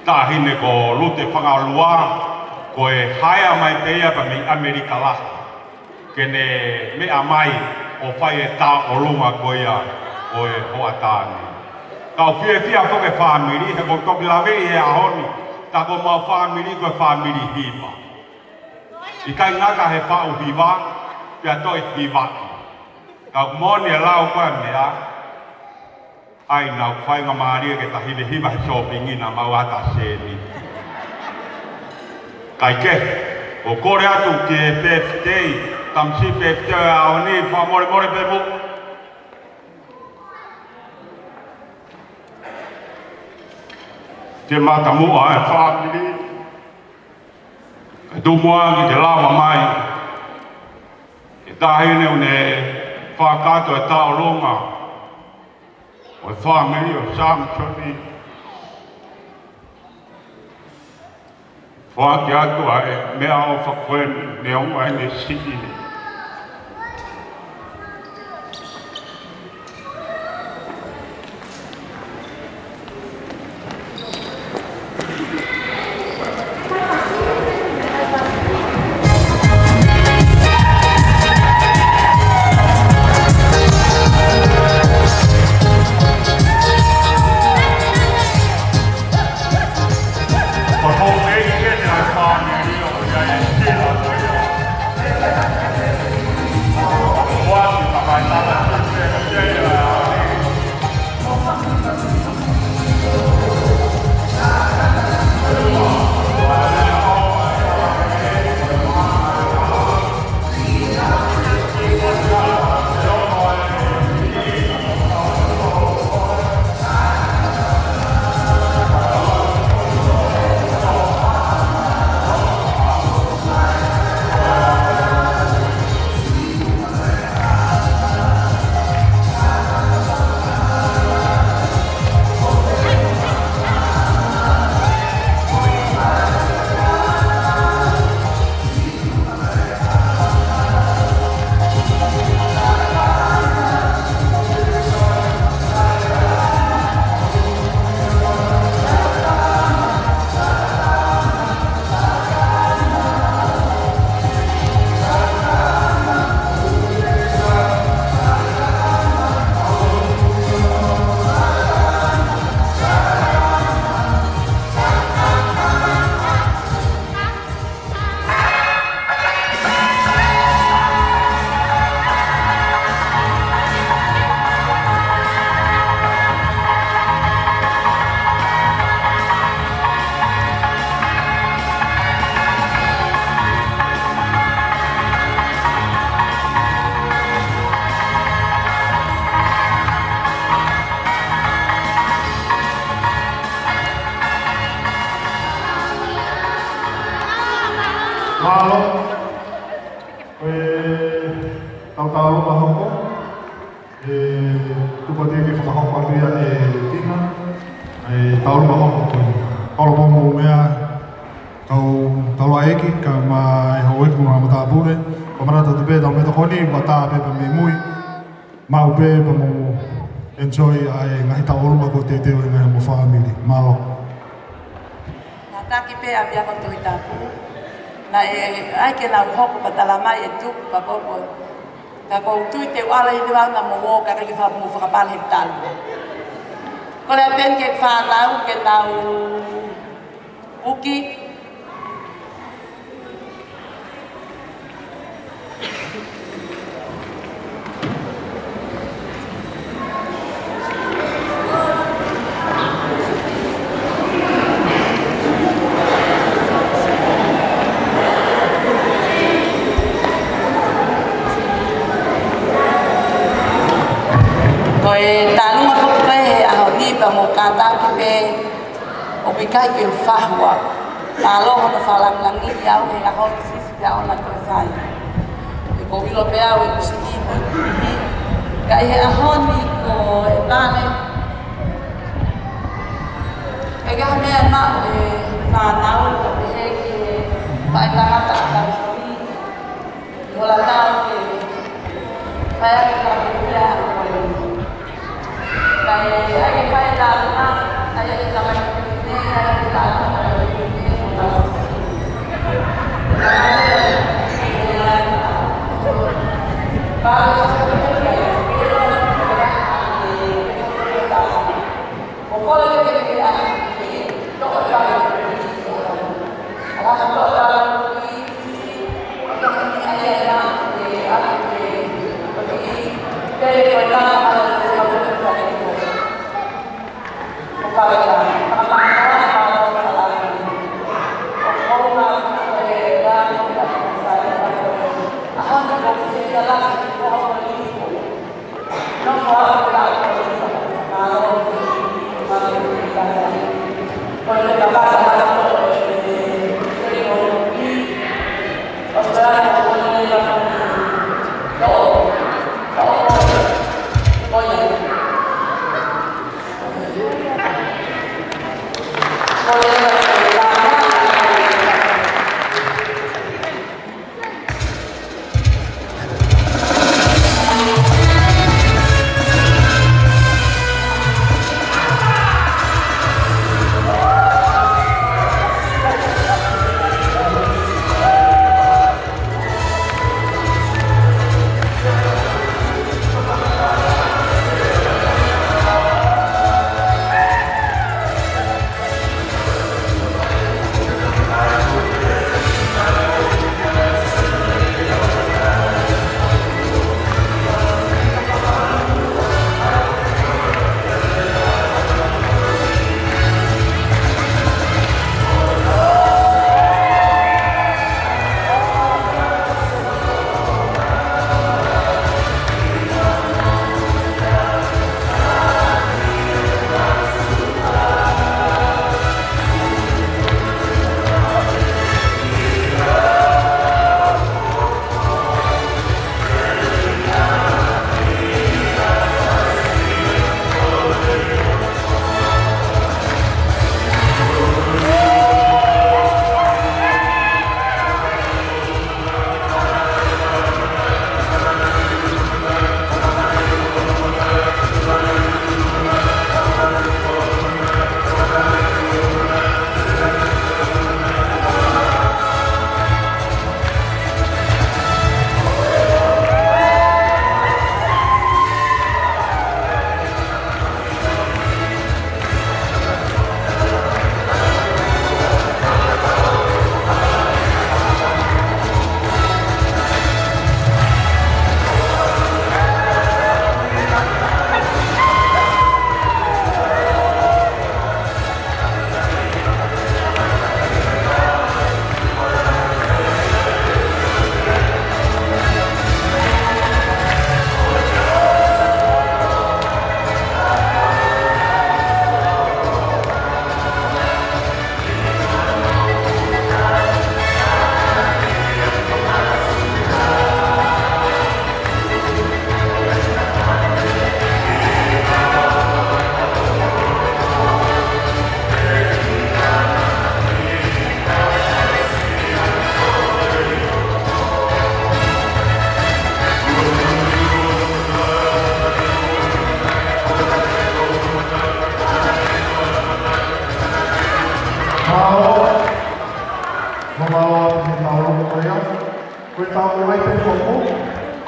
taʻahine ko Lute Fangalua, ko e haea mai pē ia pea mei ʻAmelika lahi, ke ne meʻa mai ʻo fai e tauʻolunga ko ia ʻo e hoʻatā ni. Kau fiefia foki e fāmili, he ʻoku ou toki laveʻi he ʻaho ni, tā ko homau fāmili ko e fāmili hiva. ʻIkai ngata he faʻu hiva, pea toe hivaʻi. Ka ʻoku moʻoni e lau ko e meʻa, ʻai naʻa ku faingamālie ke ta hivehiva he sōpingi naʻa mau ʻatā sēniti. Kae kehe, ʻoku ou kole atu ki he birthday, tamasiʻi birthday ʻo e ʻaho ni, fakamolemole pē mo e matamuʻa e fāmili. Kae tuku muʻa ke ke lava mai, ke taʻahine ʻoku ne fakakakato e tauʻolunga ʻo e fāmili ʻo Samisoni. Foaki atu ʻa e meʻaʻofa ko eni, neongo ʻene siʻi. Tau tau ʻolunga hoko. ʻE, tuku atu ke fakahoko atu ia ʻe Tina. ʻE, tau ʻolunga hoko ko ē. Kolo pō mo mea, kau, tau ʻaeki, ka ma e ho eki mo ha matāpule. Ko Marata Tupe, tau me tokoni, ʻoku tā pē pea mei mui. Maʻu pē pea mo enjoy ʻa e ngaahi tau ʻolunga ko ē teuteu he ngaahi mo family. Mālō. Kātaki pē ʻapiako Tohi Tapu. Naʻe ʻai ke nau hoko pea tala mai ʻe Tuku pea ko ko. Ka ʻoku ou tui te u ʻalu ʻi te vanga mo uo ka ke fa mo fakapale he talu. Kole atu pē ki he fānau ke nau uki. Ko e tālunga foki pē he ʻaho ni pea mo kātaki pē ʻoku ʻikai ke u fahua. Mālō hono fakalāngilangiʻi au he ʻaho ni, siʻi siʻi ʻaho na ko e fai. ʻE ko ʻilo pē au ʻeku siʻi mo e kuihi. Ka ʻi he ʻaho ni ko e pale. ʻE ka mea ma e fānau ko pehē ki he faʻitangata a Tausi. Hola tau ke fai ʻaki ka puia ko e. Ka e ai ke fai la na, ai ke ka mai ki ne, ai ke la na, ai ke ne, ko la.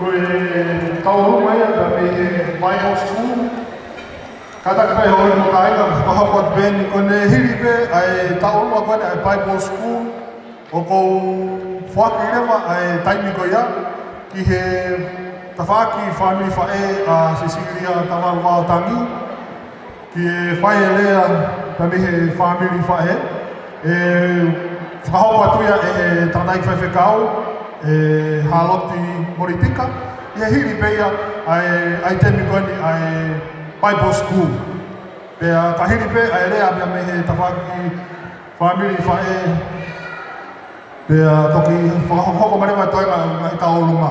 Ko e tauʻolunga ia pea mei he Bible School. Kātaki pē ʻo ʻilo mo kāinga, fakahoko atu pē eni ko ʻene hili pē ʻa e tauʻolunga ko eni ʻa e Bible School. ʻOku ou foaki leva ʻa e taimi ko ia ki he tafaʻaki fāmili faʻē ʻa Sisilia Tavale Vaotangi, ke fai e lea pea mei he fāmili faʻē, ʻe fakahoko atu ia ʻe he tangataʻeiki faifekau, ʻe Hāloti Molitika, ʻi he hili pē ia ʻa e, ʻa e taimi ko eni ʻa e Bible School. Pea ka hili pē ʻa e lea pea mei he tafaʻaki fāmili faʻē, pea toki fakahoko mai leva e toenga ʻo e ngaahi tauʻolunga.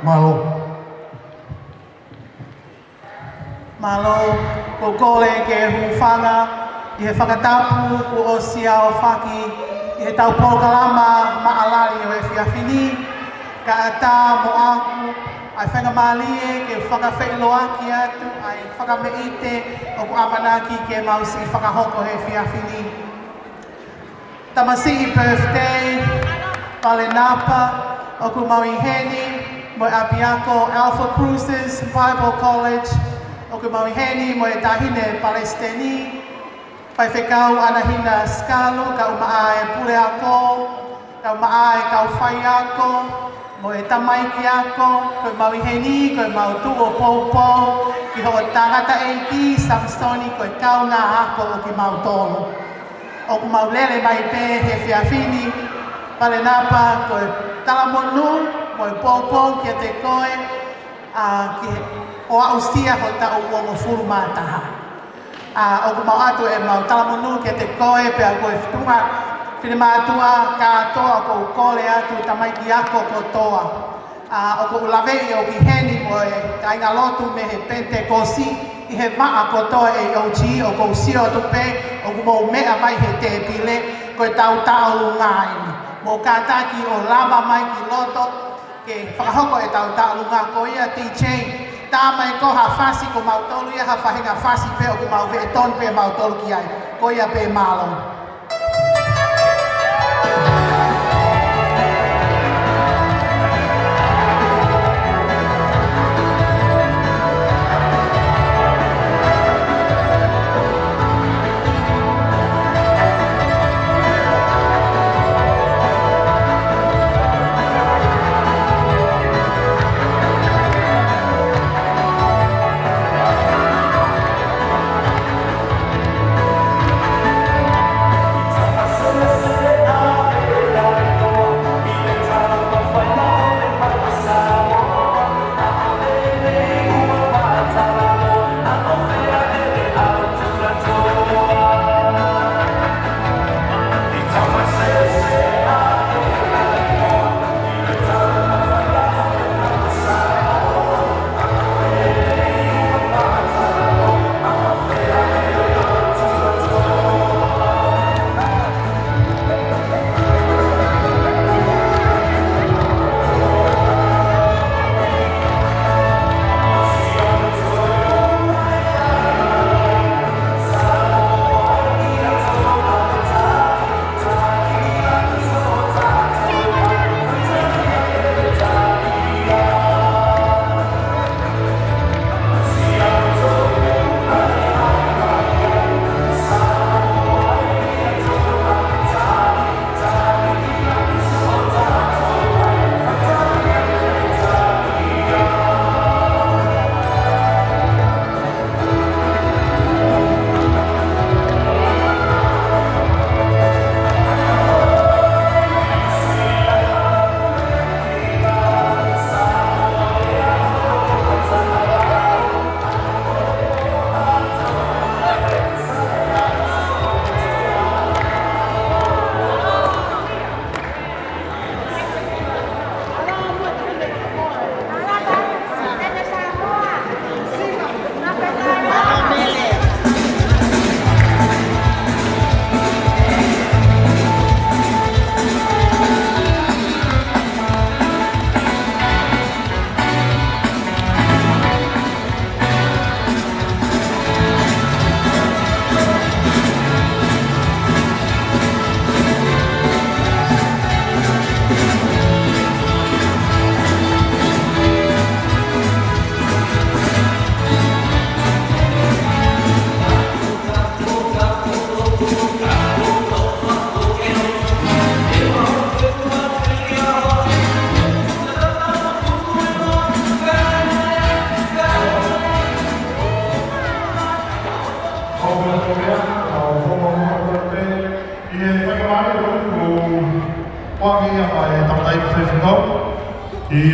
Mālō. Mālō, ʻoku ou kole ke u hūfanga ʻi he fakatapu kuo ʻosi aofaki ʻi heʻetau polokalama maʻalali ʻo e efiafi ni, kae ʻatā mo au ʻa e faingamālie ke fakafeʻiloaki atu ʻa e fakameʻite ʻoku ʻamanaki ke mau siʻi fakahoko he efiafi ni. Tamasiʻi birthday, Pale Napa, ʻoku mau ʻi heni, mo e ʻapiako Alpha Crucis Bible College, ʻoku mau ʻi heni, mo e Taʻahine Palesiteni, Faifekau Anahina Skalu, kae ʻumaʻā e puleako, kae ʻumaʻā e kau faiako, mo e tamaiki ako, ko e mau ʻi heni, ko e mau tuʻu ʻo poupou ki hoʻo tangataʻeiki Samisoni, ko e kaungā ako ʻo kimautolu. ʻOku mau lele mai pē he efiafi ni, Pale Napa, ko e talamonū mo e poupou kiate koe, ʻa, ki he, ʻo aʻusia ho taʻu uongofulu mā taha. ʻA, ʻoku mau ʻoatu ʻemau talamonū kiate koe pea ko e fitunga finemātuʻa kātoa. ʻOku ou kole atu tamaiki ako kotoa, ʻa, ʻoku ou laveʻi ʻoku ʻi heni mo e kāingalotu mei he Penitekosi ʻi he vaʻa kotoa ʻe ʻi ʻOuti. ʻOku ou sio atu pē ʻoku mou meʻa mai he tēpile, ko e tau taʻolunga eni. Mou kātaki ʻo lava mai ki loto ke fakahoko ʻetau taʻolunga. Ko ia, DJ, tā mai ko ha fasi, ko mautolu ia ha faʻahinga fasi pē ʻoku mau veʻe tonu pē mautolu ki ai. Ko ia pē, mālō.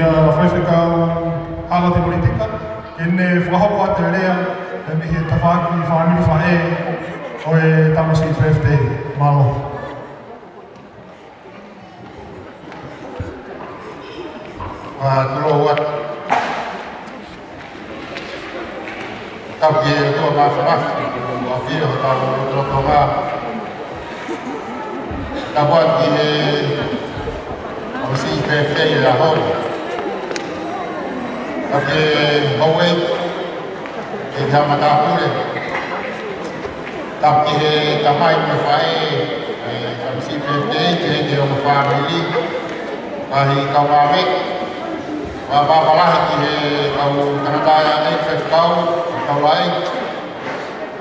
Faifekau Hala Tepolitika, ke ne fakahoko atu e lea, ʻe mei he tafaʻaki fāmili faʻē ʻo e tamasiʻi birthday. Mālō. Ua tolo ua. Tapu ki he ʻOtua Māfimafi, ʻa ia ʻoku tau lolotonga. Tapu atu ki he tamasiʻi fefei ʻa e ʻaho ni. Tapu ki he houʻeiki, ki he haʻa matāpule. Tapu ki he tamai mo e faʻē, ʻa e tamasiʻi fefei, ki he, ki he ongo fāmili. Ngaahi kau vave. Fakafetaʻi lahi ki he kau tangataʻeiki, faifekau, kau laʻi.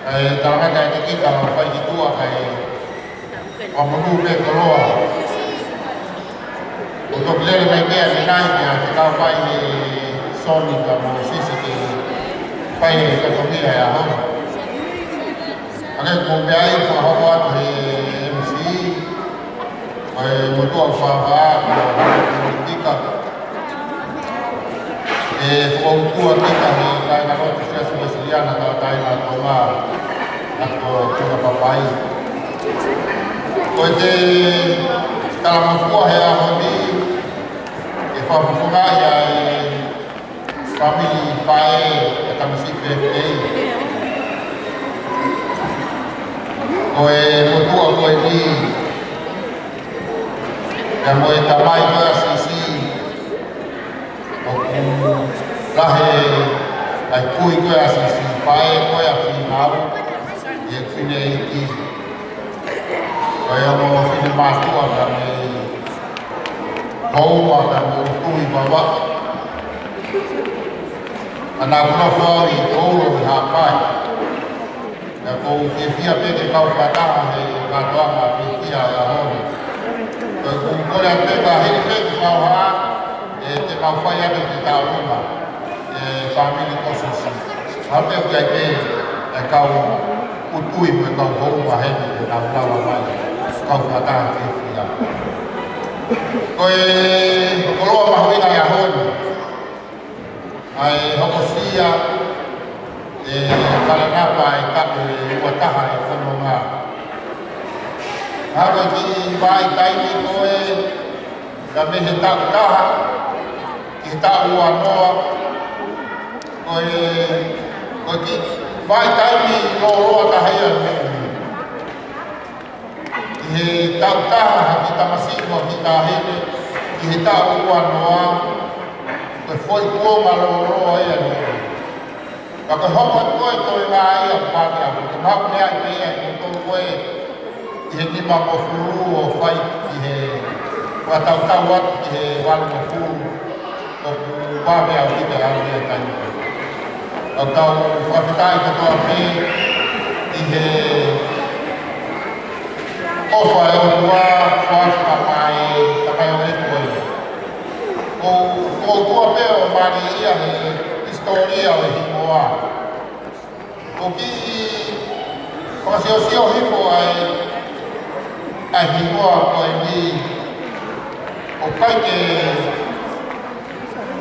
ʻA e talangata e tiki, kau fai ki tuʻa, kae fakamonū pē koloa. ʻOku toki lele mai pē ʻanenai pea te kau fai ʻe Soni pea mo Sisi ke fai e katongia e ʻaho ni. Hangē ko e meʻa ʻoku fakahoko atu he M C, ko e motuʻa ʻoku fakahā, ko e Hala Tepolitika. ʻE fakautua kita he kāingalotu Siasi Uēsiliana Tauʻatāina ʻa Tonga, ʻa Tonga Papai. Ko e talangofua he ʻaho ni, ʻe fakafofongaʻi ʻa e fāmili faʻē ʻa e tamasiʻi fefei. Ko e motuʻa ko eni, pea mo e tamai ko ē ʻa Sisi, ʻoku lahi ʻa e kui ko ē ʻa Sisi, faʻē ko ē ʻa Fīnau, ʻi he fineʻeiki. Ko e ongo finemātuʻa ka mei Houma ka mei Tui Vavaʻu. Ka naʻa ku nofo au ʻi Toulo ʻi Haʻapai. Pea ʻoku ou fiefia pē ke kau fakataha he kātoanga fiefia ʻa e ʻaho ni. Ko ʻeku kole atu pē ka hili pē ke kau hā, ʻe te mau fai atu ke tau uma, ʻe fāmili ko Sisi. Hā pē ʻoku ʻi ai pē ʻa e kau Tui mo e kau Houma heni ke tau lava mai, kau fakataha fiefia. Ko e koloa mahuʻinga e ʻaho ni. ʻA e hokosia ʻe Palenapa ʻa e taʻu ʻe ua taha ʻo e fononga. Ka ko e kiʻi vahaʻa taimi ko ē, ka mei he taʻu taha ki he taʻu ua noa, ko e, ko e kiʻi vahaʻa taimi lōloa taha ia ʻo e meʻa ni. ʻI he taʻu taha ha kiʻi tamasiʻi mo ha kiʻi taʻahine, ʻi he taʻu ua noa, ko e foʻi kuonga lōloa ia ʻo e meʻa ni. Ka ko e hoko atu ko ē toenga ia ʻoku pāke au, ko e maʻu meʻa ʻi pē ia ʻi he tolu ko ē, ʻi he nimangofulu ʻo fai ki he, fakatautau atu ki he valungofulu. ʻOku vave au ki he ʻaho ni ʻa e taimi. ʻOku tau fakafetaʻi kotoa pē ʻi he ʻofa ʻa e ʻOtua, ʻofa ʻa e Tamai, Tamai ʻo e koe. ʻOku, ʻoku ʻOtua pē ʻoku mālie ia he hisitōlia ʻo e hingoa. ʻOku kiʻi fakasiosio hifo ʻa e, ʻa e hingoa ko eni, ʻoku ʻikai ke,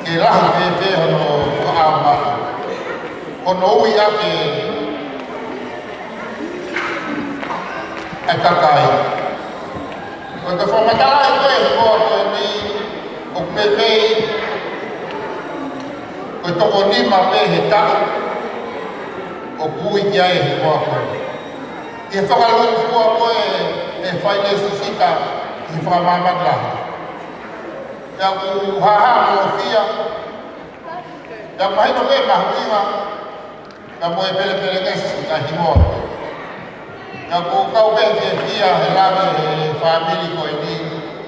ke lahi pē pē hono fakaʻaongaʻi. Hono ui ʻaki ʻa e kakai. Ko e fakamatalaʻi ko ē he hingoa ko eni, ʻoku meimei ko e toko nima pē he taʻu ʻoku ui ki ai e hingoa ko ē. ʻI he fakalūkufua ko ē ʻe Fainesu Sita ʻi he fakamāmani lahi. Pea ʻoku hāhā mo fia, pea mahino pē mahuʻinga, ka mo e pelepelengesi ʻa e hingoa. Ka ʻoku ou kau pē fiefia he lave he fāmili ko eni,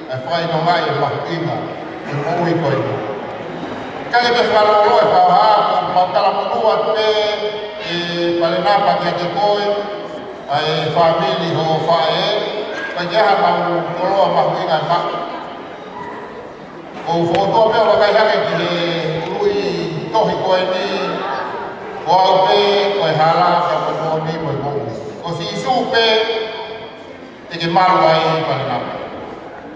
ʻa e fakaʻilongaʻi e mahuʻinga ʻo e moʻui ko eni. Ka ʻi he fakalōloa e fakahā, ʻoku mau talamonū atu pē ʻe Palenapa kiate koe, ʻa e fāmili hoʻo faʻē, ka ʻi ai ha mau koloa mahuʻinga ʻe maʻu. ʻOku ou fokotuʻu pē ʻo vakai hake ki he ului tohi ko eni, ko au pē, ko e hala, ka ko e moʻoni, ko e moʻui. Ko Sīsū pē te ke malu ai, Palenapa.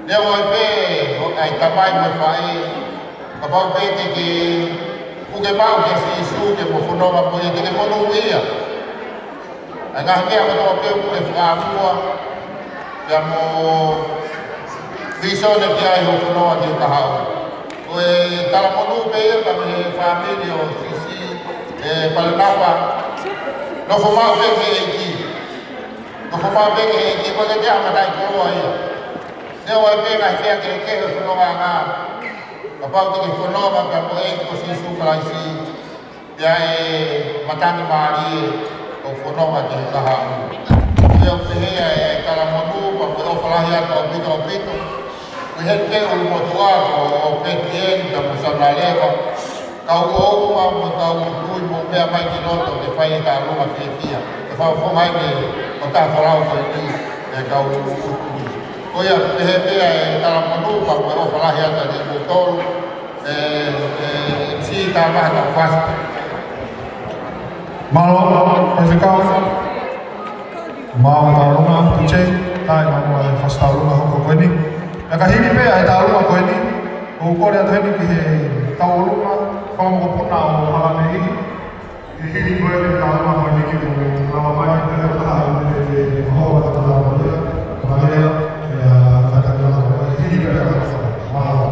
Neongo ai pē ʻa e tamai mo e faʻē, Kapau pē te ke puke maʻu kia Sīsū ke mo fononga mo ia, te ke monūʻia. ʻA e ngaahi meʻa kotoa pē ʻoku ke fakaʻamua, pea mo vīsone ki ai hoʻo fononga ki he kahaʻu. Ko e talamonū pē ia mei he fāmili ʻo Sisi, ē, Palenapa. Nofo maʻu pē ki he ʻEiki. Nofo maʻu pē ki he ʻEiki, ko e ke te amata i koloa ia. Neongo e pē ngaahi meʻa kehekehe ʻo e fonongaʻanga, kapau te ke fononga pea mo e ʻEiki ko Sīsū Kalaisi, pea ʻe matangi mālie hoʻo fononga ki he kahaʻu. Pea ʻoku pehē ʻa e talamonū pea mo e ʻofa lahi atu ʻaupito ʻaupito. Ko e heni pē ʻulumotuʻa ko Peti eni pea mo Sauna Leva. Kau ʻofa mo kau tui mo meʻa mai ki loto ke fai e taʻaloga fiefia. Ke fakafofonga ai ʻa e taʻu folau ko eni ʻe kau tui. Ko ia pehē pē ʻa e talamonū pea mo e ʻofa lahi atu kiate kimoutolu. Ē, ē, si tā maha tau fasi. Mālō, Faifekau. Mālō taʻaloga, Tuce, tai mālō e fasi taʻaloga hoko ko eni. Pea ka hili pē ʻa e taʻaloga ko eni, ʻoku kole atu heni ki he tauʻolunga, fakamokopuna ʻo Halaneʻi. Ke hili ko eni e taʻaloga ko eni ke mo lava mai, pea ko e taha ʻo e, e, e, e, hoʻo taʻaloga ia, Maria, ia, kātaki lava, hili pē ʻa e taʻaloga. Mālō.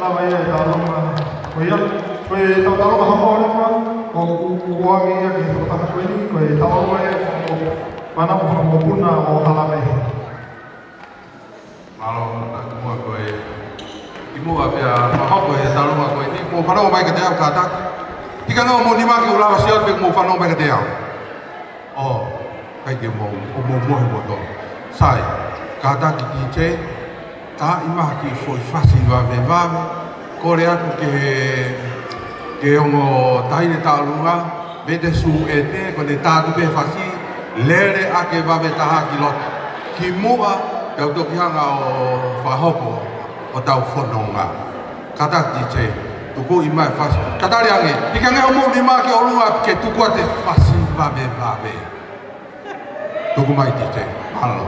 Lava ia e taʻaluma. Ko ia, ko e taʻaluma hono lima, ʻoku, ʻoku ʻoange ia ki he tokotaha ko eni, ko e taʻaluma ia ʻo e fānau fakamoʻui ʻo Halamehi. Mālō, taku muʻa ko e, kimuʻa pea fakahoko e taʻaluma ko eni, mou fanongo mai kiate au kātaki. Hika ange hoʻomou nima ke u lava ʻo sio atu pea mou fanongo mai kiate au. ʻO, ʻikai ke mou, ʻoku mou mohe moutolu. Sai, kātaki DJ, ka ʻi ai ha kiʻi foʻi fasi vavevave, kole atu ki he, ki he ongo taʻahine taʻaluma, mei he suʻete, ko ʻene tā atu pē fasi, lele ake vave taha ki loto. Kimuʻa, pea u toki hanga ʻo fakahoko hotau fononga. Kātaki DJ, tukuʻi mai e fasi. Tatali ange, hika ange hoʻomou nima ki ʻolunga ke tuku atu e fasi vavevave. Tuku mai DJ, mālō.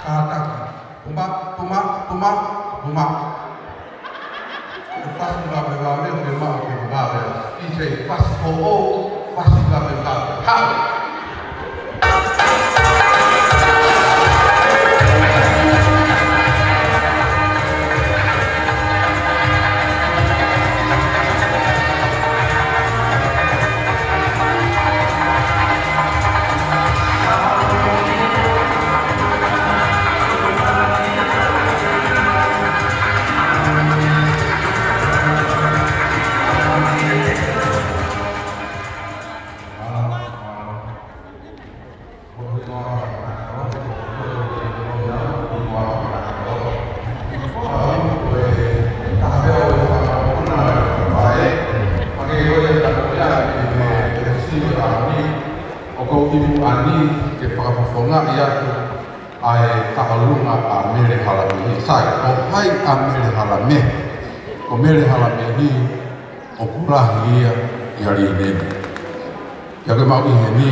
Kātaki. Puma, puma, puma, puma. Fasi vavevave, ʻoku maʻu ke vave. DJ, fasi hoʻo, fasi vavevave. Haʻu! ʻOku ou kimuʻa ni ke fakafofongaʻi atu ʻa e taʻaluma ʻa Mele Halamehi. Sai, ko hai ʻa Mele Halamehi? Ko Mele Halamehi, ʻoku lahi ia ʻia Lineni. Pea ko ʻemau ʻi heni,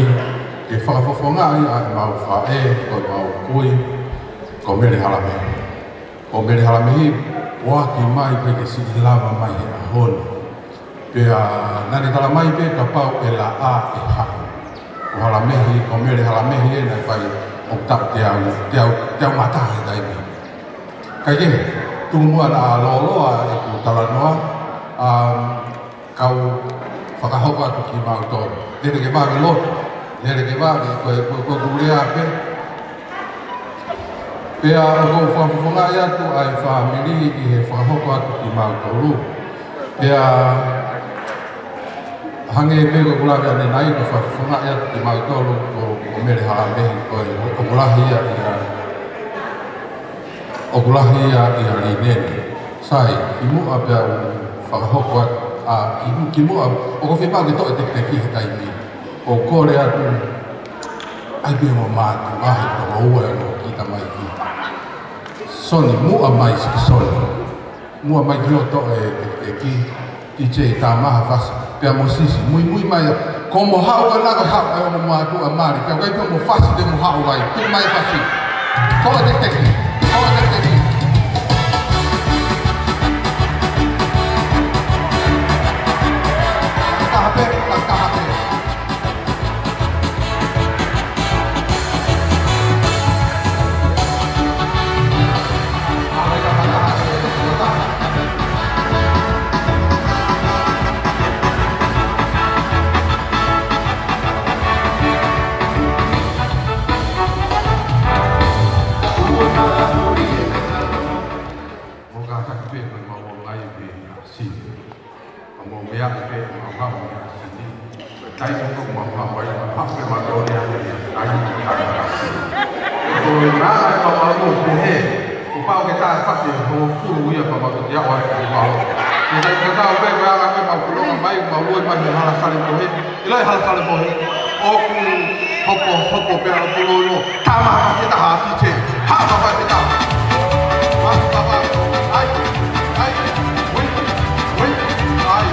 ke fakafofongaʻi ʻa ʻemau faʻē, ko ʻemau kui, ko Mele Halamehi. Ko Mele Halamehi, ʻoku ʻohake mai pē ke siʻi lava mai he ʻaho ni. Pea naʻa ne tala mai pē kapau ʻe laʻā ʻe haʻu. Ko Halamehi, ko Mele Halamehi ē naʻe fai ʻoku taʻu teau, teau, teau mā taha he taimi. Kae kehe, tuku muʻa naʻa lōloa ʻeku talanoa, um, kau fakahoko atu kimautolu. Lele ke vave loto, lele ke vave, ko e, ko e, ko e kulea pē. Pea ʻoku ou fakafofongaʻi atu ʻa e fāmili ʻi he fakahoko atu kimautolu. Pea hangē pē ko ʻeku lave ʻanenai, ʻoku ou fakafofongaʻi atu kimautolu ko, ko Mele Halamehi, ko e, ʻoku lahi ia ʻia, ʻoku lahi ia ʻia Lineni. Sai, kimuʻa pea u fakahoko atu, ʻa, kimu-, kimuʻa, ʻoku ou fiemaʻu ke toʻo e tekiteki he taimi ni. ʻOku ou kole atu, ʻai pē mo mātuʻa he toko ua ʻe ua ki tamaiki. Soni, muʻa mai siʻi Soni. Muʻa mai ki loto e tekiteki, DJ tā mai ha fasi. Pea mo Sisi, muimui mai ia. Ko hoʻomo haʻu ʻana ko e haʻu ʻa e ongo mātuʻa mali. Pea ʻikai pē mo fasi te mo haʻu ai. Tuku mai e fasi. Toʻo e tekiteki. Toʻo e tekiteki. Taha pē, taha pē. Mo kātaki pē ko e mau ongo ai pē ʻa Sini. Ka mou meʻa pē, mau haʻu mei Sini. Ko e taimi ko ē mau haʻu ai, mau haʻu pē mau tō ia, ia, ai, ai, ai. Ko e meʻa ʻa e mau ʻalu ʻo pehē, kuo pau ke tā fasi hongofulu ia pea mau toki aʻu ai ki Valo. Ko e taimi ko ē tā pē, ko e anga pē mau fononga mai, mau lue mai mei Hala Salemohe. ʻIlo e Hala Salemohe. ʻOku hopo, hopo pē ʻa e pulolo. Tama fasi taha, DJ. Tama fasi taha. Fasi taha. Ai, ai, wait, wait, ai.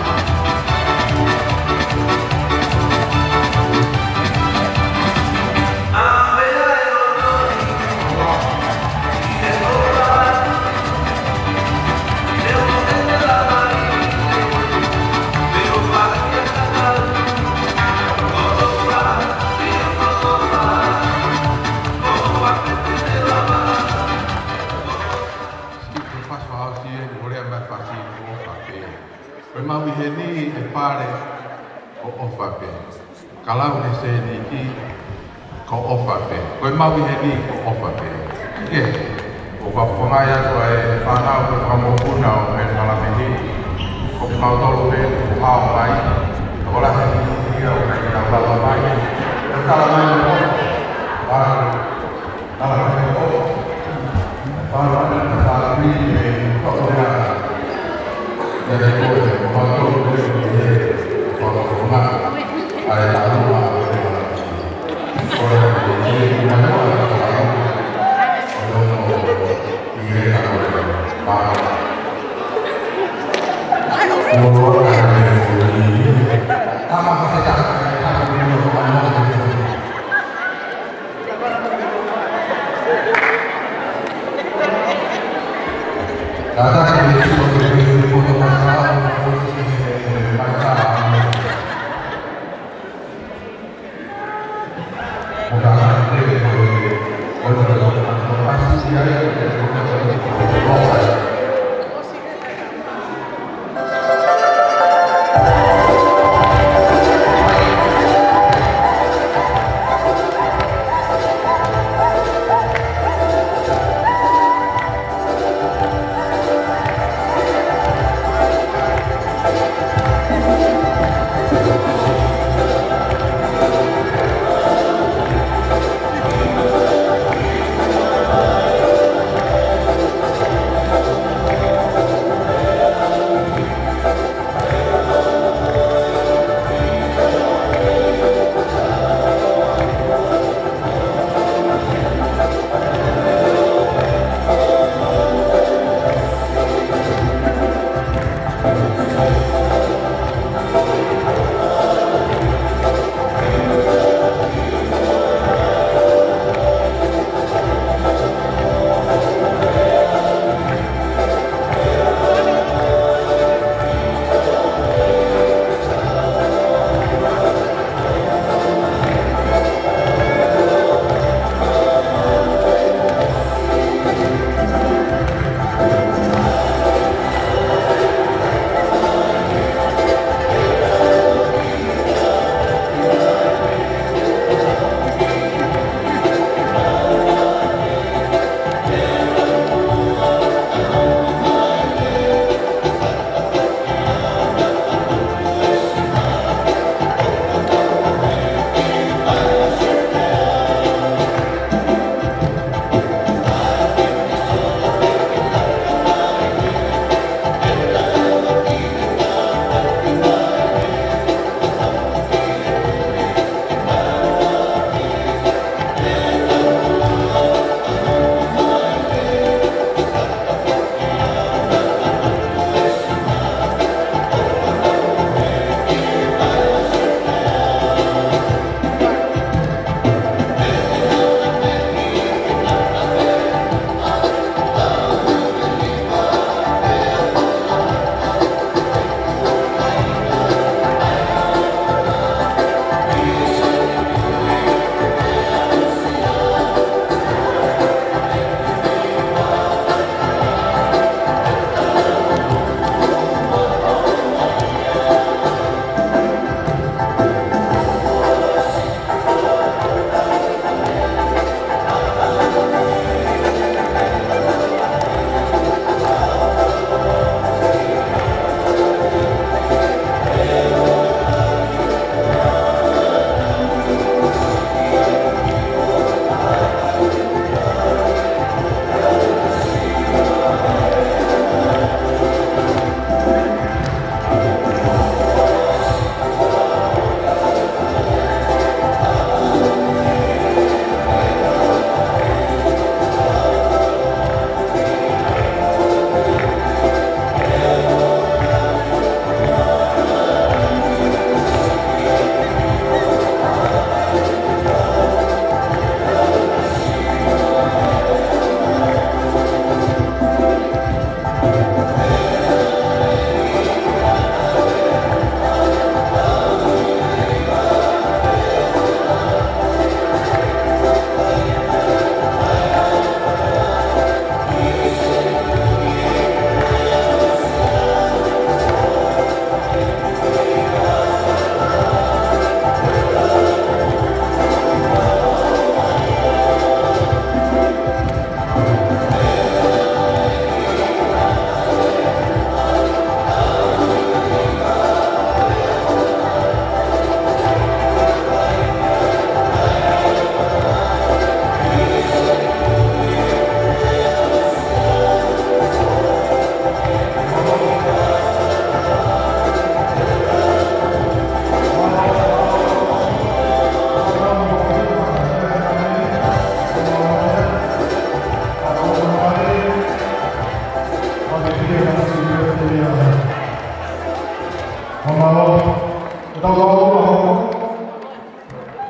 Pē. Ka lau he sēniti, ko ʻofa pē. Ko e maʻu ʻi heni ko ʻofa pē. Ke, ʻoku ou fakafofongaʻi atu ʻa e fānau ko e fakamokopuna ʻo e Palemeni. Ko kimautolu pē kuo hao mai. Ko la he ni ia ʻo kai kina pala mai. Ko tala mai mo. Pala. Tala mai mo. Tala mai mo. Tala mai mo.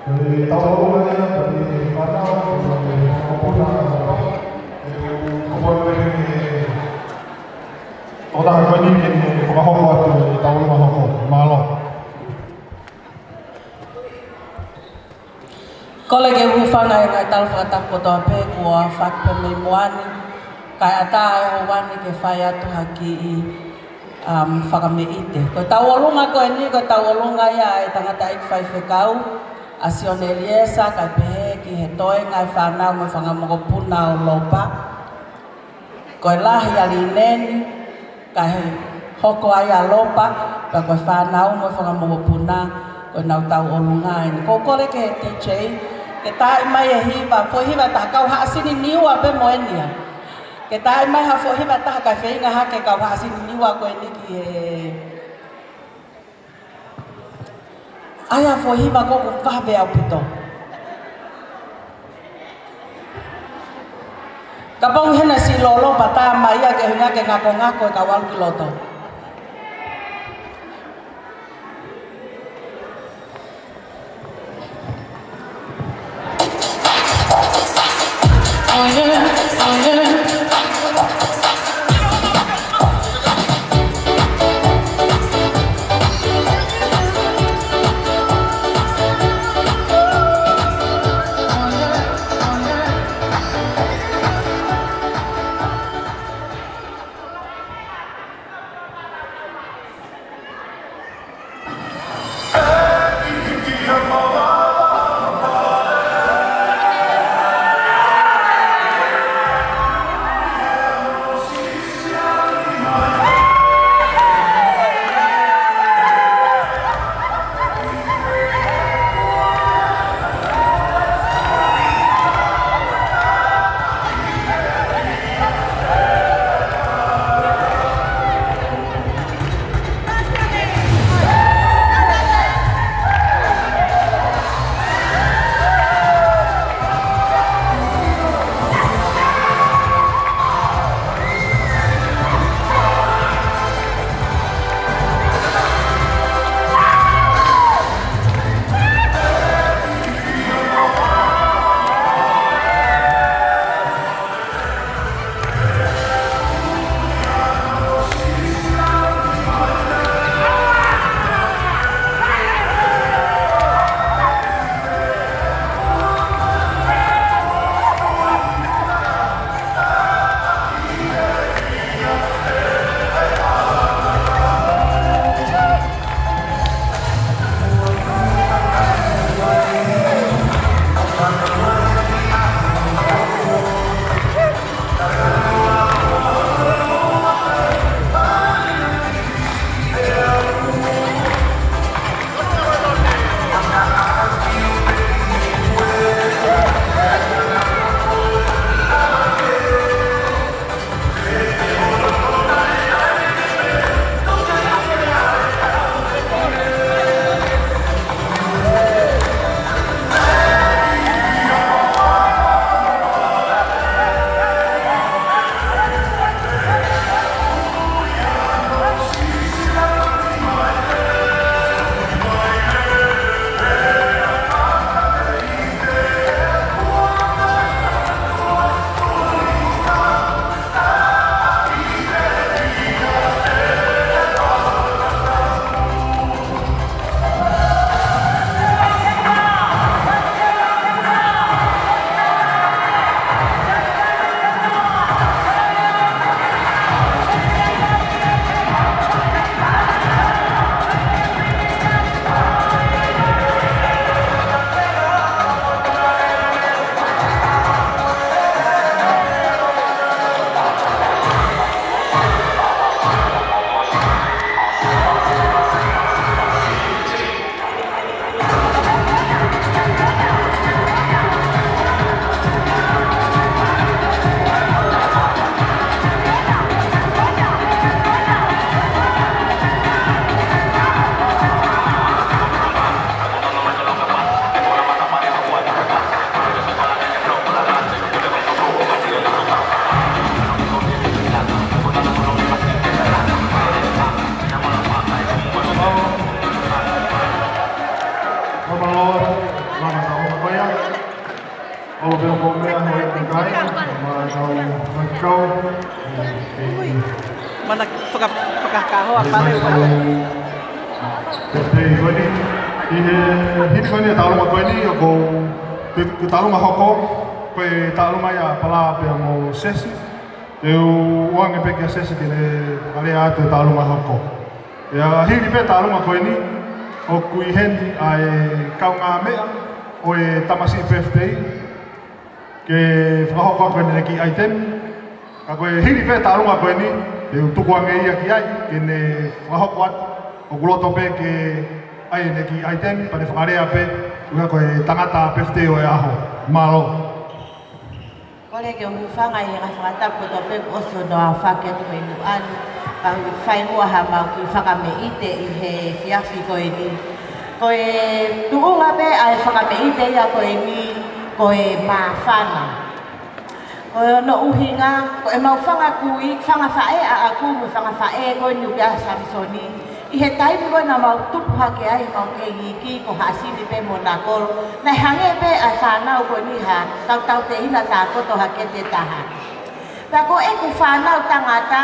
Tauʻolunga ia, ko e fānau, ko e fanga mokopuna, ʻe, ko e, ko e, ko e tokotaha ko eni ke ne fakahoko atu e tauʻolunga hoko. Mālō. Kole ke u hūfanga he ngaahi tala fakatapu kotoa pē kuo aofaki pē mei muʻa ni, kae ʻatā e houa ni ke fai atu ha kiʻi, um, fakameʻite. Ko e tauʻolunga ko eni, ko e tauʻolunga ia ʻa e tangataʻeiki faifekau, ʻa Sione ʻEliesa, kae pehē ki he toenga e fānau mo e fanga mokopuna ʻo Lopa. Ko e lahi ʻa e līneni, kae hoko ai ʻa Lopa, pea ko e fānau mo e fanga mokopuna, ko ʻenau tauʻolunga eni. ʻOku ou kole ki he D J, ke taaʻi mai e hiva, foʻi hiva ʻe taha, kau haʻasini Niua pē mo eni ia. Ke taaʻi mai ha foʻi hiva ʻe taha kae feinga hake kau haʻasini Niua ko eni ki he ʻAi ha foʻi hiva ko ē ʻoku vave ʻaupito. Kapau ʻe ʻi ai ha siʻi lolo pata mai ia ke hanga ke ngakongako e kau ʻalu ki loto. Mana tau ko ia. ʻOku pehē ko e meʻa ko e kakai, mana tau maikau. Mana faka-, fakakaho a pale ua. Ko e pehē ko eni, ʻi he hili ko eni e taulunga ko eni, ʻoku, ko e, ko e taulunga hoko, ko e taulunga ia ʻa Pala pea mo Sesi. Te u ʻoange pē kia Sesi ke ne fakalea atu e taulunga hoko. ʻIo, hili pē taulunga ko eni, ʻoku ʻi heni ʻa e kaungāmeʻa ʻo e tamasiʻi birthday, ke fakahoko ʻaki ʻene kiʻi ʻaiteni. Ka ko e hili pē taulunga ko eni, te u tukuange ia ki ai, ke ne fakahoko atu, ʻoku loto pē ke ʻai ʻene kiʻi ʻaiteni, pea ne fakalea pē, ʻuhinga ko e tangata birthday ʻo e ʻaho. Mālō. Kole ke u hūfanga ʻi he ngaahi fakatapu kotoa pē kuo ʻosi hono aofaki atu mei Nuʻanu, ka u fai muʻa ha mau kiʻi fakameʻite ʻi he efiafi ko eni. Ko e tuʻunga pē ʻa e fakameʻite ia ko eni, ko e māfana. Ko hono ʻuhinga, ko e mau fanga kui, fanga faʻē ʻaʻaku mo e fanga faʻē ko eni ʻoku ʻia Samisoni. ʻI he taimi ko ē naʻa mau tupu hake ai, mau kei iiki, ko Haʻasini pē mo Nakolo, naʻe hangē pē ʻa e fānau ko eni ha tautautehina tākoto hake te taha. Pea ko ʻeku fānau tangata,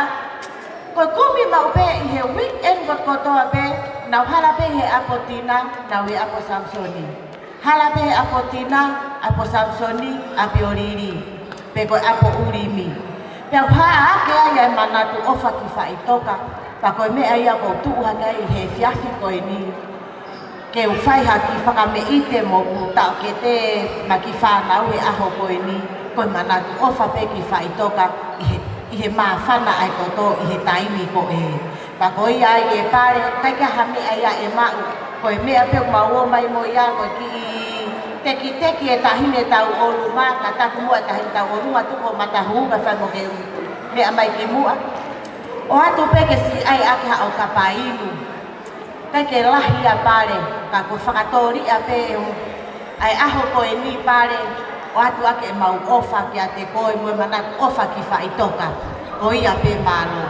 ko e kumi maʻu pē ʻi he weekend kotokotoa pē, nau hala pē he ʻapi ʻo Tina, nau ʻi he ʻapi ʻo Samisoni. Hala pē he ʻapi ʻo Tina, ʻapi ʻo Samisoni, ʻapi ʻo Lili, pe ko e ʻapi ʻo ʻUlimi. Pea u hā hake ai ʻa e manatu ʻofa ki Faʻitoka, pea ko e meʻa ia ʻoku ou tuʻu hake ai he efiafi ko eni. Ke u fai ha kiʻi fakameʻite mo ʻeku taʻokete mo e kiʻi fānau he ʻaho ko eni, ko e manatu ʻofa pē ki Faʻitoka ʻi he, ʻi he māfana ʻa e toto ʻi he taimi ko ē. Pea ko ia ai e pale, ʻikai ke ʻi ai ha meʻa ia ʻe maʻu. Ko e meʻa pē ʻoku mau ō mai mo ia, ko e kiʻi tekiteki e taʻahine tauʻolunga, ka taku muʻa e taʻahine tauʻolunga tuku ho mata hū, ka fai mo ke meʻa mai ki muʻa. ʻOatu pē ke siʻi ʻai ʻaki haʻo kapa inu. ʻIkai ke lahi ia pale, ka ko e fakatōliʻa pē ʻo e ʻaho ko eni pale, ʻoatu ʻaki ʻemau ʻofa kiate koe mo e manatu ʻofa ki Faʻitoka. Ko ia pē, mālō.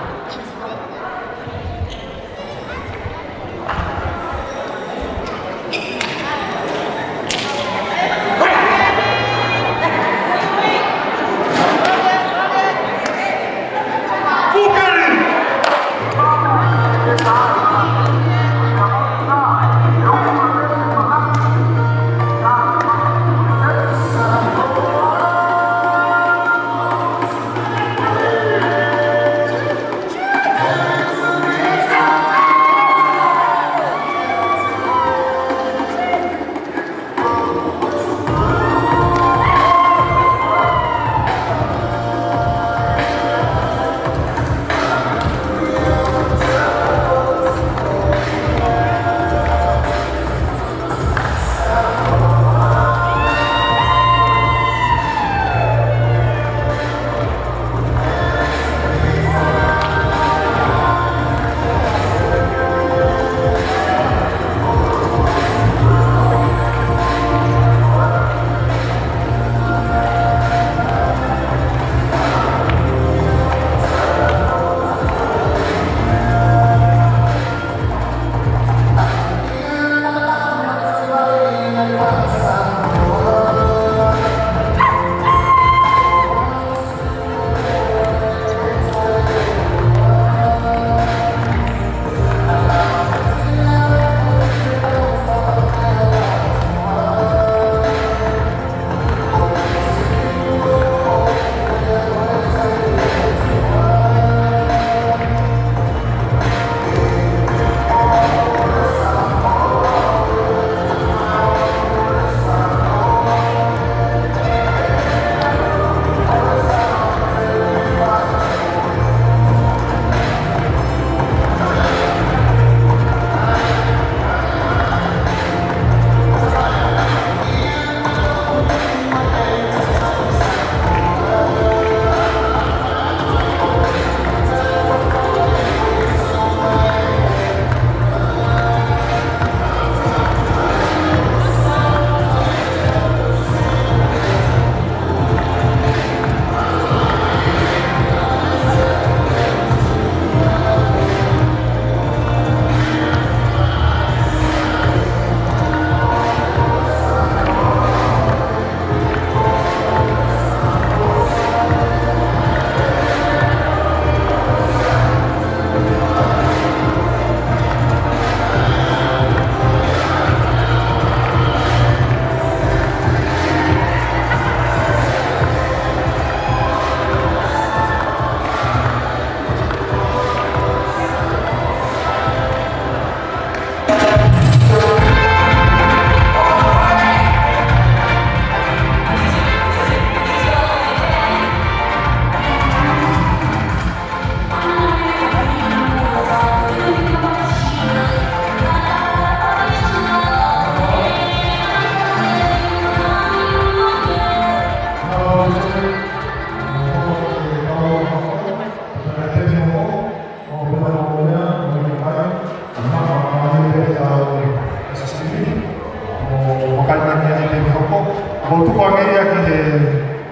ʻOku tuku ange ia ki he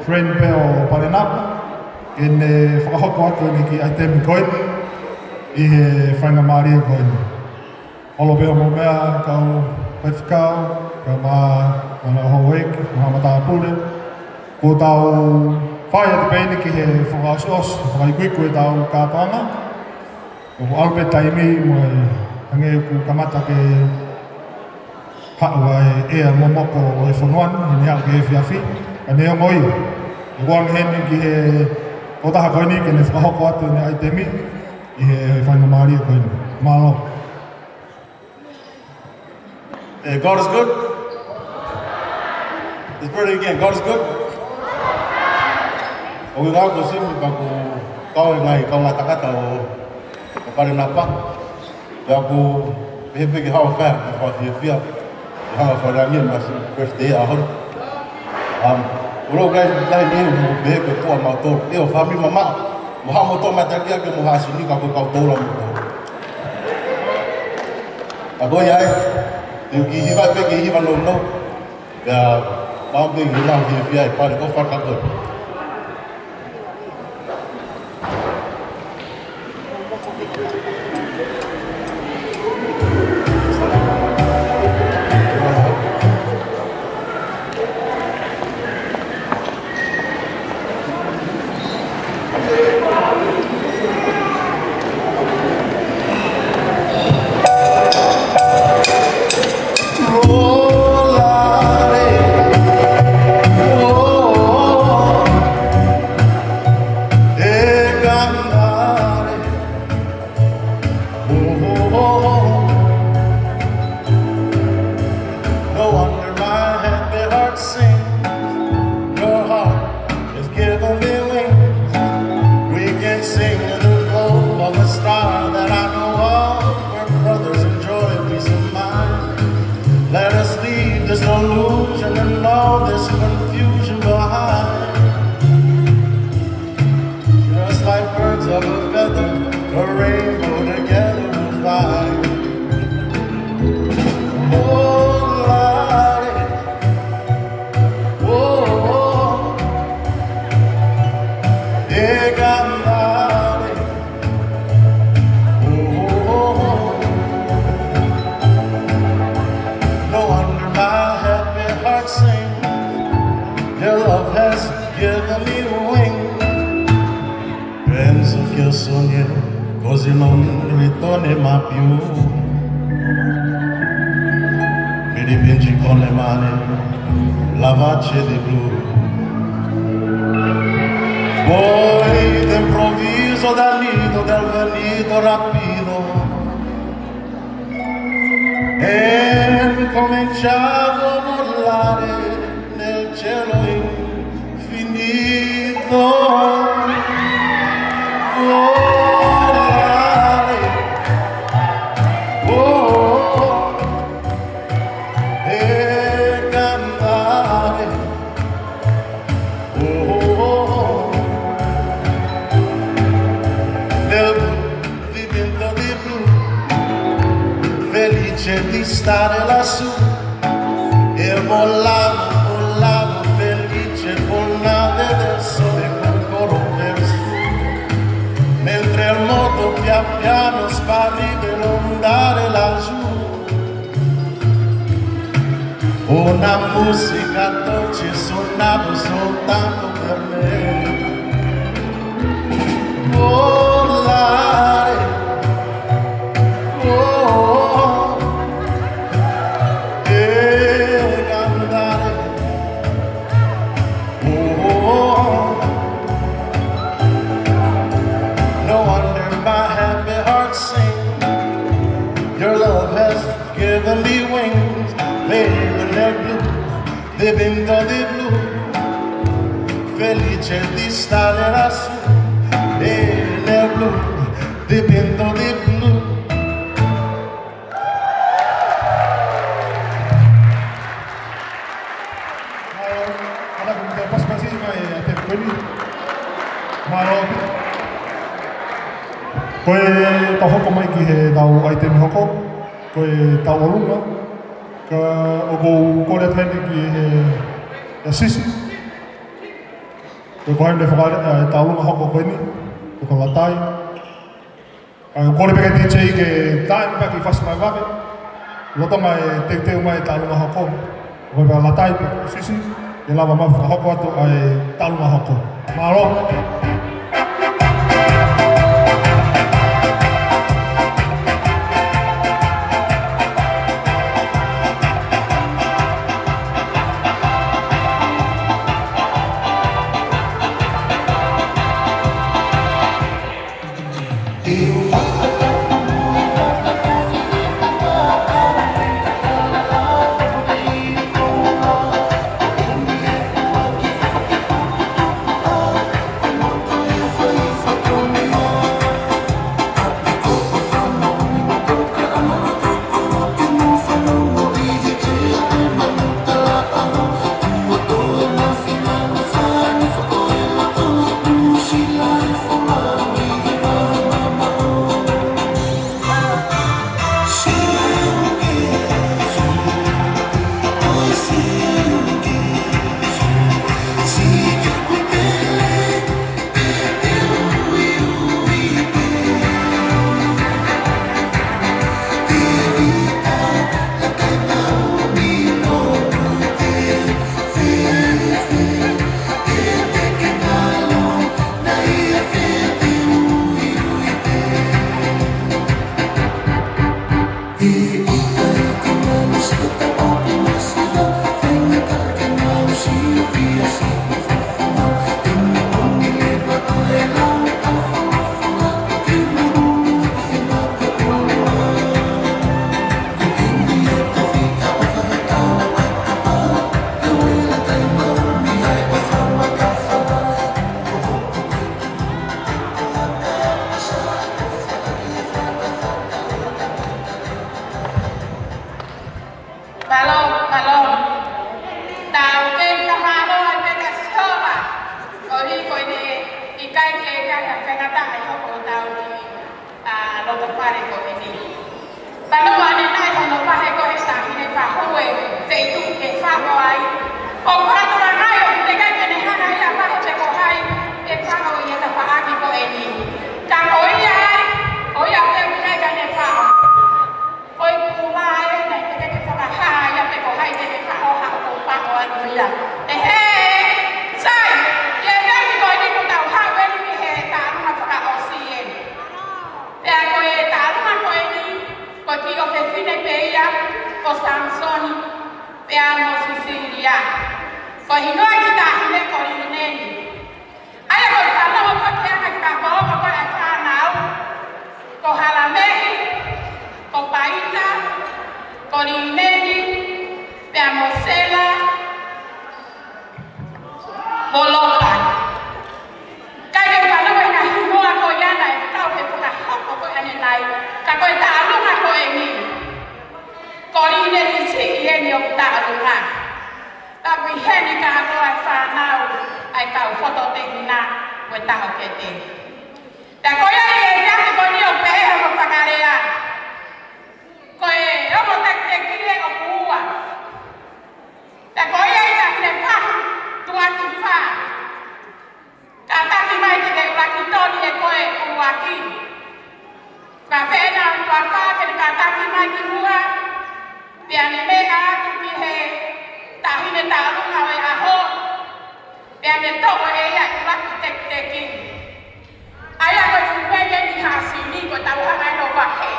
friend pē ʻo Palenapa, ke ne fakahoko atu ʻene kiʻi ʻaitemi ko eni, ʻi he faingamālie ko eni. ʻOlo pē hoʻomou meʻa kau faifekau, kau mā, mā houʻeiki, mā matāpule. Kuo tau fai atu pē eni ki he fakaʻosiʻosi, fakaikuiku ʻetau kātoanga. ʻOku ʻalu pē taimi mo e hangē ʻoku kamata ke haʻu ʻa e ʻea momoko ʻo e fonua ni, ʻi he ʻaho ki he efiafi, ka neongo ia. ʻOku ʻoange heni ki he tokotaha ko eni ke ne fakahoko atu ʻene ʻaitemi, ʻi he faingamālie ko eni. Mālō. Eh, God is good. Let's pray again. God is good. ʻOku ʻikai ko Simi pea ʻoku kau e ngaahi kaungā takata ʻo, ʻo Palenapa. Pea ʻoku pehē pē ke hao fai, ke fakafiefia. Ke hanga fakalangi ʻa e masi birthday ʻaho ni. Um, ʻoku ou kai, kai ni, mo pehē pē kuo mau tō. ʻE ʻo fami mama. Mo ha mo tō matakia ke mo ha sini ka ko kau tō la mo tō. Ka ko ia ē, te u kiʻi hiva pē, kiʻi hiva nounou. Pea, mau pē kiʻi lau fiefia ʻi Pale, ʻofa ka ko. No wonder my happy heart sings. Your heart has given me wings. We can sing in the glow of a star that I know of, where brothers enjoy peace of mind. Let us leave this illusion and all this confusion behind. Just like birds of a feather, a rainbow together we'll fly. Oh, Lale, oh, oh, e ka Lale, oh, oh, oh. No wonder my happy heart sings. Your love has given me wings. Penso che ho sogno così non ritorni mai più. Mi dipingi con le mani la faccia di blu. Poi d'improvviso dal nido del vento rapido e incominciavo a volare nel cielo infinito. Volare, oh, e cantare, oh, nel blu dipinto di blu, felice di stare lassù. E volavo, volavo felice col nave del sole col coro per su. Mentre il mondo pian piano spariva nell'ondare laggiù. Una musica dolce suonava soltanto per me. Volare, oh, e cantare, oh. No wonder my happy heart sings. Your love has given me wings, baby, nel blu dipinto di blu, felice di stare lassù, e nel blu dipinto di blu. Mālō, ʻa ia ko e pasipasi mai ʻa e ʻaitemi ko eni. Mālō. Ko ʻetau hoko mai ki heʻetau ʻaitemi hoko, ko ʻetau ʻolunga. Ka ʻoku ou kole atu heni ki he ʻIa Sisi. Ko e ko hai ne fakale, ʻa e tauʻolunga hoko ko eni, ko e ko Latai. ʻA, kole pē ki he D J ke taimi pē ki fasi mai vave. Lolotonga e teuteu mai e tauʻolunga hoko. Ko e ko Latai pē Sisi, ke lava mai fakahoko atu ʻa e tauʻolunga hoko. Mālō. Mālō, mālō. Tau kei fakamālō ai pē kia Sihova. Koeʻuhi ko ʻene ʻikai ke ʻi ai ha faingataʻa ʻi hoʻo tau ki, ʻa, loto fale ko eni. Tanu ane nai hono vahe ko e sāhine fahue, feituʻu ke famo ai. ʻO fakatokanga ai ʻoku teʻeki ke ne hanga ia ʻo vahe pe ko hai ʻe famo ʻi he tafaʻaki ko eni. Ka ko ia ai, ko ia pē ʻoku ʻikai ke ne famo. Ko e puma ē naʻe teʻeki ke fakahā ia pe ko hai te ne famo ha ʻoku famo ai ia. ʻE hē, sai, ʻi he taimi ko eni kuo tau haʻu eni ki he taʻanga fakaʻosi eni. Pea ko e taʻanga ko eni, ko e kiʻi ʻofefine pē ia, ko Samisoni, pea mo Sisilia. Ko e hingoa e kiʻi taʻahine ko Lineni. ʻA ia ko e fanongo ko ē ki he anga e kiʻi kakoʻanga ko ē ʻa e fānau, ko Halamehi, ko Paita, ko Lineni, pea mo Sela, mo Lopa. ʻIkai ke fanongo ʻi he ngaahi hingoa ko ia naʻe tau ke fakahoko ko ē ʻanenai, ka ko e taʻanga ko eni. Ko Lineni siʻi eni ʻoku taʻanga. Ka ʻoku ʻi heni kātoa e fānau, ʻa e kau fototehina mo e taʻokete. Pea ko ia ʻi he efiafi ko eni ʻoku pehē hono fakalea. Ko e ongo tekiteki ē ʻoku ua. Pea ko ia ʻi he taʻahine fā, tuʻaki fā. Kātaki mai ke ke ʻuluaki toli ē ko e ʻuluaki. Ka pehē naʻa tuʻa fā ke ne kātaki mai ki muʻa, pea ne meʻa atu ki he taʻahine taʻanga ʻo e ʻaho, pea ne toʻo ʻe ia e ʻuluaki tekiteki. ʻA ia ko e fuʻu veve ni hasi ni ko e tau hanga ʻe he vahe.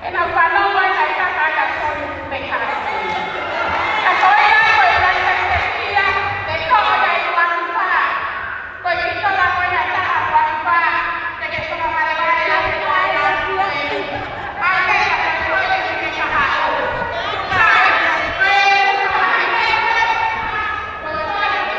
ʻE nau fanongo ai ʻa e kaka ia Soni mei hasi. Ka ko ia ko e ʻuluaki tekiteki ia, ʻe toʻo ia e ʻuluaki fā. Ko e kiʻi tola ko ena ʻe taha ʻuluaki fā, te ke tola valevale ʻa e fā ia ko eni. ʻA e meʻa ko ē ko e kiʻi fā. Sai, ko e fā ia. Ko e fā ia.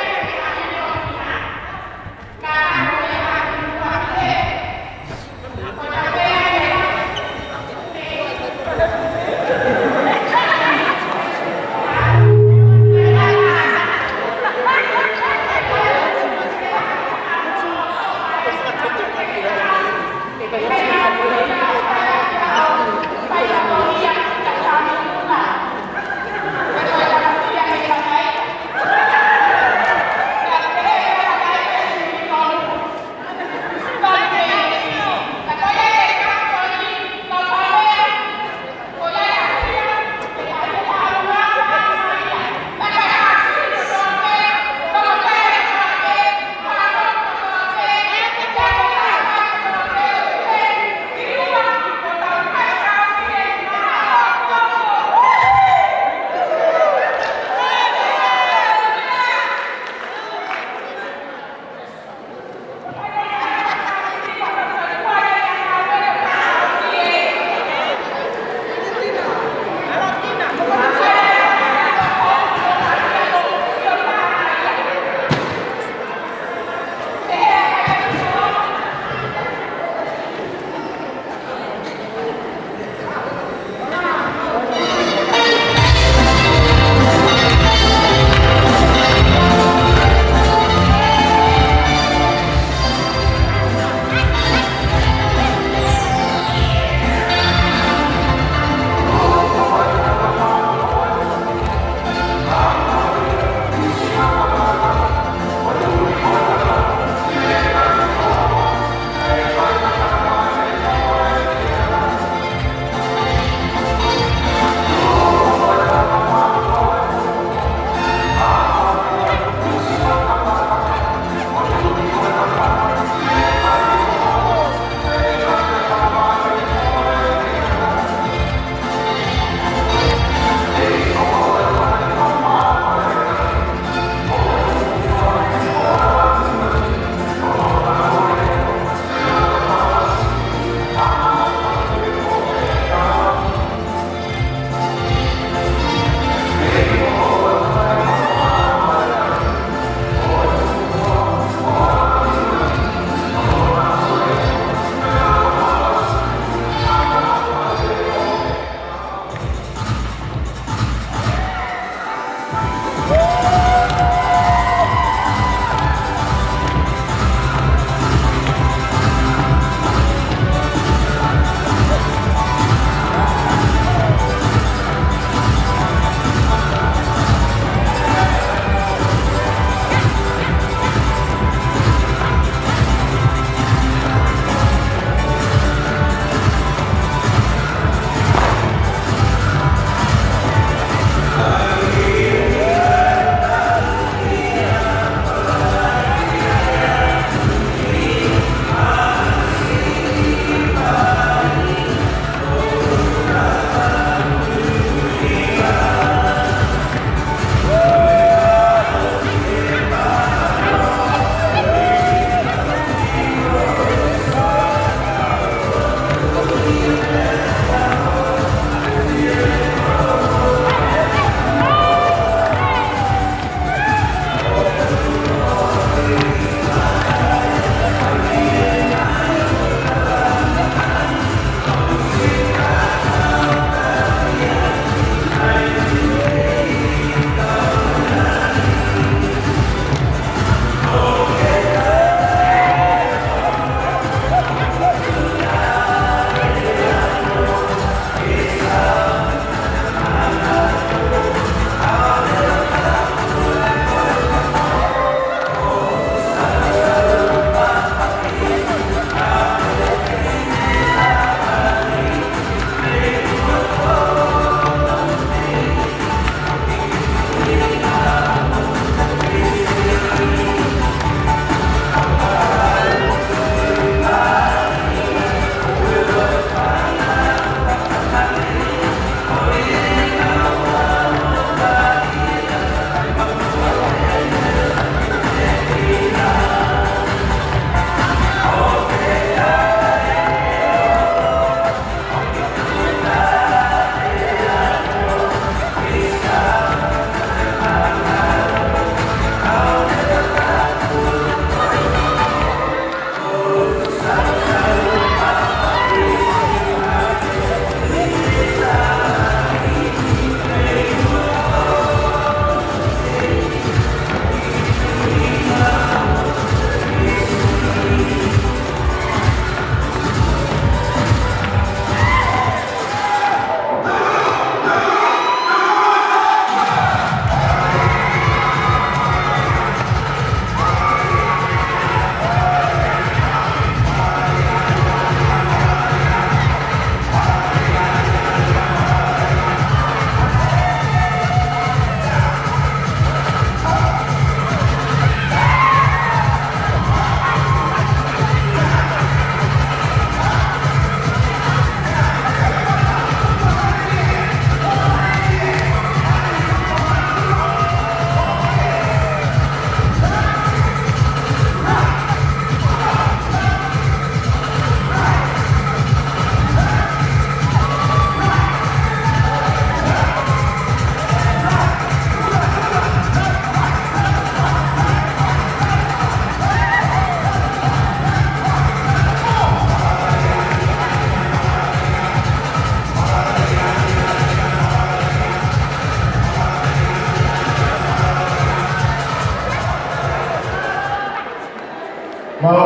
Mālō,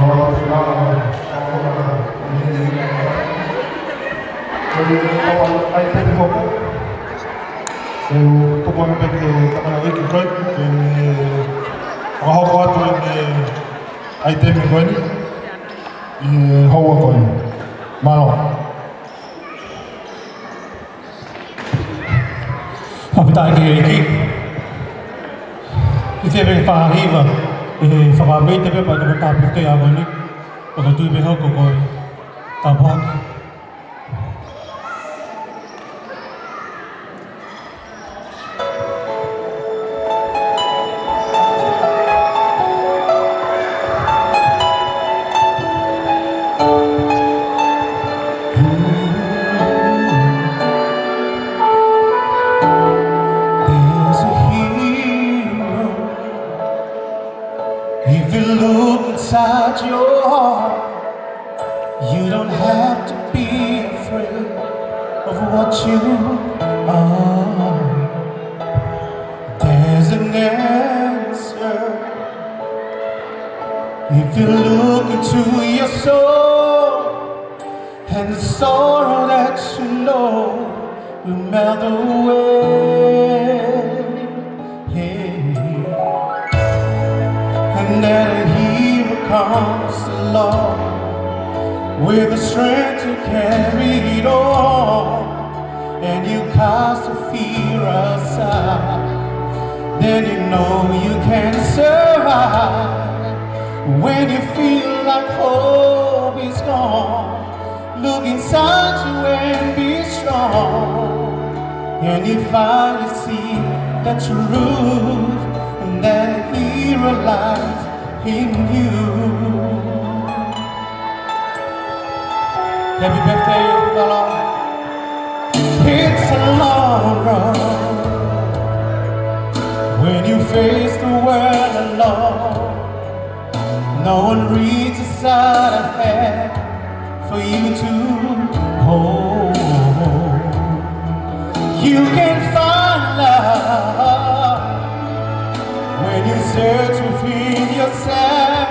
mālō, mālō, mālō. Ko e ʻaitemi hoko. Ko e tuku ange pē ke kamana wiki ko ē, ke fakahoko atu ʻene ʻaitemi ko eni ʻi he houa ko eni. Mālō. Fakafetaʻi ki he ʻEiki. ʻI he fefeka fakahiva, ʻe fakameite pē pea toko tāpute a ko eni. Pea ko e tui pē hoko ko e tāpuaki. There's a hero. If you look inside your heart, you don't have to be afraid of what you are. There's an answer. If you look into your soul and the sorrow that you know will melt away. And then a hero comes along with the strength to carry it on. And you cast the fear aside. Then you know you can survive. When you feel like hope is gone, look inside you and be strong. And you finally see the truth, and that a hero lies in you. Happy birthday, Lala. It's a long road when you face the world alone. No one reaches out a hand for you to hold. You can find love when you search within yourself.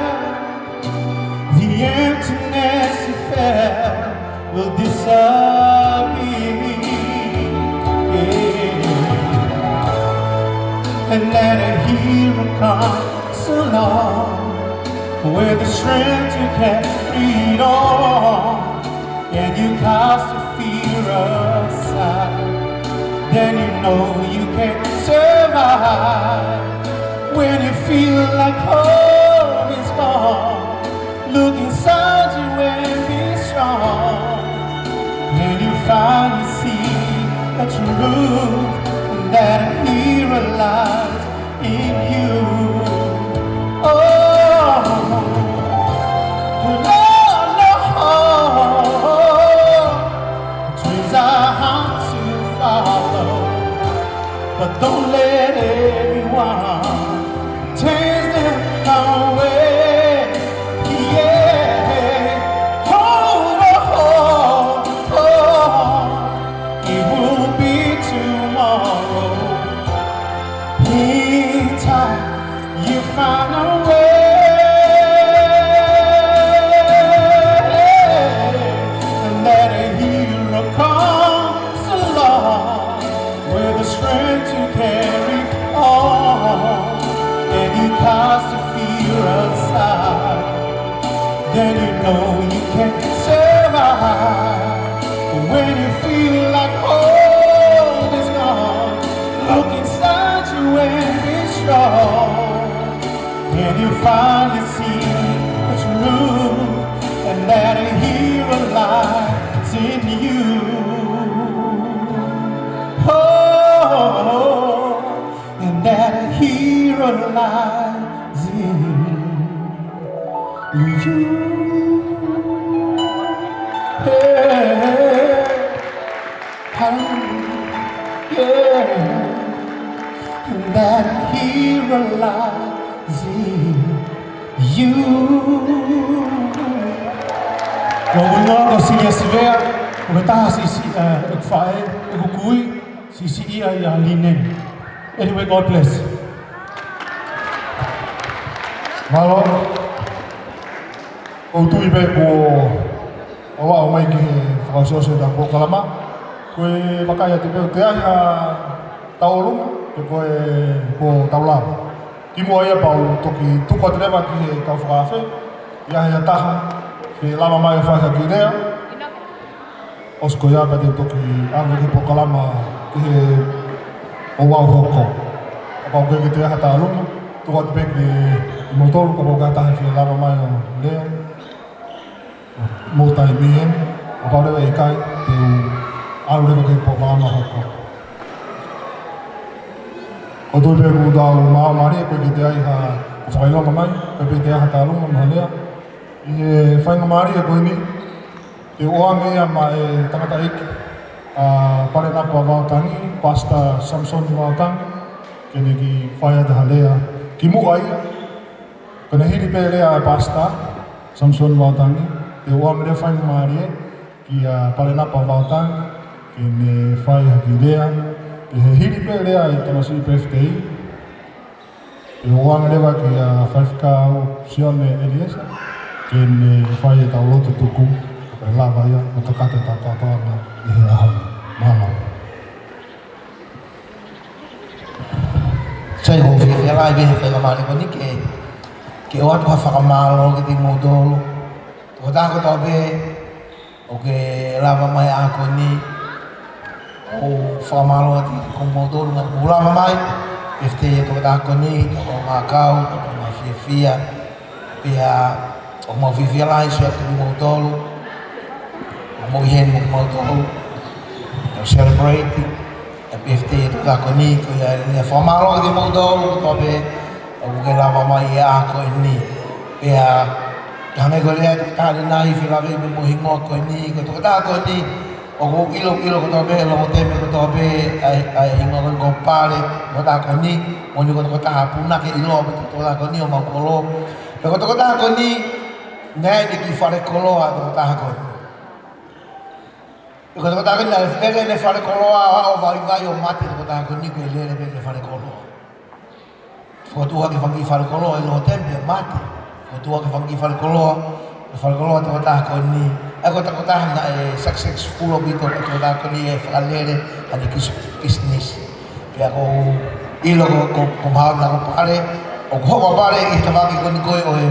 The emptiness you felt will disappear. And then a hero comes along with the strength to carry it on. And you cast your fear aside. Then you know you can survive. When you feel like hope is gone, look inside you and be strong. And you finally see the truth, that a hero lies in you. Oh, Lord, Lord, dreams are hard to follow, but don't let anyone chase them away. Yeah, hold on, hold on. It will be tomorrow. In time, you find a way. And that a hero comes along with the strength to carry on. And you cast your fear aside. Then you know you can survive. When you feel like hope is gone, look inside you and be strong. And you finally see the truth, and that a hero lies in you. Oh, and that a hero lies in you. Hey, hallelujah. Yeah. And that a hero lies in you. Ko e ʻuhinga ko Silia Sivea, ko e taha siʻisiʻi, ē, ʻeku faʻē, ʻeku kui, siʻisiʻi ia ʻia Linen. Anyway, God bless. Mālō. ʻOku ou tui pē kuo ʻosi ʻomai ki he fakaʻosiʻosi ʻetau polokalama. Ko e vakai atu pē ʻoku ʻi ai ha tauʻolunga, pe ko e kuo tau lava. Kimuʻa ia pea u toki tuku atu leva ki he kau fakaafe, ʻi ai ha taha ke lava mai ʻo fai ha kiʻi lea. ʻOsi ko ia pea te u toki ʻave ki he polokalama ki he ouau hoko. Kapau ʻoku ʻikai ke ʻi ai ha tauʻolunga, tuku atu pē kimoutolu kapau ʻoku ʻi ai ha taha ke lava mai ʻo lea. Mou taimi eni, kapau leva ʻe ʻikai, te u ʻalu leva ki he polokalama hoko. ʻOku ou tui pē kuo tau maʻu mālie, ʻoku ʻikai ke ʻi ai ha, kuo fakaʻilonga mai, ʻoku ʻikai ke ʻi ai ha tauʻolunga mo ha lea. ʻI he faingamālie ko eni, te u ʻoange ia maʻa e tangataʻeiki ʻa Palenapa Vaotangi, Pastor Samson Vaotangi, ke ne kiʻi fai atu ha lea kimuʻa ia. Ko ʻene hili pē lea ʻa e Pastor Samson Vaotangi, te u ʻoange leva e faingamālie kia Palenapa Vaotangi ke ne fai ha kiʻi lea. Pea ʻi he hili pē lea ʻa e tamasiʻi birthday, te u ʻoange leva kia Faifekau Sione ʻEliesa ke ne fai ʻetau lotu tuku, kae lava ia ʻo kakato ʻetau kātoanga ʻi he ʻaho ni. Mālō. Sai, ʻoku ou fiefia lahi he faingamālie ko eni ke, ke ʻoatu ha fakamālō kiate kimoutolu. Tokotaha kotoa pē ʻoku ke lava mai ʻaho ko eni, ʻoku ou fakamālō atu kiate kimoutolu naʻa mou lava mai. Pea ʻi he tokotaha ko eni, tau ngākau, tau ngā fiefia. Pea ʻoku mau fiefia lahi ʻo sio atu kiate kimoutolu. ʻOku mou ʻi heni mo kimoutolu. Tau celebrate ʻa e birthday ʻa e tokotaha ko eni, ko ia ʻa e fakamālō kiate kimoutolu kotoa pē ʻoku ke lava mai he ʻaho ko eni. Pea, hangē ko e lea ʻa e tokotaha ʻanenai, felāveʻi pē mo e hingoa ko eni, ko e tokotaha ko eni, ʻoku ou ʻilo, ʻilo kotoa pē, longotempe kotoa pē ʻa e, ʻa e hingoa ko eni ko Pale, tokotaha ko eni, moʻoni ko e tokotaha punake ʻiloa pē tokotaha ko eni ʻo mau kolo. Pea ko e tokotaha ko eni, naʻe ʻi ai ʻene kiʻi falekoloa ʻa e tokotaha ko eni. Pea ko e tokotaha ko eni, naʻe lele ʻene falekoloa ʻo aʻu ʻo vaivai ʻo mate e tokotaha ko eni, ko e lele pē ʻene falekoloa. Fokotuʻu hake e fanga kiʻi falekoloa ʻi longotempe, mate. Fokotuʻu hake e fanga kiʻi falekoloa, e falekoloa ʻa e tokotaha ko eni. ʻA ia ko e tokotaha naʻe successful ʻaupito ʻa e tokotaha ko eni he fakalele ʻa ʻene kiʻi business. Pea ʻoku ou ʻilo ko, ko, ko mahalo naʻa ko Pale, ʻoku hoko ʻa Pale ʻi he tafaʻaki ko eni ko ē ʻo e,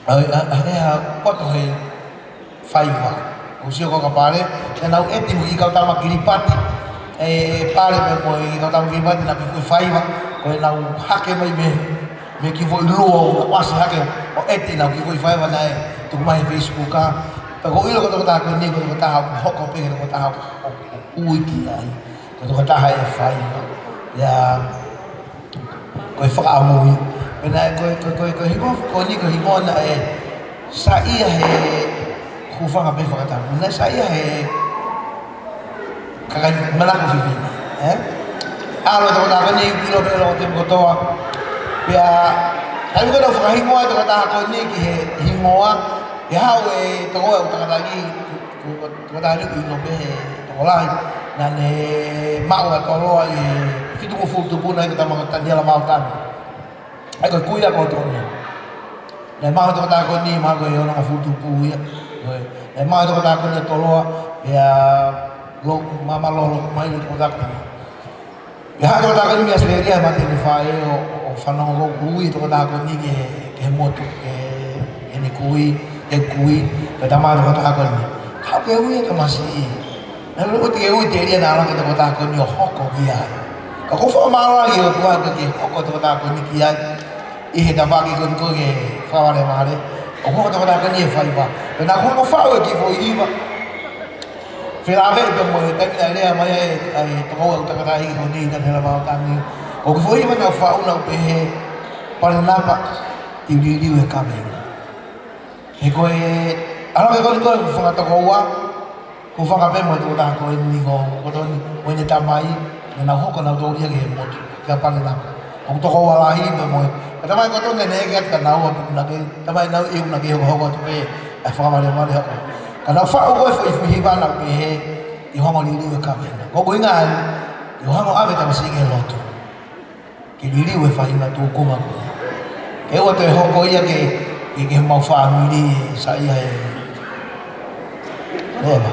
ʻa e, ʻa e, ʻa e, ʻa e, poto he faiva. ʻOku ou sio ko ē kia Pale, naʻa nau ʻeti mo e kiʻi kau tama Kilipati. ʻE, Pale pea mo e kiʻi kau tama Kilipati naʻa nau kiʻi foʻi faiva. Ko ʻenau hake mai mei, mei he kiʻi foʻi luo, naʻa nau ʻasi hake ʻo ʻeti ʻenau kiʻi foʻi faiva naʻe tuku mai he Facebook ā. Pea ʻoku ou ʻilo ko e tokotaha ko eni, ko e tokotaha ʻoku hoko pē, ko e tokotaha ʻoku, ʻoku, ʻoku ui ki ai. Ko e tokotaha ʻe faiva. ʻIo, ko e fakaʻamu ia. Pea naʻe ko e, ko e, ko e, ko e hingoa ko eni, ko e hingoa naʻe saiʻia he hūfanga pē fakatapu. Naʻe saiʻia he kakai manako fefine, ē? ʻAlu e tokotaha ko eni, ʻilo pē longotempe kotoa. Pea, taimi ko ē naʻa ku fakahingoa e tokotaha ko eni ki he hingoa, pea haʻu e tokoua ʻo e tangataʻeiki, ko, ko, ko e tokotaha ni ʻoku ʻilo pē he tokolahi, naʻa ne maʻu ʻa Toloa ʻi he fitungofulu tupuna, ko e tama ko Taniela Vaotangi. ʻA ia ko e kui ia ko Toni. Naʻe maʻu e tokotaha ko eni, mahalo ko e onongofulu tupu ia. Ko e, naʻe maʻu e tokotaha ko eni ʻa Toloa, pea lo, māmā lōloa mai e tokotaha ko eni. Pea haʻu e tokotaha ko eni mei ʻAositelēlia, mate ʻene faʻē ʻo, ʻo fanongo ko ē ʻoku ui e tokotaha ko eni ki he, ki he motu, ki he, ki heʻene kui, ki he kui, pea tama e tokotaha ko eni. Haʻu ke ui e tamasiʻi. Naʻe ʻikai te ke ui telia naʻa ʻalu ange e tokotaha ko eni ʻo hoko ki ai. Ka ʻoku ou fakamālō lahi ki he ʻOtua ʻoku ke hoko e tokotaha ko eni ki ai. ʻI he tafaʻaki ko eni ko e fakavalevale. ʻOku hoko e tokotaha ko eni he faiva. Pea naʻa ku hanga ʻo faʻu e kiʻi foʻi hiva. Felāveʻi pea mo e taimi naʻe lea mai ai ʻa e tokoua ʻo e tangataʻeiki ko eni, Taniela Vaotangi. Ko e kiʻi foʻi hiva naʻa ku faʻu naʻa ku pehē, Palenapa, te u liliu e kavenga. He ko e, ʻalu ange ko eni ko e hūfanga tokoua, hūfanga pē mo e tokotaha ko eni ko, ko Toni, mo ʻene tamai, naʻa nau hoko nautolu ia ki he motu, kia Palenapa. ʻOku tokoua lahi pē mo e. Ka tamai ko Toni naʻe ʻeke atu kia naua pe ʻoku na kei, tamai naua ʻoku na kei hokohoko atu pē, ʻa e fakavalevale hoko. Ka naʻa ku faʻu ko e foʻi hiva naʻa ku pehē, te u hanga ʻo liliu e kavenga. Ko hoku ʻuhinga eni, te u hanga ʻo ʻave e tamasiʻi ki he lotu. Ke liliu e faʻahinga tūkunga ko ia. Ke ʻoua toe hoko ia ke Ke ke mau fāmili ʻe saiʻia he leva.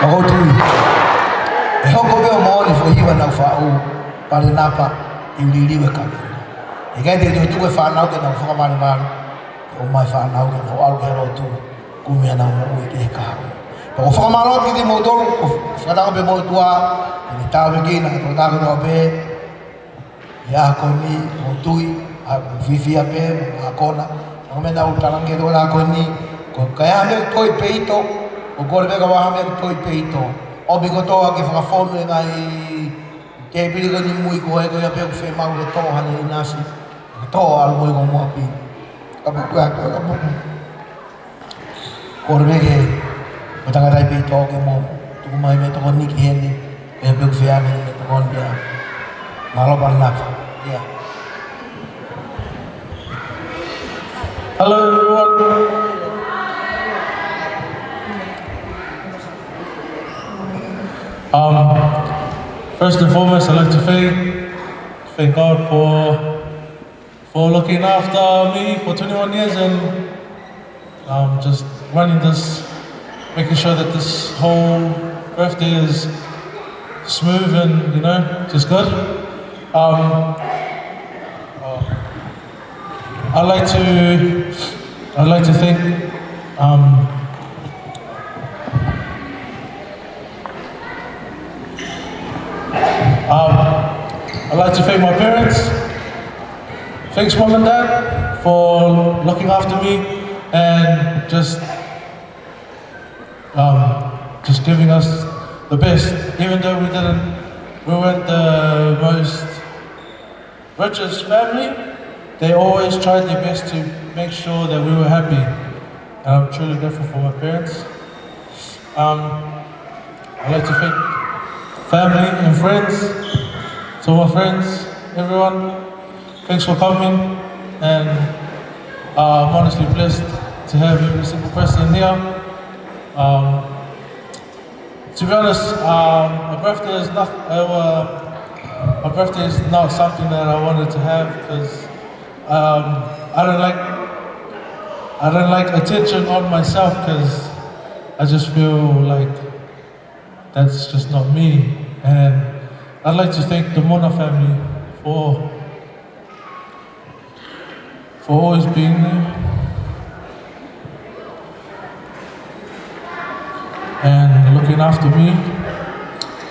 Ka ʻoku ou tui ʻe hoko pē ʻo moʻoni foʻi hiva naʻa ku faʻu, Palenapa, ʻi liliu e kaveinga. ʻIkai te u tuku e fānau ke nau fakavalevale, ke ʻomai fānau ke nau ʻalu ki he lotu, kumi ʻenau moʻui ki he kahaʻu. Pea ʻoku ou fakamālō atu kiate kimoutolu, ʻoku ou fakatauange pē mo e ʻOtua ke ne tāpuekina e tokotaha kotoa pē ʻi he ʻaho ko eni, ʻoku ou tui ʻoku fiefia pē mo akona. Ko e meʻa naʻa ku talaange ki he tokotaha ko eni, ko e ka ʻi ai ha meʻa ʻoku toe peito, ʻoku ou kole pē ka ʻi ai ha meʻa ʻoku toe peito, ʻomi kotoa ke fakafonu e ngaahi tēpile ko eni mui ko ē, ko ia pē ʻoku fiemaʻu ke toʻo hano ʻinasi, ke toʻo ʻalu mo ia ki Moapi. Ka ʻoku ʻikai ke toʻo, ka ʻoku Kole pē ke mo tangata i pei tō ke mo tuku mai mei tokoni ki heni, pea pē ʻoku fie ʻai mei tokoni pea. Mālō Palenapa. Yeah. Hello, everyone. Um, first and foremost, I'd like to thank, thank God for for looking after me for twenty-one years and, um, just running this, making sure that this whole birthday is smooth and, you know, just good. Um, uh, I'd like to, I'd like to thank, um, Um, I'd like to thank my parents. Thanks, Mum and Dad, for looking after me and just, um, just giving us the best. Even though we didn't, we weren't the most richest family, they always tried their best to make sure that we were happy. And I'm truly grateful for my parents. Um, I'd like to thank family and friends, to my friends, everyone. Thanks for coming, and, uh, I'm honestly blessed to have every single person here. Um, to be honest, um, my birthday is not, uh, my birthday is not something that I wanted to have 'cause, um, I don't like, I don't like attention on myself 'cause I just feel like that's just not me. And I'd like to thank the Mona family for, for always being there and looking after me.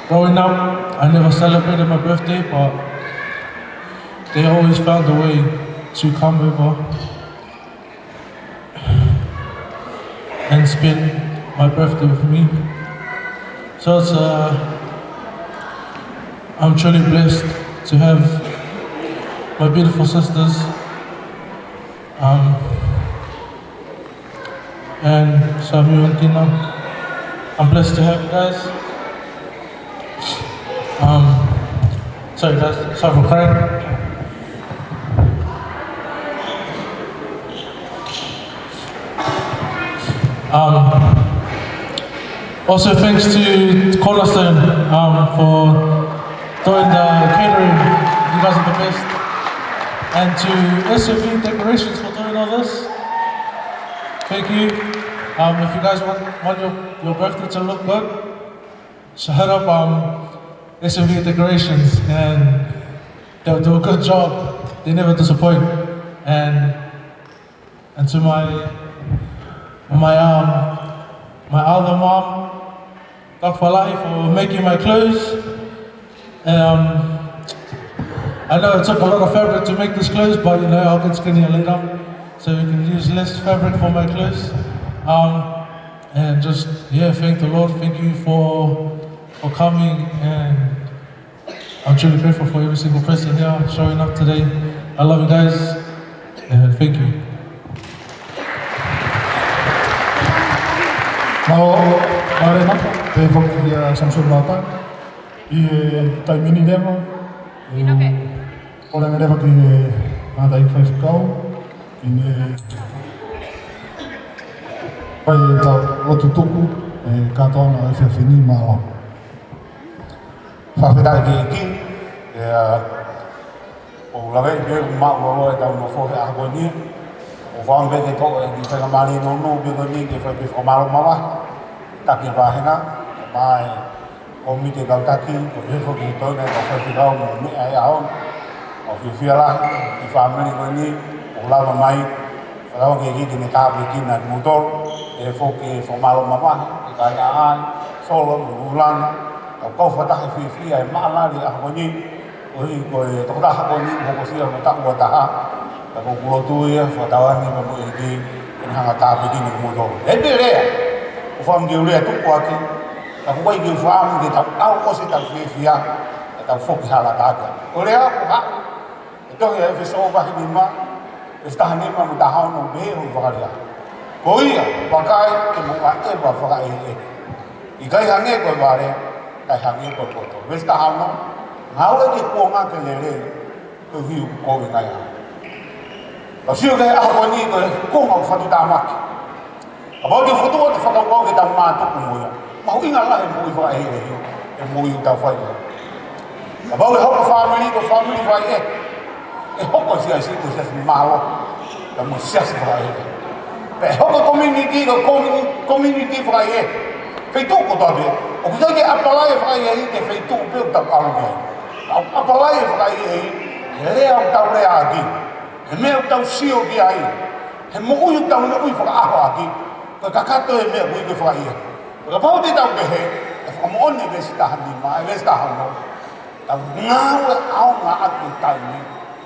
Growing up, I never celebrated my birthday, but they always found a way to come over and spend my birthday with me. So it's, uh, I'm truly blessed to have my beautiful sisters, um, and Samuel and Tina. I'm blessed to have you guys. Um, sorry, guys. Sorry for crying. Um, also thanks to Cornerstone, um, for doing the catering. You guys are the best. And to S M V Decorations for doing all this. Thank you. Um, if you guys want, want your, your birthday to look good, so hit up, um, S M V Decorations, and they'll do a good job. They never disappoint. And, and to my, my, um, my other mom, Doc Falahi, for making my clothes. Um, I know it took a lot of fabric to make this clothes, but, you know, I'll get skinnier later, so you can use less fabric for my clothes. Um, and just, yeah, thank the Lord. Thank you for, for coming, and I'm truly grateful for every single person here showing up today. I love you guys, and thank you. Mālō, mālō ʻena, pehē foki kia Samson Lata. ʻI he taimi ni leva, ʻe kole ange leva ki he ngaahi faifekau ke ne fai ʻetau lotu tuku, ʻe kātoa ʻa e efiafi ni. Mālō. Fakafetaʻi ki he ʻEiki, ʻe, ʻa, ʻoku ou laveʻi pē ʻoku māʻulalo ʻetau nofo he ʻaho ni. Fakaʻamu pē ke toʻo e kiʻi faingamālie nounou pē ko eni ke fai pē fakamālō mavahe. Taki e vāhenga, mai kōmiti kau taki, ko e foki toina e kau faifekau mo e meʻa e ʻaho ni. ʻOku fiefia lahi, kiʻi fāmili ko eni, ʻoku lava mai, fakatauange ke kiʻi tāpuekina kimoutolu, e foki e fakamālō mavahe, e kāinga ʻai, Solo, mo Lulana, kau kau fakataha fiefia e maʻalali ʻaho ko eni, koeʻuhi ko e tokotaha ko eni, hokosia mo taʻu ua taha, ka ʻoku ou lotua ia, fakatauange pea mo e ʻEiki, ke ne hanga tāpuekina kimoutolu. ʻE pē lea, ʻoku ou fakaʻamu ke u lea tuku ake, ka ʻoku ʻikai ke u fakaʻamu ke tau ʻalu ʻosi ʻetau fiefia, ʻetau foki hala taki. Ko e lea, ʻoku haʻu, ʻi he tohi ʻa ʻEfesō vahe nima, veesi taha nima mo e taha ono, pehē hono fakalea. Ko ia, vakai, te mou ʻaʻeva fakaʻehiʻehi. ʻIkai hangē ko e vale, kae hangē ko e poto. Veesi taha ono, ngāue ki he kuonga ke lelei, koeʻuhi ʻoku kovi e ngaahi ʻaho. Ka sio ki he ʻaho ko eni ko e kuonga ʻoku fatutāmaki. Kapau te u fokotuʻu atu e fakakaukau ke tau mātuku mo ia. Mahuʻinga lahi e moʻui fakaʻehiʻehi, e moʻui ʻoku tau fai ko ē. Kapau ʻe hoko e fāmili ko e fāmili fakaʻehiʻehi, ʻe hoko e siasi ko e siasi mālohi, pea mo e siasi fakaʻehiʻehi. Pea ʻe hoko e community ko e commu-, community fakaʻehiʻehi. Feituʻu kotoa pē, ʻoku ʻikai ke apply e fakaʻehiʻehi ki he feituʻu pē ʻoku tau ʻalu ki ai. Ka ʻoku apply e fakaʻehiʻehi he lea ʻoku tau leaʻaki, he meʻa ʻoku tau sio ki ai, he moʻui ʻoku tau moʻui fakaʻaho ʻaki, ko e kakato e meʻa ʻoku ui ko e fakaʻehiʻehi. Kapau te tau pehē, ʻe fakamoʻoni e veesi taha nima, e veesi taha ono, tau ngāue ʻaonga ʻaki e taimi,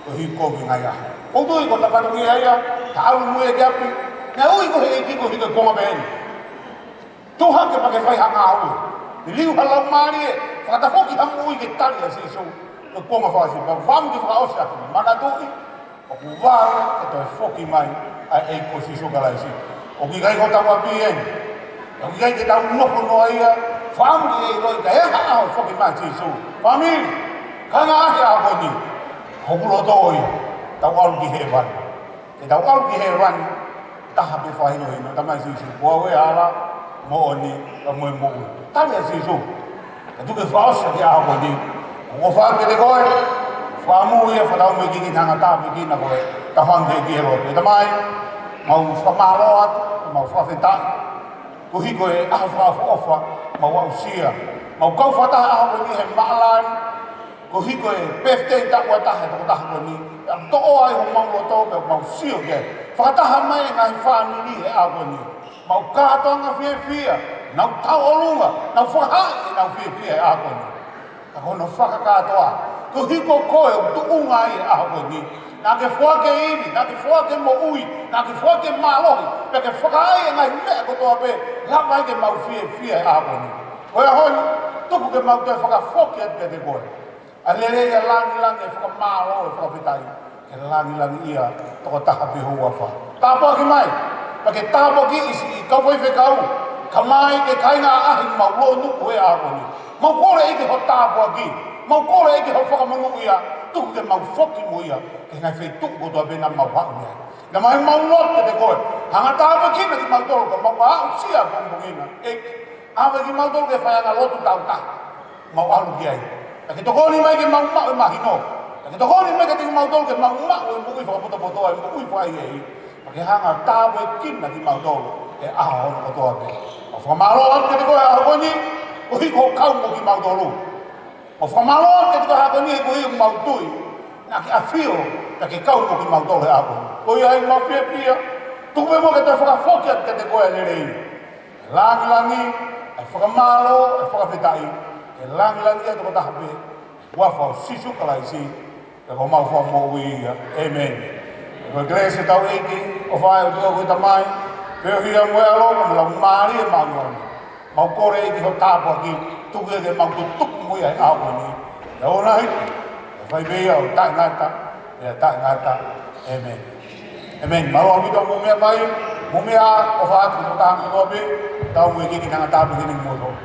koeʻuhi ʻoku kovi e ngaahi ʻaho. ʻOku ou tui ko e fatongia ia, ta ʻalu mo ia ki ʻapi, naʻe ui koe ʻe he ʻEiki koeʻuhi ko e kuonga pehē ni. Tuʻu hake pea ke fai ha ngāue. Liliu ha laumālie, fakatafoki ha moʻui ke tali ʻa Sīsū, ko e kuonga fakaʻosi. Pea fakaʻamu ke fakaʻosi ʻaki, manatuʻi, ʻoku vave ke toe foki mai ʻa e ʻEiki ko Sīsū Kalaisi. ʻOku ʻikai ko hotau ʻapi eni. ʻOku ʻikai ke tau nofo noa ia, fakaʻamu ke ʻiloʻi ka ʻe ʻi ai ha ʻaho ʻe foki mai ai ʻa Sīsū. Fāmili, kāinga ʻaʻahi ʻaho ko eni, hoku loto ia, tau ʻalu ki hēvani. Ke tau ʻalu ki hēvani, taha pē fakahinohino, Tamai Sīsū, ko au e hala, moʻoni, pea mo e moʻui. Tali ʻa Sīsū. Ka tuku ke fakaʻosi ʻaki e ʻaho ko eni. ʻOku ou ʻofa atu kiate koe, fakaʻamu ia, fakatauange ke ne hanga tāpuekina koe, tau hanga ki he lotu. ʻE Tamai, mau fakamālō atu, mau fakafetaʻi. Koeʻuhi ko e ʻaho fakaʻofoʻofa, mau aʻusia. Mau kau fakataha he ʻaho ko eni he maʻalali, koeʻuhi ko e birthday taʻu ua taha ʻo e tokotaha ko eni, ʻa toʻo ai homau loto pea mau sio ki ai. Fakataha mai e ngaahi fāmili he ʻaho ko eni. Mau kātoanga fiefia, nau tauʻolunga, nau fakahā ʻenau fiefia he ʻaho ko eni. Ka ko hono fakakātoa, koeʻuhi ko koe ʻoku tuʻunga ai e ʻaho ko eni. Naʻa ke foaki e ivi, naʻa ke foaki e moʻui, naʻa ke foaki e mālohi, pea ke fakaʻai e ngaahi meʻa kotoa pē, lava ai ke mau fiefia he ʻaho ko eni. Ko e ʻaho ni, tuku ke mau toe fakafoki atu kiate koe. ʻA e lelei, ʻa e lāngilangi, ʻa e fakamālō, ʻa e fakafetaʻi, ke lāngilangiʻia tokotaha pē ho huafa. Tāpuaki mai, pea ke tāpuakiʻi siʻi kau faifekau, kae ʻumaʻā e kāinga ʻaʻahi ʻoku mau lōnuku he ʻaho ni. Mau kole ʻEiki ho tāpuaki, mau kole ʻEiki ho fakamonūʻia, tuku ke mau foki mo ia ki he ngaahi feituʻu kotoa pē naʻa mau haʻu mei ai. Naʻa mau, mau lotu kiate koe, hanga tāpuekina kimautolu ka mau aʻusia pongipongi na. ʻEiki, ʻave kimautolu ki he faiʻanga lotu tāutaha. Mau ʻalu ki ai. Naʻa ke tokoni mai ke mau maʻu e mahino. Naʻa ke tokoni mai kiate kimautolu ke mau maʻu e moʻui fakapotopoto, e moʻui fakaʻehiʻehi. Naʻa ke hanga tāpuekina kimautolu he ʻaho hono kotoa pē. Mau fakamālō atu kiate koe he ʻaho ko eni, koeʻuhi ko hoʻo kau mo kimautolu. Mau fakamālō atu kiate koe he ʻaho ko eni, koeʻuhi ʻoku mau tui naʻa ke ʻafio, naʻa ke kau mo kimautolu he ʻaho ko eni. Ko ia ai mau fiefia, tuku pē muʻa ke toe fakafoki atu kiate koe ʻa e lelei, ʻa e lāngilangi, ʻa e fakamālō, ʻa e fakafetaʻi, ke lāngilangiʻia tokotaha pē, huafa ʻo Sīsū Kalaisi, pea ko homau Fakamoʻui ia. ʻĒmeni. Ko e kelesi ʻa hotau ʻEiki, ʻofa ʻa e ʻOtua ko e Tamai, feohi ʻa e ʻAlo, mo e Laumālie Māʻoniʻoni, mau kole ʻEiki ho tāpuaki, tuku ke mau tutuku mo ia he ʻaho ni. ʻIa ʻoua naʻa hiki, ʻe fai pē ia ʻo taʻengata, ʻo taʻengata. ʻĒmeni. ʻĒmeni. Mālō ʻaupito hoʻomou meʻa mai, mou meʻa, ʻofa atu ki he tokotaha kotoa pē, tau mo e ʻEiki ke ne hanga tāpuekina kimoutolu.